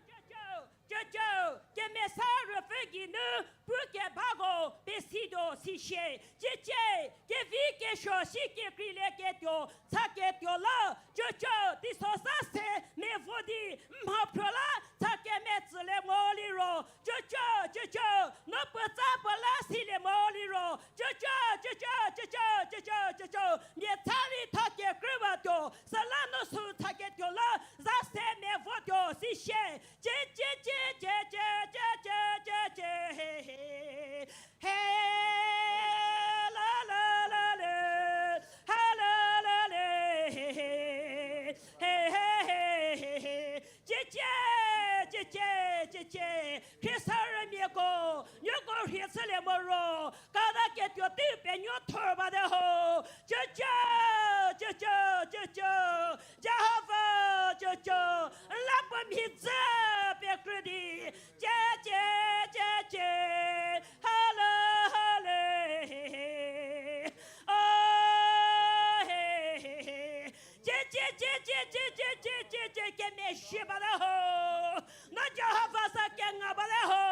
Jojo, jojo, kemesa ruopfü geinu pu kebako pesituo sishie, ciecie, kevi kesuo shi kekreilie ketuo tsa ketuo la, jojo, teiso sa se mevo di mha phro la tsa kemetsülie mo liro, jojo, jojo, no puotsa puo la silie mo liro, jojo, jojo, jojo, jojo, jojo, mia tsa rei tha kekrüwatuo, süla no sü tha ketuo la za se mevotuo sishie, ciecie, ciecie, he, he, la, la, la, le, ha, la, la, le, he, he, he, he, he, he, he. Ciecie, ciecie, ciecie, khriesarümiako, nieko rhie chülie mo ro, kata ketuo tei penuo thor bate ho, jojo, jojo, jojo, Jihova, jojo, n la puo mhidzü pekrü di, ciecie, ciecie, hale, hale, he, he, o, he, he, he. Ciecie, ciecie, ciecie, ciecie, kemezhie bate ho. No Jihova za kenga bate ho.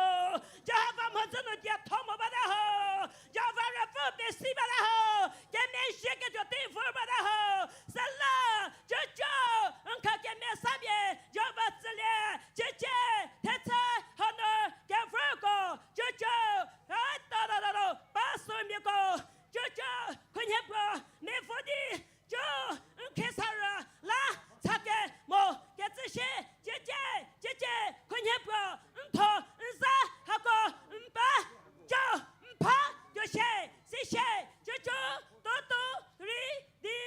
Jihova mhodzü nu dietho mo bate ho. Jihova ruopfü pesi bate ho. Kemezhie ketuo tei vor bate ho. Süla, jojo, n kha kemesa pie Jihova tsülie. Ciecie, thechü, hanu, kevürko, jojo, a, ta, ta, ta, ta, pastormiako, jojo, khunhie puo, mevo di, jo, n khriesarü la tsa kemo kecü shie, ciecie, ciecie, khunhie puo, n tho, n za, hako, n ba, jo, n pha, tuo shie, si shie, jojo, tuotuo, rei, di,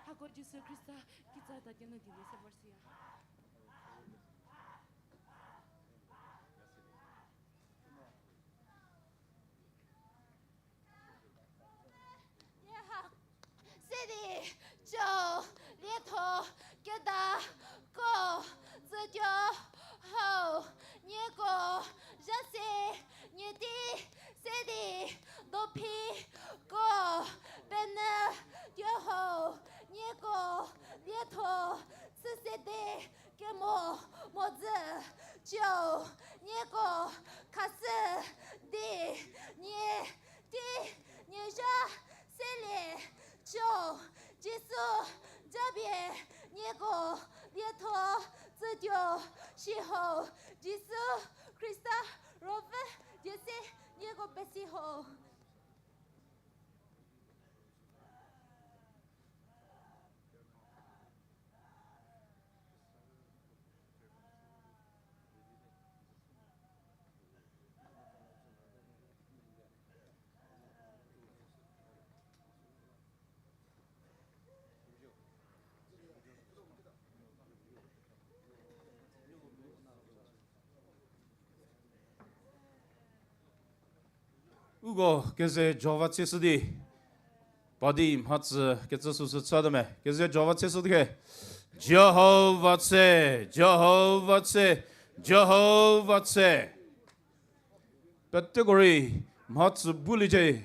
Hako Jisu Khrista kitsa ta keno dilie se vor siya. Sidi, co, lietho, keda, ko, tsütuo, hau, nieko, zhase, nieti, sidi, dophi, ko, benü, tuo hau, nieko, lietho, chü sede, kemo, modzü, co, nieko, khasü, di, nie, ti, nie zha, selie, co, Jisu, japie, nieko, lietho, tsütuo, shi ho, Jisu, Khrista, rovü, die se, nieko pesi ho. Uko keze Jihova tse shü di, pa di mhatsü kecü süsü chüte me. Keze Jihova tse shü di ke. Jihova tse, Jihova tse, Jihova tse. Peteko rei mhatsü bu liecie.